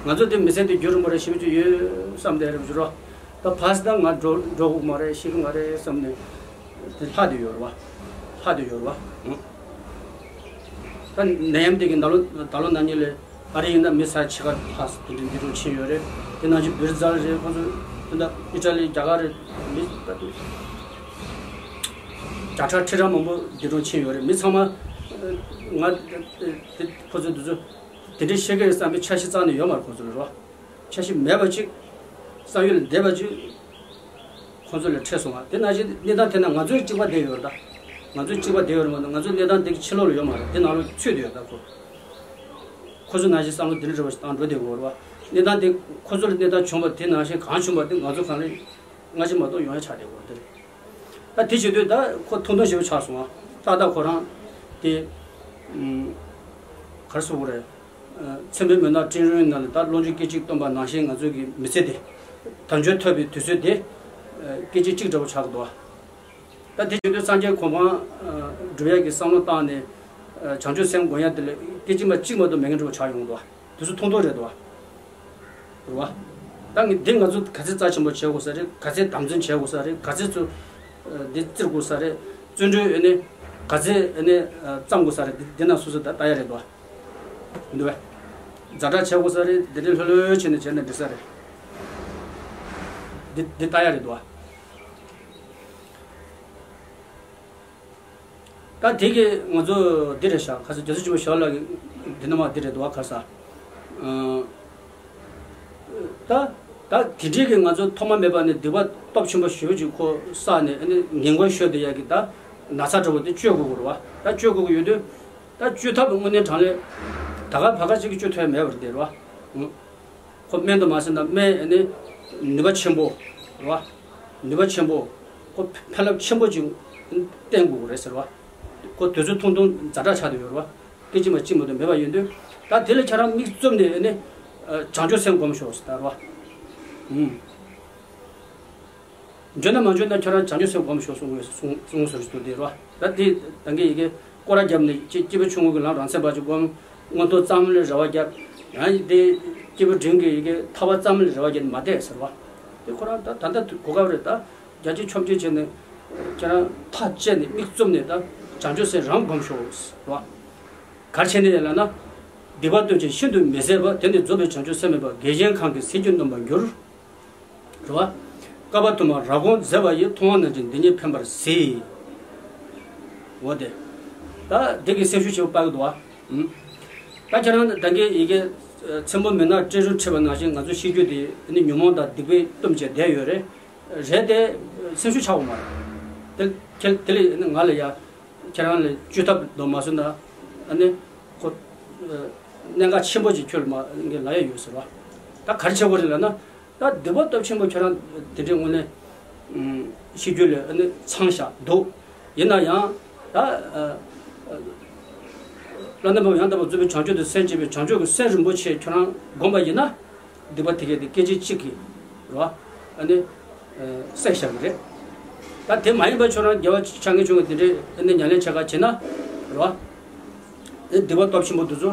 བ། ང་ཚོ་དེ་མི་ཚེ་འདི་རྒྱུན་རིང་པོ་རེད། ཞེ་པོ་ཅིག་ཡོད་བསམ་བསྡད་རེད་བ་ཟེར་རོ། ད་ཕར་ད་ང་འགྲོ་འགྲོ་དགོས་མ་རེད། ཤི་གི་མ་རེད་བསམ་ནས། དེ་ལྷག་བསྡད་ཡོད་རེད་བ། ལྷག་བསྡད་ཡོད་རེད་བ། ད་ནད་ཡམས་དེ་གི་ནང་ལོ་ད་ལོ་ན་ནིང་ལས་ཨ་རི་ཡིན་ན་མི་ས་ཡ་ཕྱེད་ཀ་ལྷག་དེ་འདྲ་འདི་རུ་ཕྱིན་ཡོད་རེད། དེ་ནང་བཞིན་བིར་ཛལ་རེད། ཁོང་ཚོ་དེ་འདྲ་ཨི་ཊ་ལི་རྒྱ་གར་རེད། མི་ད་དུ་བརྒྱ་ཕྲག་ཁྲི་ཕྲག་མང་པོ་འདི་རུ་ཕྱིན་ཡོད་རེད། མི་ཚང་མ་ང་དེ་ཁོང་ཚོ་དེ་ཚོ་དེ་འདྲའི་ཤེས་ཀྱི་རེད་བསམ་པའི་འཆར་གཞི་རྩ་ནས་ཡོད་མ་རེད་ཁོང་ཚོ་ལ་རོ། འཆར་གཞི་མེད་པ་ཅིག་བསམ་ཡུལ་ལས་འདས་པ་ཅིག་ཁོང་ཚོ་ལ་འཕྲད་སོང་བ། དེ་ནང་བཞིན་གནས་སྟངས་དེ་ན་ང་ཚོའི་གཅིག་པ་བསྡད་ཡོད་རེད་ད། ང་ཚོའི་གཅིག་པ་བསྡད་ཡོད་རེད་མ་གཏོགས་ང་ཚོའི་གནས་སྟངས་དེ་གི་ཕྱི་ལོགས་ལ་ཡོད་མ་རེད། དེ་ནང་ལོགས་ཚུད་བསྡད་ཡོད་ད་ཁོ། ཁོ་ཚོ་ནང་བཞིན་བསམ་བློ་དེ་འདྲ་འདྲ་བ་ཞིག་བཏང་འགྲོ་བསྡད་ཡོད་རེད་བ། གནས་སྟངས་དེ་ཁོ་ཚོ་ལ་གནས་སྟངས་བྱུང་བ་དེ་ནང་བཞིན་གང་བྱུང་བ་དེ་ང་ཚོ་གང་ལ་སྔ་ཕྱི་མ་གཏོགས་ཡོང་ཡ་ཆགས་བསྡད་ཡོད་རེད། ད་དེ་བྱེད་དུས་ད་ཁོ་ཐུང་ཐུང་ཞེ་པོ་ཆགས་སོང་ཨ། ཏག་ཏག་ཁོ་རང་དེ་ཨུམ། ག་རེ་ཟེར་དགོས་རེད། ཚེ་འབུམ་མུན་ནག་སྤྲིན་རུམ་ནང་ལ་ད་བློ་འགྱོད་སྐད་ཅིག་སྟོན་པ་ནང་བཞིན་ང་ཚོའི་གི་མི་ཚེ་དེ་དལ་འབྱོར་ཐོབ་པའི་དུས་ཚོད་དེ་སྐད་ཅིག་གཅིག་འདྲ་པོ་ཆགས་ཀྱི་འདུག་ད་དེ་བྱེད་དུས་སངས་རྒྱས་གོ་འཕང་སྒྲུབ་ཡག་གི་བསམ་བློ་བཏང་ནས་བྱང་ཆུབ་སེམས་སྒོམ་ཡག་དེ་ལ་སྐད་ཅིག་མ་གཅིག་མ་གཏོགས་མེད་མཁན་འདྲ་པོ་ཆགས་ཡོང་གི་འདུག་དུས་ཚོད་ཐུང་ཐུང་རེད་འདུག་རེད་བ། ད་ངས་འདི་ང་ཚོ་ག་ཚད་རྩ་ཆེན་པོ་བྱེད་དགོས་ས་རེད། ག་ཚད་དམ་འཛིན་བྱེད་དགོས་ས་རེད། ག་ཚད་ཚོ་འདི་བརྩི་དགོས་ས་རེད། བརྩོན་འགྲུས་ཨ་ནི་ག་ཚད་ཨ་ནི་བརྩམ་དགོས་ས་རེད། འདི་འདི་ན་སོ་སོ་ད་ལྟ་ཡ་རེད་དོ། མི་འདུག་བས། ཛ་དྲག་བྱེད་དགོས་ས་རེད། འདི་འདྲའི་ལྷོད་ལྷོད་བྱས་ནས་བྱས་ན་འགྲིག་ས་རེད། འདི་འདི་ལྟ་ཡ་རེད་འདུག་བ། ད་དེ་གི་ང་ཚོ་འདི་རེད་ཤག་ཁ་ས་རྒྱལ་སྲས་ཆེན་པོ་ཞི་བ་ལྷ་གི་འདི་ནི་མ་འདི་རེད་འདུག་བ་ཁ་ས། ཨ། ད་ད་དེ་འདྲའི་གི་ང་ཚོ་ཐོག་མ་མེད་པ་ནས་སྡིག་པ་སྟོབས་ཆེན་པོ་ཞེ་པོ་ཅིག་ཁོ་བསགས་ནས་ཨ་ནི་ངན་གོན་ཤོར་བསྡད་ཡ་གི་ད་ན་ཚ་འདྲ་བོ་དེ་བཅོས་དགོས་ཀྱི་རེད་བ། ད་བཅོས་དགོས་ཀྱི་ཡོད་དུས་ད་བཅོས་ཐབས་དངོས་གནས་དྲང་ལས་ད་ག་བ་ག་ཅིག་གིས་བཅོས་ཐུབ་ཡ་མེད་པ་རེད་དེ་རེད་བ། ཁོ་སྨན་དུ་མ་ཟིན་ན་སྨན་ཨ་ནི་ནུས་པ་ཆེན་པོ་རེད་བ། ནུས་པ་ཆེན་པོ། ཁོ་ཕན་རླབས་ཆེན་པོ་ཅིག་བསྟན་དགོས་ཀྱི་རེད་ཟེར་བ། ཁོ་དུས་ཚོད་ཐུང་ཐུང་ཛ་དྲག་ཆགས་བསྡད་ཡོད་རེད་བ། སྐད་ཅིག་མ་གཅིག་མ་གཏོགས་མེད་པ་ཡིན་དུས། ད་དེ་ལ་ཁྱེད་རང་མིག་བཙུམ་ནས་ཨ་ནི་བྱང་ཆུབ་སེམས་སྒོམ་ཤོག་ཟེར་ད་རེད་བ། འཇོན་ན་མ་འཇོན་ན་ཁྱོད་རང་བྱང་ཆུབ་སེམས་སྒོམ་ཤོག་གསུང་གསུང་གསུང་ཟེར་དུས་དེ་རེད་བ། ད་དེ་ད་གིན་ཡི་གེ་སྐོར་ར་བརྒྱབ་ནས་སྐྱེ་སྐྱེས་བུ་ཆུང་ངུ་གི་ལམ་རང་མཚན་པ་ཅིག་སྒོམ། མངོན་མཐོ་ཙམ་ལ་རེ་བ་བརྒྱབ། ཡང་དེ་སྐྱེས་བུ་འབྲིང་གི་ཡི་གེ་ཐར་པ་ཙམ་ལ་རེ་བ་བརྒྱབ་ནས་མ་བསྡད་ཟེར་བ། དེ་ཁོ་རང་ད་ད་ལྟ་གོ་སྐབས་རེད་ད། རྒྱ་ཆེ་ཆོམ་ཆེ་བྱས་ནས་ཁྱེད་རང་ཐག་བཅད་ནས་མིག་བཙུམ་ནས་ད་བྱང་ཆུབ་སེམས་རང་སྒོམ་ཤོག་ཟེར་བ། ག་རེ་བྱས་ནས་ལབ་ན། སྡིག་པ་སྟོབས་ཆེན་ཤིན་ཏུ་མི་བཟད་པ། དེ་ནི་རྫོགས་པའི་བྱང་ཆུབ་སེམས་མེད་པ། འགལ་རྐྱེན་གང་གིས་ཟིལ་གྱིས་གནོན་པར་འགྱུར། རེད་བ། བསྐལ་པ་དུ་མར་རབ་སྒོམ་མཛད་པ་ཡིས། མཐོང་བ་རྣམས་ཀྱི་སྡིག་ཉེས་ཕན་པར་གཟིགས། འོ་དེ། ད་འདི་གི་སེམས་ཤུགས་ཆེ་བོ་སྤར་གི་འདུག་བ། ད་ཁྱེད་རང་ད་གིན་ཡི་གེ་ཚེ་འབོད་མི་ནག་སྤྲེལ་རུ་ཁྲིད་པ་ནང་བཞིན་ང་ཚོ་ཤེས་རྒྱུ་དེ་ནི་ཉོན་མོངས་དང་སྡིག་པའི་གཏུམ་བྱས་བསྡད་ཡོད་རེད། རེད་དེ། སེམས་ཤུགས་ཆག་འོང་མ་རེད། དེ་ཁྱེད་དེ་ལས་ང་ལ་ཡ། ཁྱེད་རང་ལ་བཅོས་ཐབས་འདུག་མ་བཟོས་ན། ཨ་ནི། ཁོ། གནད་འགག་ཆེན་པོ་ཅིག་ཁྱོད་ལ་མ་ལ་ཡ་ཡོད་ཟེར་བ། ད་ག་རེ་བྱེད་དགོས་རེད་ལབ་ན། ད་སྡིག་པ་སྟོབས་ཆེན་པོ་ཁྱོད་རང་དེ་འདྲའི་དངོས་གནས། ཤེས་རྒྱུད་ལ་ཨ་ནི་ཚང་བཞག་འདུག་ཡིན་ན་ཡང་། ད། བླ་ན་མེད་པ་ཡང་དག་པར་རྫོགས་པའི་བྱང་ཆུབ་ཏུ་སེམས་བསྐྱེད་པའི་བྱང་ཆུབ་ཀྱི་སེམས་རིན་པོ་ཆེ་ཁྱོད་རང་བསྒོམ་པ་ཡིན་ན། སྡིག་པ་དེ་གས་དེ་སྐད་ཅིག་གཅིག་གིས། རེད་བ། ཨ་ནི། བསལ་བཞག་གི་རེད། ད་དེ་མ་ཡིན་པ་ཁྱོད་རང་དགེ་བ་བྱ་ངན་བྱུང་བ་དེ་འདྲའི་ཨ་ནི་ཉམས་ལེན་བྱེད་ག་བྱེད་ན། རེད་བ། ཨ་ནི་སྡིག་པ་སྟོབས་ཆེན་པོ་དེ་ཚོ།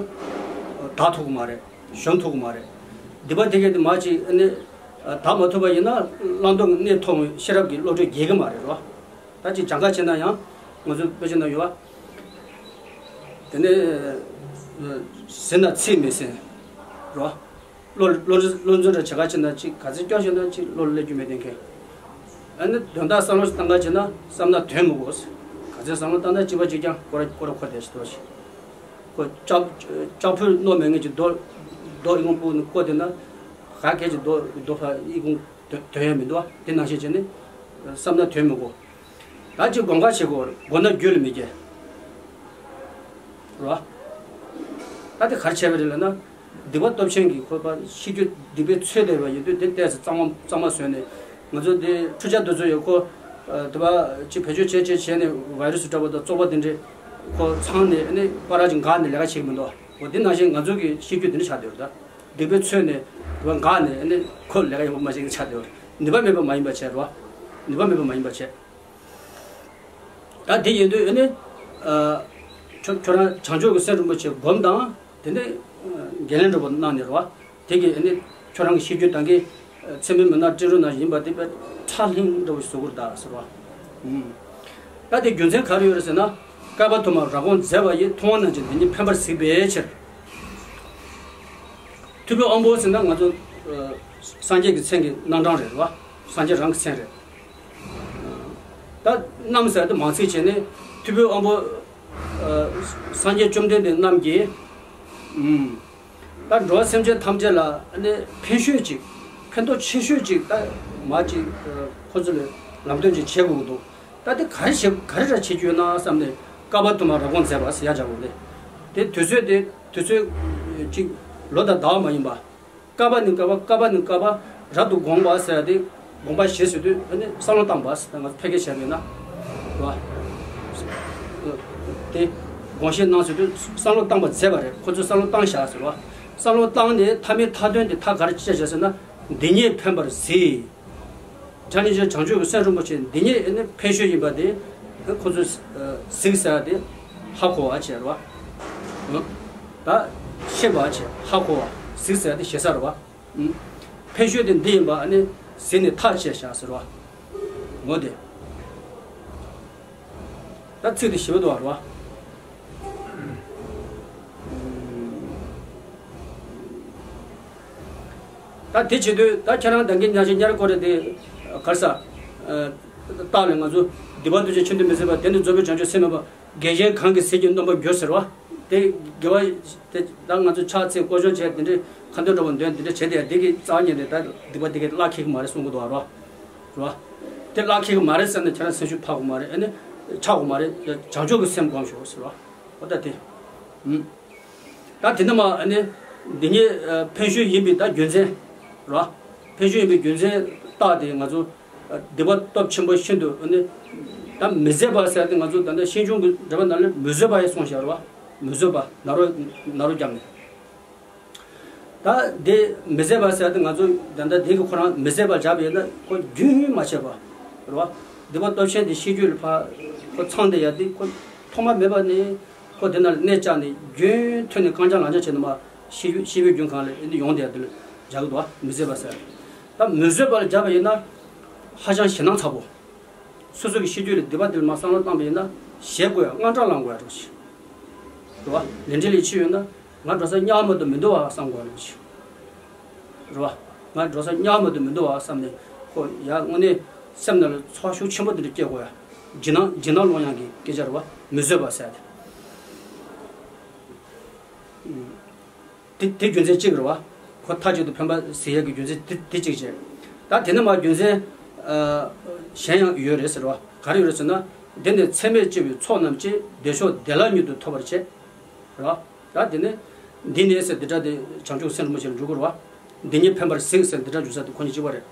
དག་ཐུབ་ཀྱི་མ་རེད། གཞོམ་ཐུབ་ཀྱི་མ་རེད། སྡིག་པ་དེ་གས་དེ་མ་ཅིག་ཨ་ནི། དག་མ་ཐུབ་པ་ཡིན་ན། བླང་དོར་གྱི་གནས་མཐོང་བའི་ཤེས་རབ་ཀྱི་བློ་གྲོས་རྒྱས་ཀྱི་མ་རེད་རོ། ད་ཅིག་སྦྱང་ག་བྱེད་ན་ཡང་། ང་ཚོ་དཔེ་ཆ་ན་ཡོད་བ། དེ་ནས། ཟིན་ན་ཚིག་མི་ཟིན། རོ། བློ་བློ་བློ་འཛིན་ར་བྱེད་ག་བྱེད་ན་ཅིག་ག་ཚོད་སྐྱོ་བྱེད་ན་ཅིག་བློ་སླེབས་རྒྱུ་མེད་དེ་མཁན། ཨ་ནི་དོན་དག་བསམ་བློ་ཞིག་བཏང་ག་བྱེད་ན་བསམ་ན་དོན་མི་གོ། ག་ཚོད་བསམ་བློ་བཏང་ན་གཅིག་པ་གཅིག་རྐྱང་ཀོ་ར་ཀོ་ར་ཁོ་དེ་ཞིག་དོ་ཞིག་ཁོ་ལྕགས་ལྕགས་ཕུད་རྣོ་མེད་ངེས་ཀྱི་རྡོ། རྡོ་ཨི་ཁུང་སྤུ་ནི་ཀོ་དེ་ན། ག་གལ་གྱི་རྡོ་རྡོ་ཕ་ཨི་ཁུང་དོན་དོན་ཡ་མི་འདུག་བ། དེ་ནང་བཞིན་བྱས་ནས། བསམ་ན་དོན་མི་གོ། ད་ཅིག་སྒོམ་ག་བྱེད་དགོས་དགོས་ན་རྒྱུད་ལ་མི་སྐྱེ། རོ། ད་དེ་ག་རེ་བྱས་པ་རེད་ལབ་ན། སྡིག་པ་སྟོབས་ཆེན་གྱིས་ཁོ་པ་ཤི་རྒྱུ་སྡིག་པའི་ཚོད་བསྡད་པ་ཡིན་དུས་དེ་ལྟས་སུ་གཙང་མ་གཙང་མ་བཟོས་ནས། ང་ཚོ་དེ་འཕྲུལ་ཆས་དེ་ཚོ་ཡོད་ཁོ། དེ་པ་ཅིག་བེད་སྤྱོད་བྱས་བྱས་བྱས་ནས་བཱའི་རུ་སི་འདྲ་པོ་དང་བཙོག་པ་དེ་འདྲས་ཁོ་ཚང་ནས་ཨ་ནི་པ་ར་ཅིག་འགག་ནས་ལས་ཀ་བྱེད་ཀྱི་མི་འདུག་འོ་དེ་ནང་བཞིན་ང་ཚོ་གི་ཤི་རྒྱུ་དེ་འདྲ་ཆགས་བསྡད་ཡོད་ད། སྡིག་པའི་ཚོད་ནས་དེ་པ་འགག་ནས་ཨ་ནི་ཁོ་ལས་ཀ་ཡག་པོ་མ་བྱེད་ཀྱི་ཆགས་བསྡད་ཡོད། ནུས་པ་མེད་པ་མ་ཡིན་པ་བྱས་རོ། ནུས་པ་མེད་པ་མ་ཡིན་པ་བྱས། ད་དེ་ཡིན་དུས་ཨ་ནི། ཨ། ཁྱོད་ཁྱོད་རང་བྱང་ཆུབ་ཀྱི་སེམས་རིན་པོ་ཆེ་སྒོམ་དང་དེ་ནས་ཨ་འགན་ལེན་འགྲོ་བ་གནང་ནས་རོ། དེ་གིས་ཨ་ནི་ཁྱོད་རང་གི་ཤེས་རྒྱུད་དང་གི་ཚེ་སྨད་མི་ནག་སྤྲེལ་རུ་ནང་ཡིན་པ་དེ་དཔེ་ཁྲ་ལྷིང་འདྲ་བོ་ཞིག་བཟོ་དགོས་རེད་ད་ཟེར་བ། ཨུམ། ད་དེ་རྒྱུ་མཚན་ག་རེ་ཡོད་རེད་ཟེར་ན། བསྐལ་པ་དུ་མར་རབ་སྒོམ་མཛད་པ་ཡིས། མཐོང་བ་རྣམས་ཀྱི་སྡིག་ཉེས་ཕན་པར་གཟིགས་པའི་ཕྱིར། ཐུབ་པའི་དབང་པོ་ཟེར་ན་ང་ཚོ་ཨ་སངས་རྒྱས་ཀྱི་མཚན་གྱི་རྣམ་གྲངས་རེད་རོ། སངས་རྒྱས་རང་གི་མཚན་རེད། ད་རྣམས་ཟེར་དུས་མང་ཚིག་བྱས་ནས་ཐུབ་པའི་དབང་པོ། ཨ་སངས་རྒྱས་བཅོམ་ལྡན་འདས་རྣམས་ཀྱིས། ཨུམ། ད་འགྲོ་བ་སེམས་ཅན་ཐམས་ཅད་ལ་ནི་ཕན་ཤོས་ཅིག་ཕན་ཐོགས་ཆེ་ཤོས་ཅིག་ད་མ་ཅིག་ཨ་ཁོ་ཚོ་ལ་ལམ་སྟོན་ཅིག་བྱེད་དགོས་ཀྱི་འདུག་ད་དེ་ག་རེ་བྱེད་ག་རེ་ར་བྱེད་རྒྱུ་ཡོད་ན་བསམ་ནས་བསྐལ་པ་དུ་མར་རབ་སྒོམ་མཛད་པ་ཟེར་ཡ་བྱ་དགོས་ནི། དེ་དུས་ཚོད་དེ་དུས་ཚོད་ཅིག་ལོ་དང་ཟླ་བ་མ་ཡིན་པ། བསྐལ་པ་ནས་བསྐལ་པ་བསྐལ་པ་ནས་བསྐལ་པ་རབ་ཏུ་བསྒོམ་པ་ཟེར་ཡ་དེ་དགོངས་པ་བཞེས་ཟེར་དུས་ཨ་ནི་བསམ་བློ་བཏང་བ་ཟེར་ང་ཚོ་ཕལ་སྐད་བྱས་པས་ན། རེད་བ། དེ་དགོངས་བཞེས་གནང་ཟེར་དུས་བསམ་བློ་བཏང་བ་མཛད་པ་རེད། ཁོ་ཚོས་བསམ་བློ་བཏང་བཞག་ཟེར་བ། བསམ་བློ་བཏང་ནས་མཐའ་མའི་མཐའ་དོན་དེ་མཐའ་ག་རེ་བཅད་བྱས་ཟེར་ན། འདི་ཉིད་ཕན་པར་གཟིགས། ཕྱག་ཉིད་ཅན་བྱང་ཆུབ་ཀྱི་སེམས་རིན་པོ་ཆེ་འདི་ཉིད་ནི་ཕན་ཤོས་ཡིན་པ་དེ་ཁོ་ཚོས་གཟིགས་ཟེར་ཏེ་ཧ་གོ་བ་བྱས་རོ། ད་ཤེས་པ་བྱས་ཧ་གོ་བ་གཟིགས་ཟེར་ཏེ་ཞེ་ས་རོ། ཕན་ཤོས་དེ་འདི་ཡིན་པ་ནི་གཟིགས་ནས་ཐག་བཅད་བཞག་ཟེར་རོ། ངོ་དེ། ད་ཚིག་དེ་ཞིབ་འདུག་རོ། ད་དེ་བྱེད་དུས་ད་ཁྱེད་རང་ད་གིན་ཉག་ཅིག་ཉར་དགོས་རེད་དེ། གར་ས། རྟགས་ལས་ང་ཚོ་སྡིག་པ་འདུ་བྱེད་ཆེན་མཐུ་མི་བཟད་པ། དེ་ནི་རྫོགས་པའི་བྱང་ཆུབ་སེམས་མེད་པ། རྒྱལ་ཆེན་གང་གི་ཟིལ་གྱིས་གནོན་པར་འགྱུར་ཟེར་བ། དེ་དགེ་བ་དེ་ད་ང་ཚོ་ཕྱག་འཚལ་སྐོར་སྦྱོང་བྱས། དེ་འདྲའི་ཁ་འདོན་འདྲ་པོ་འདོན། དེ་འདྲ་བྱས་ཏེ་དེ་གི་རྩ་བ་ཉིད་ནས་ད་སྡིག་པ་དེ་གི་གླགས་འཁེལ་གི་མ་རེད་གསུང་གི་འདུག་བ། རེད་བ། དེ་གླགས་འཁེལ་གི་མ་རེད་ཟེར་ན་ཁྱེད་རང་སེམས་ཤུགས་འཕར་དགོས་མ་རེད། ཨ་ནི་ཆག་དགོས་མ་རེད། བྱང་ཆུབ་ཀྱི་སེམས་སྒོམ་ཤོག་ཟེར་བ། འོ་ད་དེ། ཨུམ། ད་དེ་ནས་མ་ཨ་ནི་འདི་ཉིད་ཕན་ཞུན་ཡིན་པའི་ད་རྒྱུ་མཚན། རེད་བ། ཕན་ཞུན་ཡིན་པའི་རྒྱུ་མཚན་རྟགས་དེ་ང་ཚོ་སྡིག་པ་སྟོབས་ཆེན་པོ་ཤིན་ཏུ་ཨ་ནི་ད་མི་བཟད་པ་ཟེར་ཏེ། ང་ཚོ་ད་ལྟ་ཤིང་ཆུང་གི་འགྲེལ་པ་ནང་ལ་མི་བཟོད་པ་ཡང་གསུངས་བཞག་རེད་བ། མི་བཟོད་པ་ན་རོ་ན་རོ་བརྒྱབ་ནས། ད་དེ་མི་བཟད་པ་ཟེར་ཏེ་ང་ཚོ་ད་ལྟ་དེ་གི་ཁོ་རང་མི་བཟད་པ་བཞག་པ་ཡིན་ན་ཁོ་རྒྱུན་མ་ཆད་པ་རེད་བ། སྡིག་པ་སྟོབས་ཆེན་དེ་ཤེས་རྒྱུད་ལ་ཕར་ཁོ་ཚང་བསྡད་ཡ་དེ་ཁོ་ཐོག་མ་མེད་པ་ནས་ཁོ་དེ་ན་ལ་གནས་བཅགས་ནས་རྒྱུན་མཐུད་ནས་རྐང་བརྐྱང་ལག་བརྐྱང་བྱས་ནས་མ་ཤེས་ཡོན་ཤེས་ཡོན་རྒྱུན་གང་ལས་འདི་ཡོང་བསྡད་ཡ་དེ་ལ་བཞག་གི་འདུག་བ། མི་བཟད་པ་ཟེར། ད་མི་བཟོད་པ་ལ་བཞག་པ་ཡིན་ན་ཧ་ཅང་ཞེད་སྣང་ཚ་པོ། སོ་སོ་གི་ཤེས་རྒྱུད་ལ་སྡིག་པ་དེ་ལ་མ་བསམ་བློ་བཏང་པ་ཡིན་ན་ཞེད་དགོས་ཡ། དངངས་སྐྲག་ལངས་དགོས་ཡ་འགྲོ་ཞིག་རེད་བ། ལས་འབྲས་ལ་ཡིད་ཆེས་ཡོད་ན་ང་འགྲོ་ས་གཉའ་མ་གཏོགས་མི་འདུག་བ་བསམ་དགོས་ཡ་འགྲོ་ཞིག་རེད་བ། ང་འགྲོ་ས་གཉའ་མ་གཏོགས་མི་འདུག་བ་བསམ་ནས་ཁོ་ཡ་དངོས་གནས་སེམས་ནང་ལ་ཚོར་བ་ཤུགས་ཆེན་པོ་དེ་འདྲ་སྐྱེ་དགོས་ཡ། འཇིགས་སྣང་འཇིགས་སྣང་སློང་ཡག་གི་སྐད་ཆ་རེད་བ། མི་བཟོད་པ་ཟེར་ཡ་དེ། དེ་དེ་རྒྱུ་མཚན་གཅིག་རེད་བ། ཁོ་མཐའ་གཅིག་ཏུ་ཕན་པ་ཟེར་ཡག་གི་རྒྱུ་མཚན་དེ་དེ་གཅིག་བྱས། ད་དེ་ནས་མ་རྒྱུ་མཚན་ཨ་གཞན་ཡང་ཡོད་རེད་ཟེར་བ། ག་རེ་ཡོད་རེད་ཟེར་ན། འདི་ནི་ཚད་མེད་སྤྱོད་པའི་ཚོགས་རྣམས་ཀྱིས་བདེ་མཆོག་བདེ་བླག་མྱུར་དུ་ཐོབ་པར་བྱེད། རེད་བ། ད་དེ་ནས་འདི་ནི་ཟེར་འདི་སྒྲ་དེ་བྱང་ཆུབ་སེམས་རིན་པོ་ཆེ་ལ་འཇུག་དགོས་རེད་བ། འདི་ཉིད་ཕན་པར་གཟིགས་ཟེར་འདི་སྒྲ་འཇུག་ས་དེ་ཁོ་གཉིས་གཅིག་པ་རེད།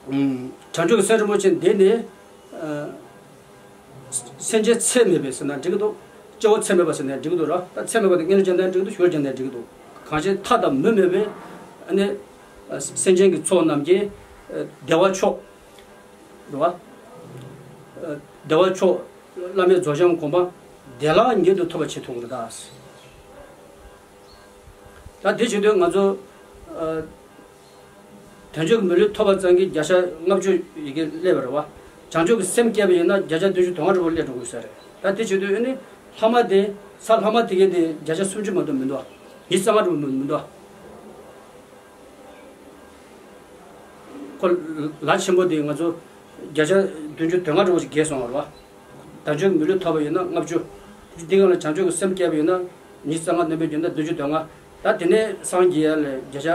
ཨུམ། བྱང་ཆུབ་སེམས་རིན་པོ་ཆེ་འདི་ནི་ཨ། སེམས་ཅན་ཚད་མེད་པའི་ཟེར་ན་འགྲིག་གི་འདུག་སྐྱེ་བོ་ཚད་མེད་པ་ཟེར་ན་འགྲིག་གི་འདུག་ར། ད་ཚད་མེད་པ་དེ་དངོས་གནས་ཅན་དང་འགྲིག་གི་འདུག་ཞོར་ཅན་དང་འགྲིག་གི་འདུག་གང་ཞིག་མཐའ་དང་མུ་མེད་པའི་ཨ་ནི་སེམས་ཅན་གྱི་ཚོགས་རྣམས་ཀྱིས་བདེ་བ་མཆོག་རེད་བ། བདེ་བ་མཆོག་བླ་མེད་རྫོགས་བྱང་གོ་འཕང་བདེ་བླག་ཉིད་དུ་ཐོབ་པར་བྱེད་ཐུབ་ཀྱི་རེད་ད། ད་དེ་བྱེད་དུས་ང་ཚོ་ཨ། དལ་འབྱོར་གྱི་མི་ལུས་ཐོབ་པ་ཙམ་གྱིས་བརྒྱ་ཆ་ལྔ་བཅུ་ཡི་གེ་སླེབས་པ་རེད་བ། བྱང་ཆུབ་ཀྱི་སེམས་བསྐྱེད་པ་ཡིན་ན་བརྒྱ་ཆ་བདུན་ཅུ་དོན་ལྔ་འགྲོ་བ་སླེབས་འགྲོ་དགོས་ས་རེད། ད་དེ་བྱེད་དུས་ཨ་ནི་ལྷག་མ་དེ་ས་ལྷག་མ་དེ་གའི་དེ་བརྒྱ་ཆ་སུམ་ཅུ་མ་གཏོགས་མི་འདུག་བ། ཉི་ཤུ་རྩ་ལྔ་འགྲོ་བ་མི་འདུག་བ། ཁོ་ལ་ཆེན་པོ་དེ་ང་ཚོ་བརྒྱ་ཆ་བདུན་ཅུ་དོན་ལྔ་འགྲོ་བ་ཞིག་བརྒལ་སོང་བ་རེད་བ། དལ་འབྱོར་གྱི་མི་ལུས་ཐོབ་པ་ཡིན་ན་ལྔ་བཅུ། འདི་སྒང་ལ་བྱང་ཆུབ་ཀྱི་སེམས་བསྐྱེད་པ་ཡིན་ན་ཉི་ཤུ་རྩ་ལྔ་སྣོན་པའི་རྒྱུ་ན་བདུན་ཅུ་དོན་ལྔ། ད་དེ་ནས་སངས་རྒྱས་ལ་བརྒྱ་ཆ་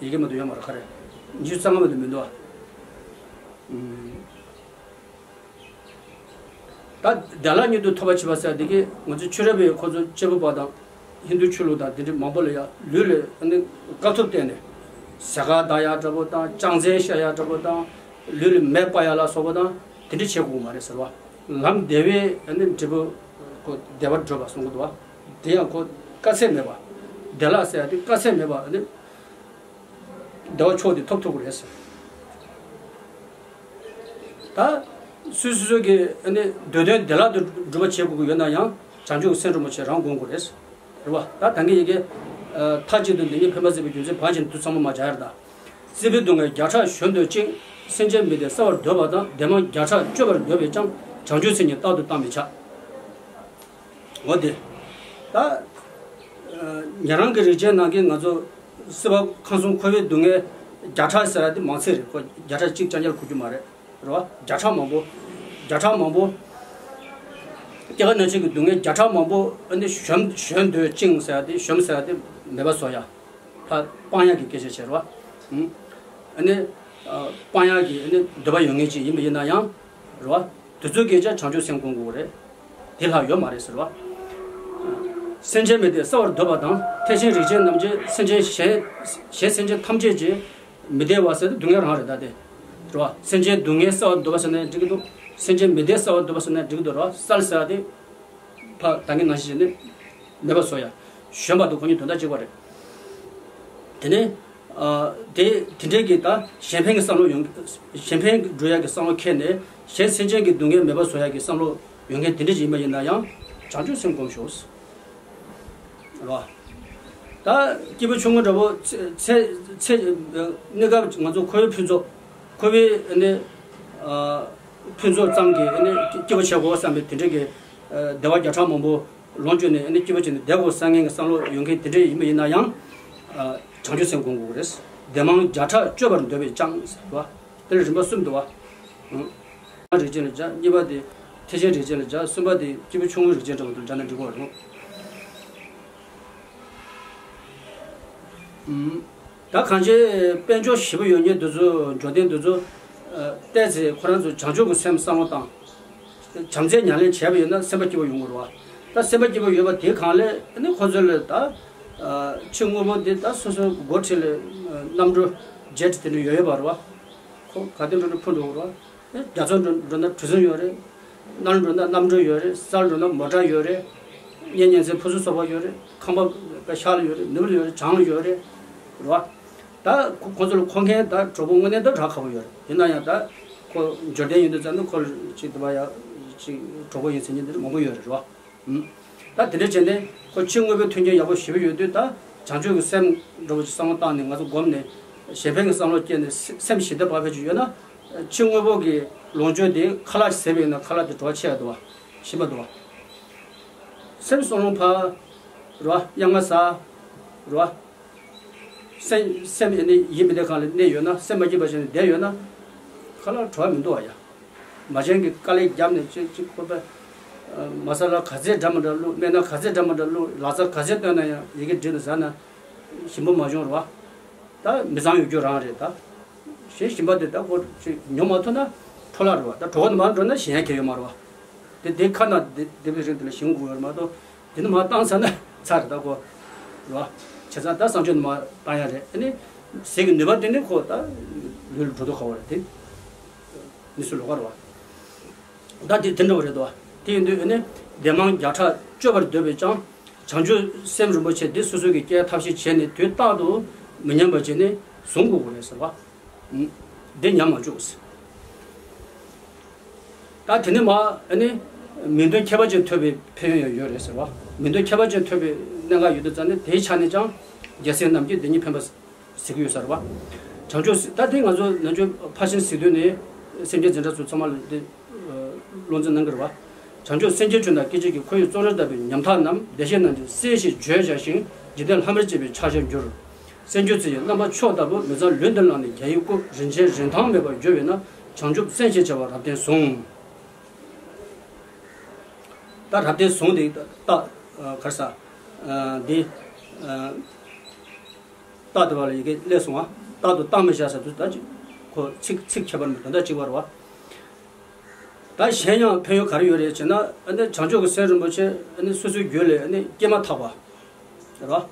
ཡི་གེ་མ་གཏོགས་ཡོད་མ་རེད། ག་རེ། ཉི་ཤུ་རྩ་ལྔ་མ་གཏོགས་མི་འདུག་བ། ཨུམ། ད་བདེ་བླག་མྱུར་དུ་ཐོབ་པར་བྱེད་པ་ཟེར་དེ་གི་ང་ཚོ་ཆོས་རབ་པའི་ཁོ་ཚོ་དཔྱད་པ་པ་དང་ཧིན་རྡུ་ཆོས་ལུགས་དང་དེ་འདྲ་མང་པོ་ལ་ཡང་ལུས་ལ་ཨ་ནི་དཀའ་ཐུབ་བསྟན་ནས་ཟས་ཁ་ལྡག་ཡག་འདྲ་པོ་དང་ཅང་ཙེ་བཤའ་ཡག་འདྲ་པོ་དང་ལུས་ལ་མེ་སྤར་ཡག་ལ་སོགས་པ་དང་དེ་འདྲ་བྱེད་དགོས་མ་རེད་ཟེར་བ། ལམ་བདེ་བའི་ཨ་ནི་འབྲས་བུ་ཁོ་བདེ་བར་བགྲོད་པ་གསུང་གི་འདུག་བ། དེ་ཡང་ཁོ་དཀའ་ཚེགས་མེད་པ། བདེ་བླག་ཟེར་ཡག་དེ་དཀའ་ཚེགས་མེད་པ་ཨ་ནི། བདེ་བ་མཆོག་དེ་ཐོབ་ཐུབ་ཀྱི་རེད་ཟེར། ད་སོ་སོ་སོ་གི་ཨ་ནི་འདོད་དོན་བདེ་བླག་ཏུ་འགྲུབ་པ་བྱེད་དགོས་ཀྱི་ཡོད་ན་ཡང་བྱང་ཆུབ་སེམས་རིན་པོ་ཆེ་རང་སྒོམ་དགོས་རེད། རེད་བ། ད་ད་གིན་ཡི་གེ་ཨ་མཐའ་གཅིག་ཏུ་འདི་ཉིད་ཕན་པ་ཟེར་བའི་རྒྱུ་མཚན་བར་གྱི་དུས་ཚང་མ་མ་སྦྱར་ཡ་རེད་ད། སྲིད་པའི་སྡུག་བསྔལ་བརྒྱ་ཕྲག་གཞོམ་འདོད་ཅིང་། སེམས་ཅན་མི་བདེ་བསལ་བར་འདོད་པ་དང་། བདེ་མང་བརྒྱ་ཕྲག་གཅོད་པར་འདོད་པས་ཀྱང་། བྱང་ཆུབ་སེམས་ཉིད་རྟག་ཏུ་བཏང་མི་བྱ། འོ་དེ། ད། ཨ་ཉན་རང་གི་རིགས་ཅན་ནང་གི་ང་ཚོ་སྲིད་པ་ཁམས་གསུམ་འཁོར་བའི་སྡུག་བསྔལ་བརྒྱ་ཕྲག་ཟེར་ཡ་དེ་མང་ཚད་རེད། ཁོ་བརྒྱ་ཕྲག་གཅིག་རྐྱང་རྐྱང་ལ་གོ་རྒྱུ་མ་རེད། རེད་བ། བརྒྱ་ཕྲག་མང་པོ། བརྒྱ་ཕྲག་མང་པོ། སྐྱེ་རྒ་ན་འཆི་གི་སྡུག་བསྔལ་བརྒྱ་ཕྲག་མང་པོ་ཨ་ནི་གཞོམ་གཞོམ་འདོད་ཅིང་ཟེར་ཡ་དེ་གཞོམ་ཟེར་ཡ་དེ་མེད་པ་བཟོ་ཡ། ཕར་སྤང་ཡག་གི་སྐད་ཆ་བྱེད་རེད་བ། ཨ་ནི་ཨ་སྤང་ཡག་གི་ཨ་ནི་འདོད་པ་ཡོད་མཁན་ཅིག་ཡིན་པ་ཡིན་ན་ཡང་། རེད་བ། དེ་ཚོའི་སྐད་ཆ་བྱང་ཆུབ་སེམས་སྒོམ་དགོས་རེད། དེ་ལྷག་ཡོད་མ་རེད་ཟེར་བ། སེམས་ཅན་མི་བདེ་བསལ་བར་འདོད་པ་དང་། ཐེག་ཆེན་རིགས་ཅན་རྣམས་ཀྱིས། སེམས་ཅན་གཞན་གཞན་སེམས་ཅན་ཐམས་ཅད་ཀྱི་མི་བདེ་བ་ཟེར་དུས་སྡུག་བསྔལ་རང་རེད་ད་དེ། རེད་བ། སེམས་ཅན་སྡུག་བསྔལ་བསལ་བར་འདོད་པ་ཟེར་ན་འགྲིག་གི་འདུག་སེམས་ཅན་མི་བདེ་བསལ་བར་འདོད་པ་ཟེར་ན་འགྲིག་གི་འདུག་རེད་བ། བསལ་ཟེར་ཡ་དེ། ཕ་ད་གིན་ནང་བཞིན་བྱས་ནས་མེད་པ་བཟོ་ཡ། གཞོམ་པ་དང་ཁོ་གཉིས་དོན་དག་གཅིག་པ་རེད། དེ་ནས། ཨ་དེ་དེ་འདྲའི་གི་ད་གཞན་ཕན་གྱི་བསམ་བློ་ཡོང་། གཞན་ཕན་འགྲོ་ཡ་གི་བསམ་བློ་འཁྱེར་ནས་གཞན་སེམས་ཅན་གྱི་སྡུག་བསྔལ་མེད་པ་བཟོ་ཡ་གི་བསམ་བློ་ཡོང་མཁན་དེ་འདྲ་ཞིག་ཡིན་པ་ཡིན་ན་ཡང་བྱང་ཆུབ་སེམས་སྒོམ་ཤོག་རེད་བ། ད་སྐྱེས་བུ་ཆུང་ངུ་འདྲ་པོ་ཚེ་ཚེ་ཚེ་གནས་སྐབས་ང་ཚོ་འཁོར་བའི་ཕུན་ཚོགས། འཁོར་བའི་ནི་ཨ་ཕུན་ཚོགས་ཙམ་གྱིས་ནི་སྐྱིད་པོ་བྱེད་དགོས་བསམ་པའི་དེ་འདྲའི་གི་ཨ་བདེ་བ་བརྒྱ་ཕྲག་མང་པོ། ལོངས་སྤྱོད་ནས་ཨ་ནི་སྐྱིད་པོ་བྱས་ནས་བསྡད་དགོས་བསམ་མཁན་གྱི་བསམ་བློ་ཡོད་མཁན་དེ་འདྲ་ཡིན་པ་ཡིན་ན་ཡང་། ཨ་བྱང་ཆུབ་སེམས་སྒོམ་དགོས་རེད། བདེ་མང་བརྒྱ་ཕྲག་གཅོད་པར་འདོད་པས་ཀྱང་ཟེར་བ། དེ་ལ་རིམ་པ་གསུམ་འདུག་བ། ཨང་། རིགས་ཅན་ལ་སྦྱར། གཉིས་པ་དེ་ཐེག་ཆེན་རིགས་ཅན་ལ་སྦྱར། གསུམ་པ་དེ་སྐྱེས་བུ་ཆུང་ངུའི་རིགས་ཅན་འདྲ་བོ་དེ་ལ་སྦྱར་ན་འགྲིག་གི་རེད། ཨང་། ད་གང་ཅི་དཔལ་འབྱོར་ཞེ་པོ་ཡོད་མཁན་དེ་ཚོ། འབྱོར་ལྡན་དེ་ཚོ། ཨ། བལྟས་ཚེ་ཁོ་རང་ཚོ་བྱང་ཆུབ་ཀྱི་སེམས་བསམ་བློ་བཏང་། བྱམས་བརྩེ་ཉམས་ལེན་བྱས་པ་ཡིན་ན་སེམས་པ་སྐྱིད་པོ་ཡོང་གི་རེད་བ། ད་སེམས་པ་སྐྱིད་པོ་ཡོད་པ་དེ་གང་ལས་ནི་ཁོ་ཚོ་ལ་ད། ཨ། ཕྱི་དངོས་པོ་འདི་ད་སོ་སོའི་སྒོ་ཁྲིད་ལ་གནམ་གྲུ་ཇེ་ཊི་དེ་འདྲ་ཡོད་ཡོད་པ་རེད་བ། ཁོ་ག་དེ་འགྲོ་ན་འཕུར་འགྲོ་གི་རེད་བ། རྒྱ་མཚོ་འགྲོ་འགྲོ་ན་གྲུ་གཟིངས་ཡོད་རེད། གནམ་འགྲོ་ན་གནམ་གྲུ་ཡོད་རེད། ས་འགྲོ་ན་མོ་ཊ་ཡོད་རེད། གཉེན་ཉེ་ཚན་ཕུན་སུམ་ཚོགས་པ་ཡོད་རེད། ཁང་པ་ཤར་ལ་ཡོད་རེད། ནུབ་ལ་ཡོད་རེད། བྱང་ལ་ཡོད་རེད། རེད་བ། ད་ཁོ་ཁོ་ཚོ་ལ་མཁོ་མཁན་ད་གྲོགས་པོ་དངོས་གནས་ད་རག་ཁག་པོ་ཡོད་རེད། ཡིན་ན་ཡང་ད་ཁོ་འབྱོར་ལྡན་ཡིན་དུས་ཙམ་ན་ཁོ་ལ་ཅིག་དེ་བ་ཡ་ཅིག་གྲོགས་པོ་ཡིན་ཟེར་མཁན་དེ་འདྲ་མང་པོ་ཡོད་རེད། རེད་བ། ཨུམ། ད་དེ་འདྲ་བྱས་ནས་ཁོ་ཕྱི་དངོས་པོའི་མཐུན་རྐྱེན་ཡག་པོ་ཞེ་པོ་ཡོད་དུས། ད་བྱང་ཆུབ་ཀྱི་སེམས་འདྲ་བོ་ཅིག་བསམ་བློ་བཏང་ནས་ང་ཚོ་སྒོམ་ནས་གཞན་ཕན་གྱི་བསམ་བློ་སྐྱེས་ནས་སེམས་ཞི་བདེ་བག་ཕེབས་ཅིག་ཡོད་ན། ཕྱི་དངོས་པོ་གི་ལོངས་སྤྱོད་དེ་ཁ་ལག་ཟས་པ་ཡིན་ན་ཁ་ལག་དེ་བྲོ་བ་ཆེ་ཡ་འདུག་བ། ཞིམ་པ་འདུག་བ། སེམས་སུ་བློ་ཕམ། རེད་བ། གཡང་ང་ཟ། རེད་བ། སེམས་སེམས་ཡིན་ནི་ཡིན་མི་བདེ་གང་ལ་གནས་ཡོད་ན། སེམས་མ་སྐྱིད་པ་བྱས་ནས་བསྡད་ཡོད་ན། ཁ་ལག་བྲོ་བ་མི་འདུག་བ་ཡ། མ་བྱན་གྱིས་དཀའ་ལས་བརྒྱབ་ནས་ཅིག་ཅིག་ཁོ་པས། མ་ས་ལ་ག་ཚད་འདྲ་མི་འདྲ་བླུགས། སྨན་སྣ་ག་ཚད་འདྲ་མི་འདྲ་བླུགས། ལག་རྩལ་ག་ཚད་བཏོན་ན་ཡང་ཡི་གེ་བྲིས་ནས་ཟ་ན་ཞིམ་པོ་མ་བྱུང་། རེད་བ། ད་མི་ཚང་ཡོད་རྒྱུ་རང་རེད་ད། གཞན་ཞིམ་པ་དེ་ད་ཁོ་ཅིག་ཉོ་མ་ཐུབ་ན་འཕྲོ་བརླག་རེད་བ། ད་གྲོད་ཁོག་ནས་མར་འགྲོ་ན་ཞེན་ཡ་གང་ཡང་ཡོད་མ་རེད་བ། དེ་དེ་ཁ་ན་དེ་དེ་བའི་རིང་དེ་ལ་ཞིམ་དགོས་ཡོད་མ་གཏོགས། དེ་ནི་མར་བཏང་ཚར་ན་ཚར་རེད་ད་ཁོ། རེད་བ། བྱས་ཙང་ད་གསང་སྤྱོད་ནི་མར་བཏང་ཡ་རེད། ཨ་ནི་ཟས་ཀྱི་ནུས་པ་དེ་ནི་ཁོ་ད་ལུས་ལ་འགྲོ་ལྡོག་ཁག་པོ་རེད་དེ། ནི་སུ་ལོག་ག་རེད་བ། ད་དེ་དེ་འདྲ་བོ་རེད་དོ། དེ་ཡིན་དུས་ཨ་ནི་བདེ་མང་བརྒྱ་ཕྲག་སྤྱོད་པར་འདོད་པས་ཀྱང་། བྱང་ཆུབ་སེམས་རིན་པོ་ཆེ་འདི་སོ་སོ་གིས་སྐྱེ་ཐབས་ཤེས་བྱས་ནས་དུས་རྟག་ཏུ་མི་ཉམས་པ་བྱས་ནས་བཟུང་དགོས་པ་རེད་ཟེར་བ། འདི་ཉམས་མ་བཅུག་ཟེར། ད་དེ་ནས་མ་ཨ་ནི་མི་འདོད་ཁྱད་པར་ཅན་ཐོབ་པའི་ཕན་ཡོན་ཡང་ཡོད་རེད་ཟེར་བ། མི་འདོད་ཁྱད་པར་ཅན་ཐོབ་པའི་གནད་འགག་ཡོད་དུས་ཙང་ནས་དེའི་ཆ་ནས་ཀྱང་རྒྱལ་སྲས་རྣམས་ཀྱིས་འདི་ཉིད་ཕན་པ་ཟེར་གྱི་ཡོད་ས་རེད་བ། བྱང་ཆུབ་སེ། ད་དེ་ང་ཚོ་ནང་ཆོས་ཕར་ཕྱིན་ཟེར་དུས་ནས་སེམས་ཅན་འཛིན་གྲྭ་ཚོ་ཚང་མ་ལ་འདི་བློ་འཛིན་གནང་གི་རེད་བ། བྱང་ཆུབ་སེམས་ཀྱི་ཆོས་དང་སྐད་ཅིག་གིས། ཁོ་ཡི་གཙོ་རོལ་ལྟ་བུའི་ཉམ་ཐག་རྣམས། བདེ་གཤེགས་རྣམས་ཀྱི་སྲས་ཞེས་བརྗོད་བྱ་ཞིང་། འཇིག་རྟེན་ལྷ་མིར་བཅས་པའི་ཕྱག་རྒྱར་འགྱུར། སེམས་ཆོས་ཚུལ་གྱི་རྣམ་པ་མཆོག་ལྟ་བུ། མི་གཙང་ལུས་འདི་བླངས་ནས་རྒྱལ་བའི་སྐུ། རིན་ཆེན་རིན་ཐང་མེད་པར་འགྱུར་བས་ན། བྱང་ཆུབ་སེམས་ཞེས་བྱ་བ་རབ་བརྟན་ཟུངས། ད་རབ་བརྟན་ཟུངས་དེ་ད་ག་རེ་ཟ། འདི། རྟག་ཏུ་བ་ལ་ཡི་གེ་སླེབས་སོང་བ། རྟག་ཏུ་བཏང་མི་བྱ་ཟེར་དུས་ད་ཅིག་ཁོ་ཚིག་ཚིག་ཁྱད་པར་མི་འདུག་ད་གཅིག་པ་རེད་བ། ད་གཞན་ཡང་ཕན་ཡོན་ག་རེ་ཡོད་རེད་ཅེ་ན། ཨ་ནི་བྱང་ཆུབ་ཀྱི་སེམས་རིན་པོ་ཆེ་ཨ་ནི་སོ་སོའི་རྒྱུད་ལ་ཨ་ནི་སྐྱེས་མ་ཐག་པ་རེད་བ།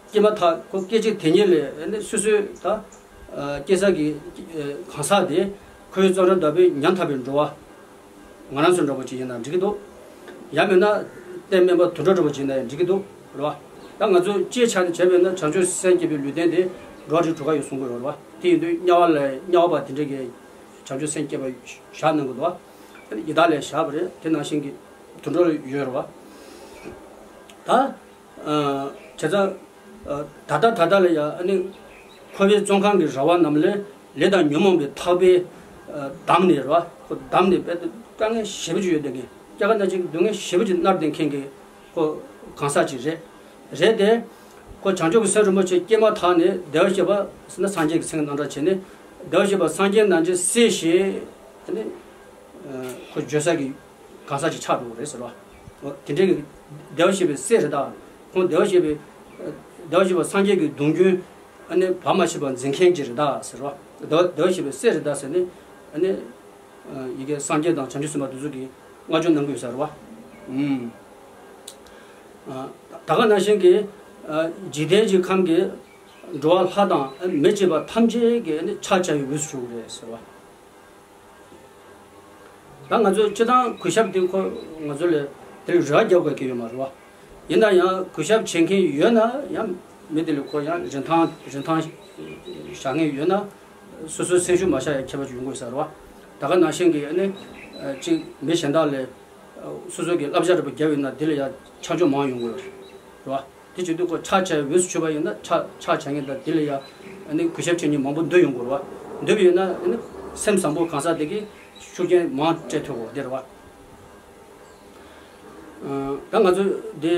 སྐྱེས་མ་ཐག་ཁོ་སྐད་ཅིག་དེ་ཉིད་ལ་ཨ་ནི་སོ་སོའི་ད་སྐྱེ་ས་གི་གང་ཟག་དེ་ཁོའི་གཙོ་རོལ་ལྟ་བུའི་ཉམ་ཐག་པའི་འགྲོ་བ། ང་རང་ཚོ་འདྲ་པོ་ཅིག་ཡིན་ན་འགྲིག་གི་འདུག་ཡང་མིན་ན་རྟེན་སྨན་པ་དུད་འགྲོ་འདྲ་པོ་ཅིག་ཡིན་ན་ཡང་འགྲིག་གི་འདུག་རེད་བ། ད་ང་ཚོ་སྤྱིའི་ཆ་ནས་བྱས་པས་ན་བྱང་ཆུབ་སེམས་བསྐྱེད་པའི་ལུས་རྟེན་དེ་འགྲོ་བ་རིགས་དྲུག་ཀ་ཡོད་གསུང་གི་ཡོད་རེད་བ། དེ་ཡིན་དུས་དམྱལ་བ་ལ་དམྱལ་བ་པ་དེ་འདྲ་གིས་བྱང་ཆུབ་སེམས་བསྐྱེད་པ་བཞག་གནང་གི་འདུག་བ། ཡི་དྭགས་ལ་བཞག་པ་རེད། དེ་ནང་བཞིན་གྱི་དུད་འགྲོ་ལ་ཡོད་རེད་བ། ད། བྱས་ཙང་། ད་ལྟ་ད་ལྟ་ལ་ཡང་ཨ་ནི་འཁོར་བའི་བཙོན་ཁང་གི་ར་བ་རྣམས་ལས་ལས་དང་ཉོན་མོངས་པའི་ཐག་པས་བསྡམས་ནས་རེད་བ། ཁོ་བསྡམས་ནས་དཔེ་དཀའ་ངལ་ཞེ་པོ་ཅིག་ཡོད་བསྡད་མཁན། སྐྱ་ཀ་ན་ཅིག་སྡུག་བསྔལ་ཞེ་པོ་ཅིག་མནར་བསྡད་མཁན་གྱི་ཁོ་གང་ཟག་ཅིག་རེད། རེད་དེ། ཁོ་བྱང་ཆུབ་ཀྱི་སེམས་རིན་པོ་ཆེ་སྐྱེས་མ་ཐག་ནས་བདེ་བར་གཤེགས་པ་ཟེར་ན་སངས་རྒྱས་ཀྱི་མཚན་གྱི་རྣམ་གྲངས་བྱས་ནས་བདེ་བར་གཤེགས་པ་སངས་རྒྱས་རྣམས་ཀྱི་སྲས་ཞེས་ཨ་ནི་ཁོ་བརྗོད་ས་གི་གང་ཟག་ཅིག་ཆགས་འགྲོ་གི་རེད་ཟེར་བ། འོ་དེ་འདྲའི་གི་བདེ་བར་གཤེགས་པའི་སྲས་རེད་ད། ཁོང་བདེ་བར་གཤེགས་པའི། བདེ་བར་གཤེགས་པ་སངས་རྒྱས་ཀྱི་གདུང་རྒྱུད་ཨ་ནི་བར་མ་ཆད་པར་འཛིན་མཁན་ཅིག་རེད་ད་ཟེར་བ། བདེ་བ་བདེ་བར་གཤེགས་པའི་སྲས་རེད་ད་ཟེར་ནས་ཨ་ནི་ཡི་གེ་སངས་རྒྱས་དང་བྱང་ཆུབ་སེམས་དཔའ་དེ་ཚོ་གིས་བསྔགས་བརྗོད་གནང་གི་ཡོད་ས་རེད་བ། ཨུམ། ད་ག་ནང་བཞིན་གྱི་འཇིག་རྟེན་གྱི་ཁམས་ཀྱི་འགྲོ་བ་ལྷ་དང་མི་བཅས་པ་ཐམས་ཅད་ཀྱིས་ཨ་ནི་ཕྱག་བྱ་བའི་འོས་སུ་གྱུར་གི་རེད་ཟེར་བ། ད་ང་ཚོས་སྤྱིར་བཏང་གུས་ཞབས་དེ་ཁོ་ང་ཚོ་ལ་དེ་ལ་རེ་བ་རྒྱབ་དགོས་ཀྱི་ཡོད་མ་རེད་བ། ཡིན་ན་ཡང་གུས་ཞབས་བྱེད་མཁན་ཡོད་ན་ཡང་མི་དེ་ལ་ཁོ་ཡང་རིན་ཐང་རིན་ཐང་བཞག་མཁན་ཡོད་ན་སོ་སོའི་སེམས་ཤུགས་མ་ཆག་ཡ་ཁྱད་པར་ཅིག་ཡོང་དགོས་ས་རེད་བ། ད་ག་ནང་བཞིན་གྱི་ཨ་ནི་གཅིག་མི་གཞན་དག་ལ་སོ་སོ་གི་བསླབ་བྱ་འདྲ་པོ་བརྒྱབ་ཡོད་ན་དེ་ལ་ཡང་ཆ་འཇོག་མང་ཡོང་གི་ཡོད་རེད་བ། དེ་བྱེད་དུས་ཁོ་ཕྱག་བྱ་བའི་འོས་སུ་གྱུར་པ་ཡིན་ན་ཕྱག་ཕྱག་བྱ་མཁན་དང་དེ་ལ་ཡང་ཨ་ནི་གུས་ཞབས་བྱེད་མཁན་མང་པོ་འདུ་ཡོང་གི་རེད་བ། འདུ་བ་ཡོད་ན་ཨ་ནི་སེམས་བཟང་པོ་གང་ཟག་དེ་གིས་ཤུགས་རྐྱེན་མང་སྤྲད་ཐུབ་དགོས་དེ་རེད་བ། ད་ང་ཚོ་འདི་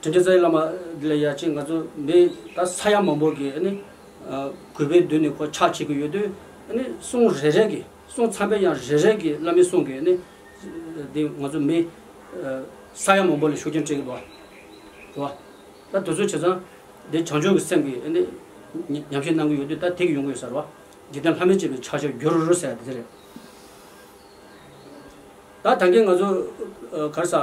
དྲིན་ཅན་རྩ་བའི་བླ་མ་འདི་ལ་ཡ་ཅིག་ང་ཚོ་མི་ད་ས་ཡ་མང་པོ་གིས་ཨ་ནི་གུས་པའི་མདུན་ནས་ཁོ་ཕྱག་བྱེད་ཀྱི་ཡོད་དུས་ ཨ་ནི་གསུང་རེ་རེ་གི་གསུང་མཚམས་པའི་ཡང་རེ་རེ་གི་བླ་མའི་གསུང་གི་ཨ་ནི་འདི་ང་ཚོ་མི་ས་ཡ་མང་པོ་ལ་ཤུགས་རྐྱེན་སྤྲད་ཀྱི་འདུག་བ། རེད་བ། ད་དུས་ཚོད་བྱས་ཙང་འདི་བྱང་ཆུབ་ཀྱི་སེམས་ཀྱི་ཨ་ནི་ཉམས་བཞེས་གནང་གི་ཡོད་དུས་ད་དེ་གི་ཡོང་གི་ཡོད་ས་རེད་བ། འཇིག་རྟེན་ལྷ་མིར་བཅས་པའི་ཕྱག་རྒྱར་འགྱུར་ཟེར་ཡ་དེ་རེད། ད་ད་གིན་ང་ཚོ་ག་རེ་ཟ།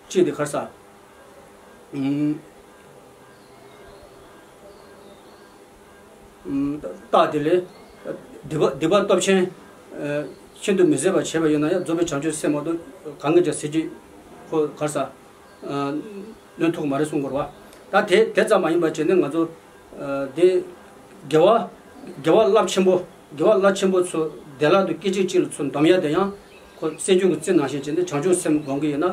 གཅིག་དེ་ག་རེ་ཟ། རྟགས་དེ་ལས་སྡིག་པ་སྡིག་པ་སྟོབས་ཆེན་ཤིན་ཏུ་མི་བཟད་པ་བྱས་པ་ཡིན་ན་ཡང་རྫོགས་པའི་བྱང་ཆུབ་སེམས་མ་གཏོགས་གང་གིས་ཀྱང་ཟད་ཀྱི་ཁོ་ག་རེ་ཟ། ལོན་ཐུབ་ཀྱི་མ་རེད་གསུང་དགོས་རེད་བ། ད་དེ་དེ་ཙམ་མ་ཡིན་པ་བྱས་ནས་ང་ཚོ་དེ་དགེ་བ་དགེ་བ་རླབས་ཆེན་པོ་དགེ་བ་རླབས་ཆེན་པོ་ཚོ་བདེ་བླག་ཏུ་སྐད་ཅིག་གཅིག་ལ་ཚུར་འདོམས་ཡ་དེ་ཡང་ཁོ་སེམས་རྒྱུད་ཀྱི་རྩི་ནང་བཞིན་བྱས་ནས་བྱང་ཆུབ་སེམས་སྒོམ་གྱི་ཡིན་ན་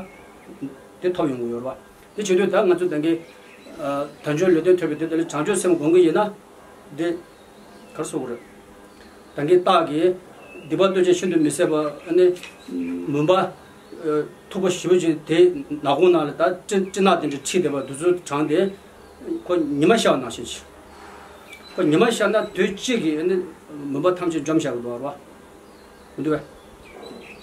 དེ་ཐོབ་ཡོང་གི་ཡོད་རེད་བ། དེ་བྱེད་དུས་ད་ང་ཚོ་ད་གིན་དལ་འབྱོར་ལས་དོན་ཐོབ་པའི་དེ་དེ་ལ་བྱང་ཆུབ་སེམས་སྒོམ་གྱི་ཡིན་ན་དེ་ག་རེ་ཟེར་དགོས་རེད། ད་གིན་རྟགས་ཀྱིས་སྡིག་པ་སྟོབས་ཆེན་ཤིན་ཏུ་མི་བཟད་པ་ཨ་ནི་མུན་པ་མཐུག་པོ་ཞེ་པོ་ཅིག་དེ་ནག་ཁུང་ནང་ལ་ད་སྤྲིན་སྤྲིན་ནག་དེ་འདྲ་འཁྲིགས་བསྡད་པ་དེ་ཚོ་གྲངས་དེ་ཁོ་ཉི་མ་ཤར་བ་ནང་བཞིན་ཅིག་ཁོ་ཉི་མ་ཤར་ན་དུས་གཅིག་གིས་ཨ་ནི་མུན་པ་ཐམས་ཅད་འཇོམས་བཞག་གི་འདུག་བ། མི་འདུག་བས།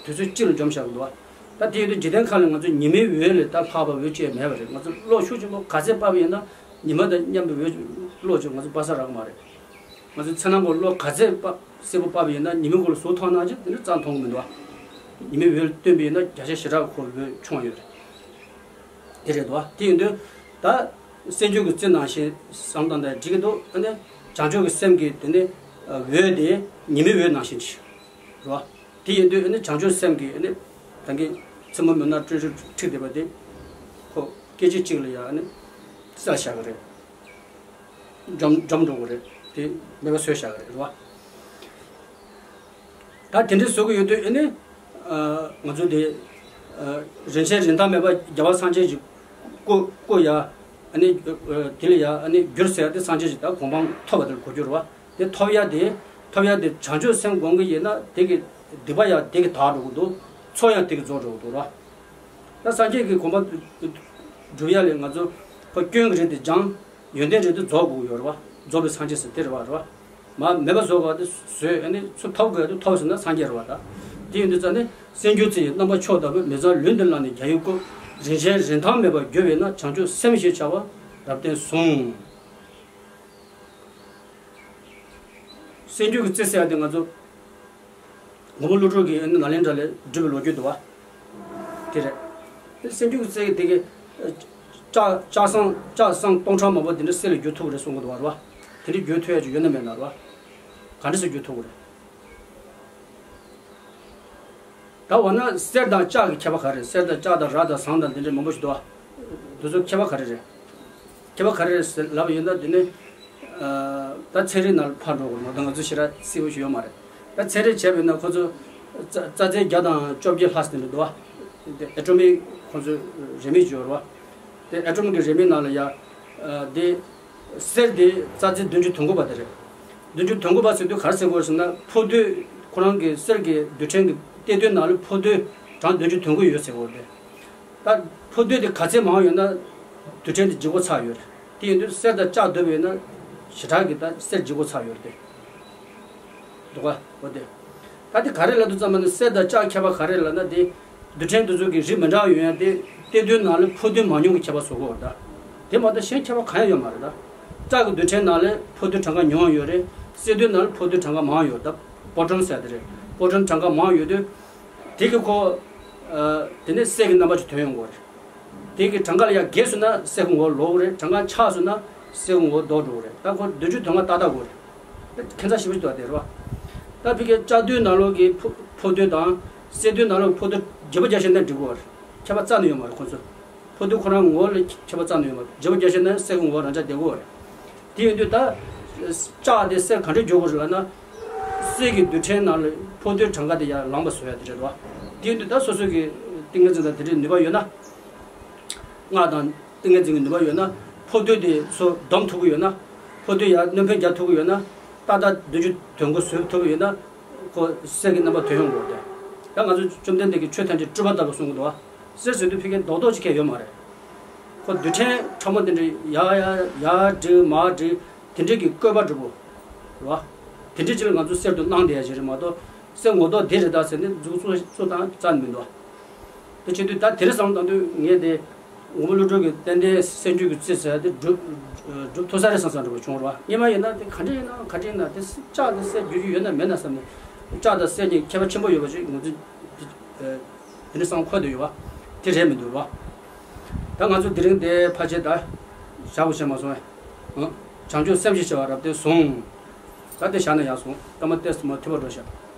དུས་ཚོད་གཅིག་ལ་འཇོམས་བཞག་གི་འདུག་བ། ད་དེ་ཡོད་དུས་འཇིག་རྟེན་ཁམས་ལ་ང་ཚོ་ཉི་མའི་འོད་ལས་ད་ལྷག་པ་འོད་ཅིག་མེད་པ་རེད། ང་ཚོ་གློག་ཤུགས་ཆེན་པོ་ག་ཚད་སྤར་བ་ཡིན་ན་ཉི་མ་དང་མཉམ་པའི་འོད་གློག་ཅིག་ང་ཚོ་སྤར་ས་རག་གི་མ་རེད། ང་ཚོ་ཚེ་ནང་གི་གློག་ག་ཚད་སྤར་གསལ་པོ་སྤར་བ་ཡིན་ན་ཉི་མའི་མགོ་ལ་ཟུག་མཐོང་ན་ཅིག་དེ་ནི་རྩ་མཐོང་གི་མི་འདུག་བ། ཉི་མའི་འོད་བསྟན་པ་ཡིན་ན་བརྒྱ་ཆ་ཞེ་དྲག་གི་ཁོ་འོད་མཆོང་ཡོད་རེད། དེ་རེད་དོ། དེ་ཡིན་དུས་ད་སེམས་རྒྱུད་ཀྱི་རྩི་ནང་བཞིན་བསམ་བཏང་དང་འགྲིག་གི་འདུག་ཨ་ནི་བྱང་ཆུབ་ཀྱི་སེམས་ཀྱི་དེ་ནི་འོད་དེ་ཉི་མའི་འོད་ནང་བཞིན་ཅིག་རེད་བ། དེ་ཡིན་དུས་ཨ་ནི་བྱང་ཆུབ་སེམས་ཀྱི་ཨ་ནི་ད་གིན་མཚན་མོ་མུན་ནག་སྤྲིན་རུབ་འཁྲིགས་བསྡད་པ་དེ་ཁོ་སྐད་ཅིག་གཅིག་ལ་ཡང་ཨ་ནི་བསལ་བཞག་གི་རེད། འཇོམས་འཇོམས་འགྲོ་གི་རེད། དེ་མེད་པ་བཟོས་བཞག་གི་རེད་བ། ད་དེ་འདྲའི་བཟོ་གི་ཡོད་དུས་ཨ་ནི། ང་ཚོ་དེ། རིན་ཆེན་རིན་ཐང་མེད་པ་རྒྱལ་བ་སངས་རྒྱས་ཀྱི་སྐུ་སྐུ་ཡ། ཨ་ནི། དེ་ལ་ཡ་ཨ་ནི་གྱུར་ཟེར་ཡ་དེ་སངས་རྒྱས་ཀྱི་ད་གོ་འཕང་ཐོབ་པ་དེ་ལ་གོ་རྒྱུ་རེད་བ། དེ་ཐོབ་ཡ་དེ། ཐོབ་ཡ་དེ་བྱང་ཆུབ་སེམས་སྒོམ་གི་ཡིན་ན་དེ་གི་སྡིག་པ་ཡ་དེ་གི་དག་འགྲོ་གི་འདུག་ཚོགས་ཡ་དེ་གི་རྫོགས་འགྲོ་གི་འདུག་ར། ད་སངས་རྒྱས་ཀྱི་གོ་འཕང་སྒྲུབ་ཡ་ལས་ང་ཚོ་ཁོ་སྐྱོན་གྱི་རིགས་དེ་སྦྱང་། ཡོན་ཏན་རེ་དུ་རྫོགས་དགོས་ཡོད་རེད་བ། རྫོགས་པའི་སངས་རྒྱས་ཟེར་དེ་རེད་བ་རེད་བ། མ་མེད་པ་བཟོ་བ་དེ་བཟོས་ཨ་ནི་ཚུར་ཐོབ་དགོས་དུ་ཐོབ་ཟེར་ན་སངས་རྒྱས་རེད་བ་ད། དེ་ཡིན་དུས་ཙ་ནི་སེམས་རྒྱུད་རྩི་ཡི་རྣམ་པ་མཆོག་ལྟ་བུ་མི་གཙང་ལུས་འདི་བླངས་ནས་རྒྱལ་བའི་སྐུ། རིན་ཆེན་རིན་ཐང་མེད་པར་གྱུར་པས་ན་བྱང་ཆུབ་སེམས་ཞེས་བྱ་བ་རབ་བརྟན་གསུངས། སེམས་རྒྱུད་ཀྱི་རྩི་ཟེར་ཡ་དེ་ང་ཚོ། མགོན་པོ་ཀླུ་སྒྲུབ་ཀྱིས་ཨ་ནི་ནཱ་ལེནྡྲ་ལ་བསྒྲུབས་པའི་ལོ་རྒྱུས་འདུག་བ། དེ་རེད། དེ་སེམས་རྒྱུད་ཀྱི་རྩལ་དེ་གི་ལྕགས་ལྕགས་ཟངས་ལྕགས་ཟངས་སྟོང་ཕྲག་མང་པོ་དེ་འདྲ་གསེར་ལ་བསྒྱུར་ཐུབ་ཀྱི་རེད་གསུང་གི་འདུག་བ་རེད་བ། དེ་འདྲ་བསྒྱུར་ཐུབ་ཡ་ཅིག་ཡོད་ན་མེད་ན་རེད་བ། ག་འདྲ་སེ་བསྒྱུར་ཐུབ་ཀྱི་རེད། ད་འོ་ན་གསེར་དང་ལྕགས་ཀྱི་ཁྱད་པར་ག་རེ་རེད། གསེར་དང་ལྕགས་དང་ར་དང་ཟངས་དང་དེ་འདྲ་མང་པོ་ཞིག་འདུག་བ། དེ་ཚོ་ཁྱད་པར་ག་རེ་རེད། ཁྱད་པར་ག་རེ་རེད་ཟེར་ལབ་ཡོད་ན་དེ་ནི། ད་ཚན་རིག་ནང་ལ་ཕར་འགྲོ་དགོས་མ་གཏོགས་ང་ཚོ་ཞེ་དྲག་གསལ་པོ་ཞིག་ཡོད་མ་རེད། ད་ཚན་རིག་བྱས་པ་ཡིན་ན་ཁོ་ཚོ་རྩ་རྩ་ཚན་བརྒྱ་དང་བཅོ་བརྒྱད་ལྷག་ཙམ་འདུག་བ། དེ་ཨེ་ཊོ་མིག་ཁོ་ཚོ་རེའུ་མིག་ཅིག་ཡོད་རེད་བ། དེ་ཨེ་ཊོ་མིག་གི་རེའུ་མིག་ནང་ལ་ཡ། དེ་གསེར་དེ་རྩ་ཚན་བདུན་ཅུ་དོན་དགུ་པ་དེ་རེད། བདུན་ཅུ་དོན་དགུ་པ་ཟེར་དུས་ག་རེ་ཟེར་དགོས་རེད་ཟེར་ན་ཕོ་རྡོས་ཁོ་རང་གི་གསེར་གྱི་རྡུལ་ཕྲན་གྱི་གཏེར་རྡོའི་ནང་ལ་ཕོ་རྡོས་གྲངས་བདུན་ཅུ་དོན་དགུ་ཡོད་ཟེར་དགོས་རེད། ད་ཕོ་རྡོས་དེ་ག་ཚད་མང་ཡོད་ན་རྡུལ་ཕྲན་དེ་ལྗིད་ཁོག་ཚ་ཡོད་རེད། དེ་ཡིན་དུས་གསེར་དང་ལྕགས་བསྡུར་བ་ཡིན་ན་ཞེ་དྲག་གི་ད་གསེར་ལྗིད་ཁོག་ཚ་ཡོད་རེད་དེ། འདུག་ག་འོ་དེ། ད་དེ་ག་རེ་ལབ་དུས་ཙམ་པ་ནི་གསེར་དང་ལྕགས་ཁྱད་པར་ག་རེ་ལབ་ན་དེ། རྡུལ་ཕྲན་དེ་ཚོ་གི་རིགས་མི་འདྲ་བ་ཡོད་ཡ་དེ་གཏེར་རྡོའི་ནང་ལ་ཕོ་རྡོས་མང་ཉུང་གི་ཁྱད་པར་བཟོ་གི་ཡོད་རེད་ད། དེ་མ་གཏོགས་གཞན་ཁྱད་པར་གང་ཡང་ཡོད་མ་རེད་ད། ལྕགས་ཀྱི་རྡུལ་ཕྲན་ནང་ལ་ཕོ་རྡོས་གྲངས་ཀ་ཉུང་ཡོད་རེད། གསེར་རྡོའི་ནང་ལ་ཕོ་རྡོས་གྲངས་ཀ་མང་ཡོད་རེད་ད། པོ་རོ་ཊོན་ཟེར་དེ་རེད། པོ་རོ་ཊོན་གྲངས་ཀ་མང་ཡོད་དུས། དེ་གི་ཁོ། དེ་ནས་གསེར་གྱི་རྣམ་པ་ཅིག་ཐོན་ཡོང་གི་ཡོད་རེད། དེ་གི་གྲངས་ཀ་ལ་ཡར་རྒྱས་སོང་ན་གསེར་གྱི་ངོ་བོ་ལོག་གི་རེད། གྲངས་ཀ་ཆག་སོང་ན་གསེར་གྱི་ངོ་བོ་ལྡོག་འགྲོ་གི་རེད། ད་ཁོ་བདུན་ཅུ་དོན་ལྔ་ཏག་ཏག་དགོས་རེད། ཁྱད་མཚར་ཞེ་པོ་ཞིག་འདུག་བ་དེ་རེད་བ། ད་ཕ་གིའི་ལྕགས་རྡོའི་ནང་ལོགས་ཀྱི་ཕོ་ཕོ་རྡོ་དང་གསེར་རྡོའི་ནང་ལོགས་ཕོ་རྡོ་བརྗེ་པོ་རྒྱག་ཤེས་ན་འགྲིག་གི་རེད། ཁྱད་པར་རྩ་ནས་ཡོད་མ་རེད་ཁོ་ཚོ། ཕོ་རྡོ་ཁོ་རང་ངོ་བོ་ལ་ཁྱད་པར་རྩ་ནས་ཡོད་མ་རེད། བརྗེ་པོ་རྒྱག་ཤེས་ན་གསེར་གྱི་ངོ་བོ་རང་འཇགས་བསྡད་ཀྱི་རེད། དེ་ཡིན་དུས་ད་ལྕགས་དེ་གསེར་ག་འདྲས་འགྱུར་དགོས་རེད་ལབ་ན། གསེར་གྱི་རྡུལ་ཕྲན་ནང་ལ་ཕོ་རྡོའི་གྲངས་ཀ་དེ་ཡར་ལངས་པ་བཟོ་ཡ་དེ་རེད་བ། དེ་ཡིན་དུས་ད་སོ་སོ་གི་ཏིང་ངེ་འཛིན་དང་དེ་འདྲའི་ནུས་པ་ཡོད་ན། སྔགས་དང་ཏིང་ངེ་འཛིན་གྱི་ནུས་པ་ཡོད་ན། ཕོ་རྡོ་དེ་ཚོ་སྡོམ་ཐུབ་ཀྱི་ཡོད་ན། ཕོ་རྡོ་ཡར་སྣོན་ཕན་རྒྱག་ཐུབ་ཀྱི་ཡོད་ན། ཏག་ཏག་བདུན་ཅུ་དོན་དགུ་བཟོ་ཐུབ་ཀྱི་ཡོད་ན། ཁོ་གསེར་གྱི་རྣམ་པ་ཐོན་ཡོང་གི་རེད། ད་ང་ཚོ་བཅོམ་ལྡན་འདས་ཀྱིས་ཆོས་ཐམས་ཅད་སྤྲུལ་པ་ལྟ་བུ་གསུང་གི་འདུག་བ། གསེར་ཟེར་དུས་ཕ་གིའི་རྡོག་རྡོག་ཅིག་ཁྱད་ཡོད་མ་རེད། ཁོ་རྡུལ་ཕྲན་ཕྲ་མོ་དེ་འདྲ་ཡར་ཡར་ཡར་འགྲིལ་མར་འགྲིལ། དེ་འདྲའི་གི་བཀོད་པ་འགྲུབ་བོ། རེད་བ། དེ་འདྲའི་ཅིག་ལ་ང་ཚོ་གསེར་དུ་བླངས་བསྡད་ཡ་ཞིག་རེད་མ་གཏོགས། གསེར་ངོ་ཐོག་དེ་རེད་ད་ཟེར་ནས་མཛུབ་གུ་ཚུགས་ཚུགས་བཏང་རྩ་ནས་མི་འདུག་དེ་བྱེད་དུས་ད་དེ་རིང་བསམ་བློ་བཏང་དུས་ངས་དེ་ངོ་བོ་ཀླུ་སྒྲུབ་ཀྱི་ཏན་ཏན་གསེར་འགྱུར་གྱི་རྩི་ཟེར་དེ་སྒྲུབ་སྒྲུབ་ཐུབ་ས་རེད་བསམ་བསམ་འདྲ་བོ་བྱུང་རེད་བ། སྔོན་མ་ཡིན་ན་དེ་ག་འདྲ་ཡིན་ན་ག་འདྲ་ཡིན་ན་དེ་ལྕགས་དང་གསེར་འགྱུར་རྒྱུ་ཡོད་ན་མེད་ན་བསམ་ནས། ལྕགས་དང་གསེར་གཉིས་ཁྱད་པར་ཆེན་པོ་ཡོད་པ་ཞིག་ང་ཚོས་དེ་འདྲ་བསམ་འཁོར་དུ་ཡོད་བ། དེ་རེད་མི་འདུག་བ། ད་ང་ཚོ་དེ་རིང་དེ་ཕལ་ཆེར་ད་བཞག་དགོས་བྱས་མ་སོང་ངས། ཨང་། བྱང་ཆུབ་སེམས་ཞེས་བྱ་བ་རབ་བརྟན་བཟུང་། ད་དེ་བཞག་ན་ཡག་སོང་། ད་མ་ཏེས་མ་ཐུབ་པ་འགྲོ་ཤག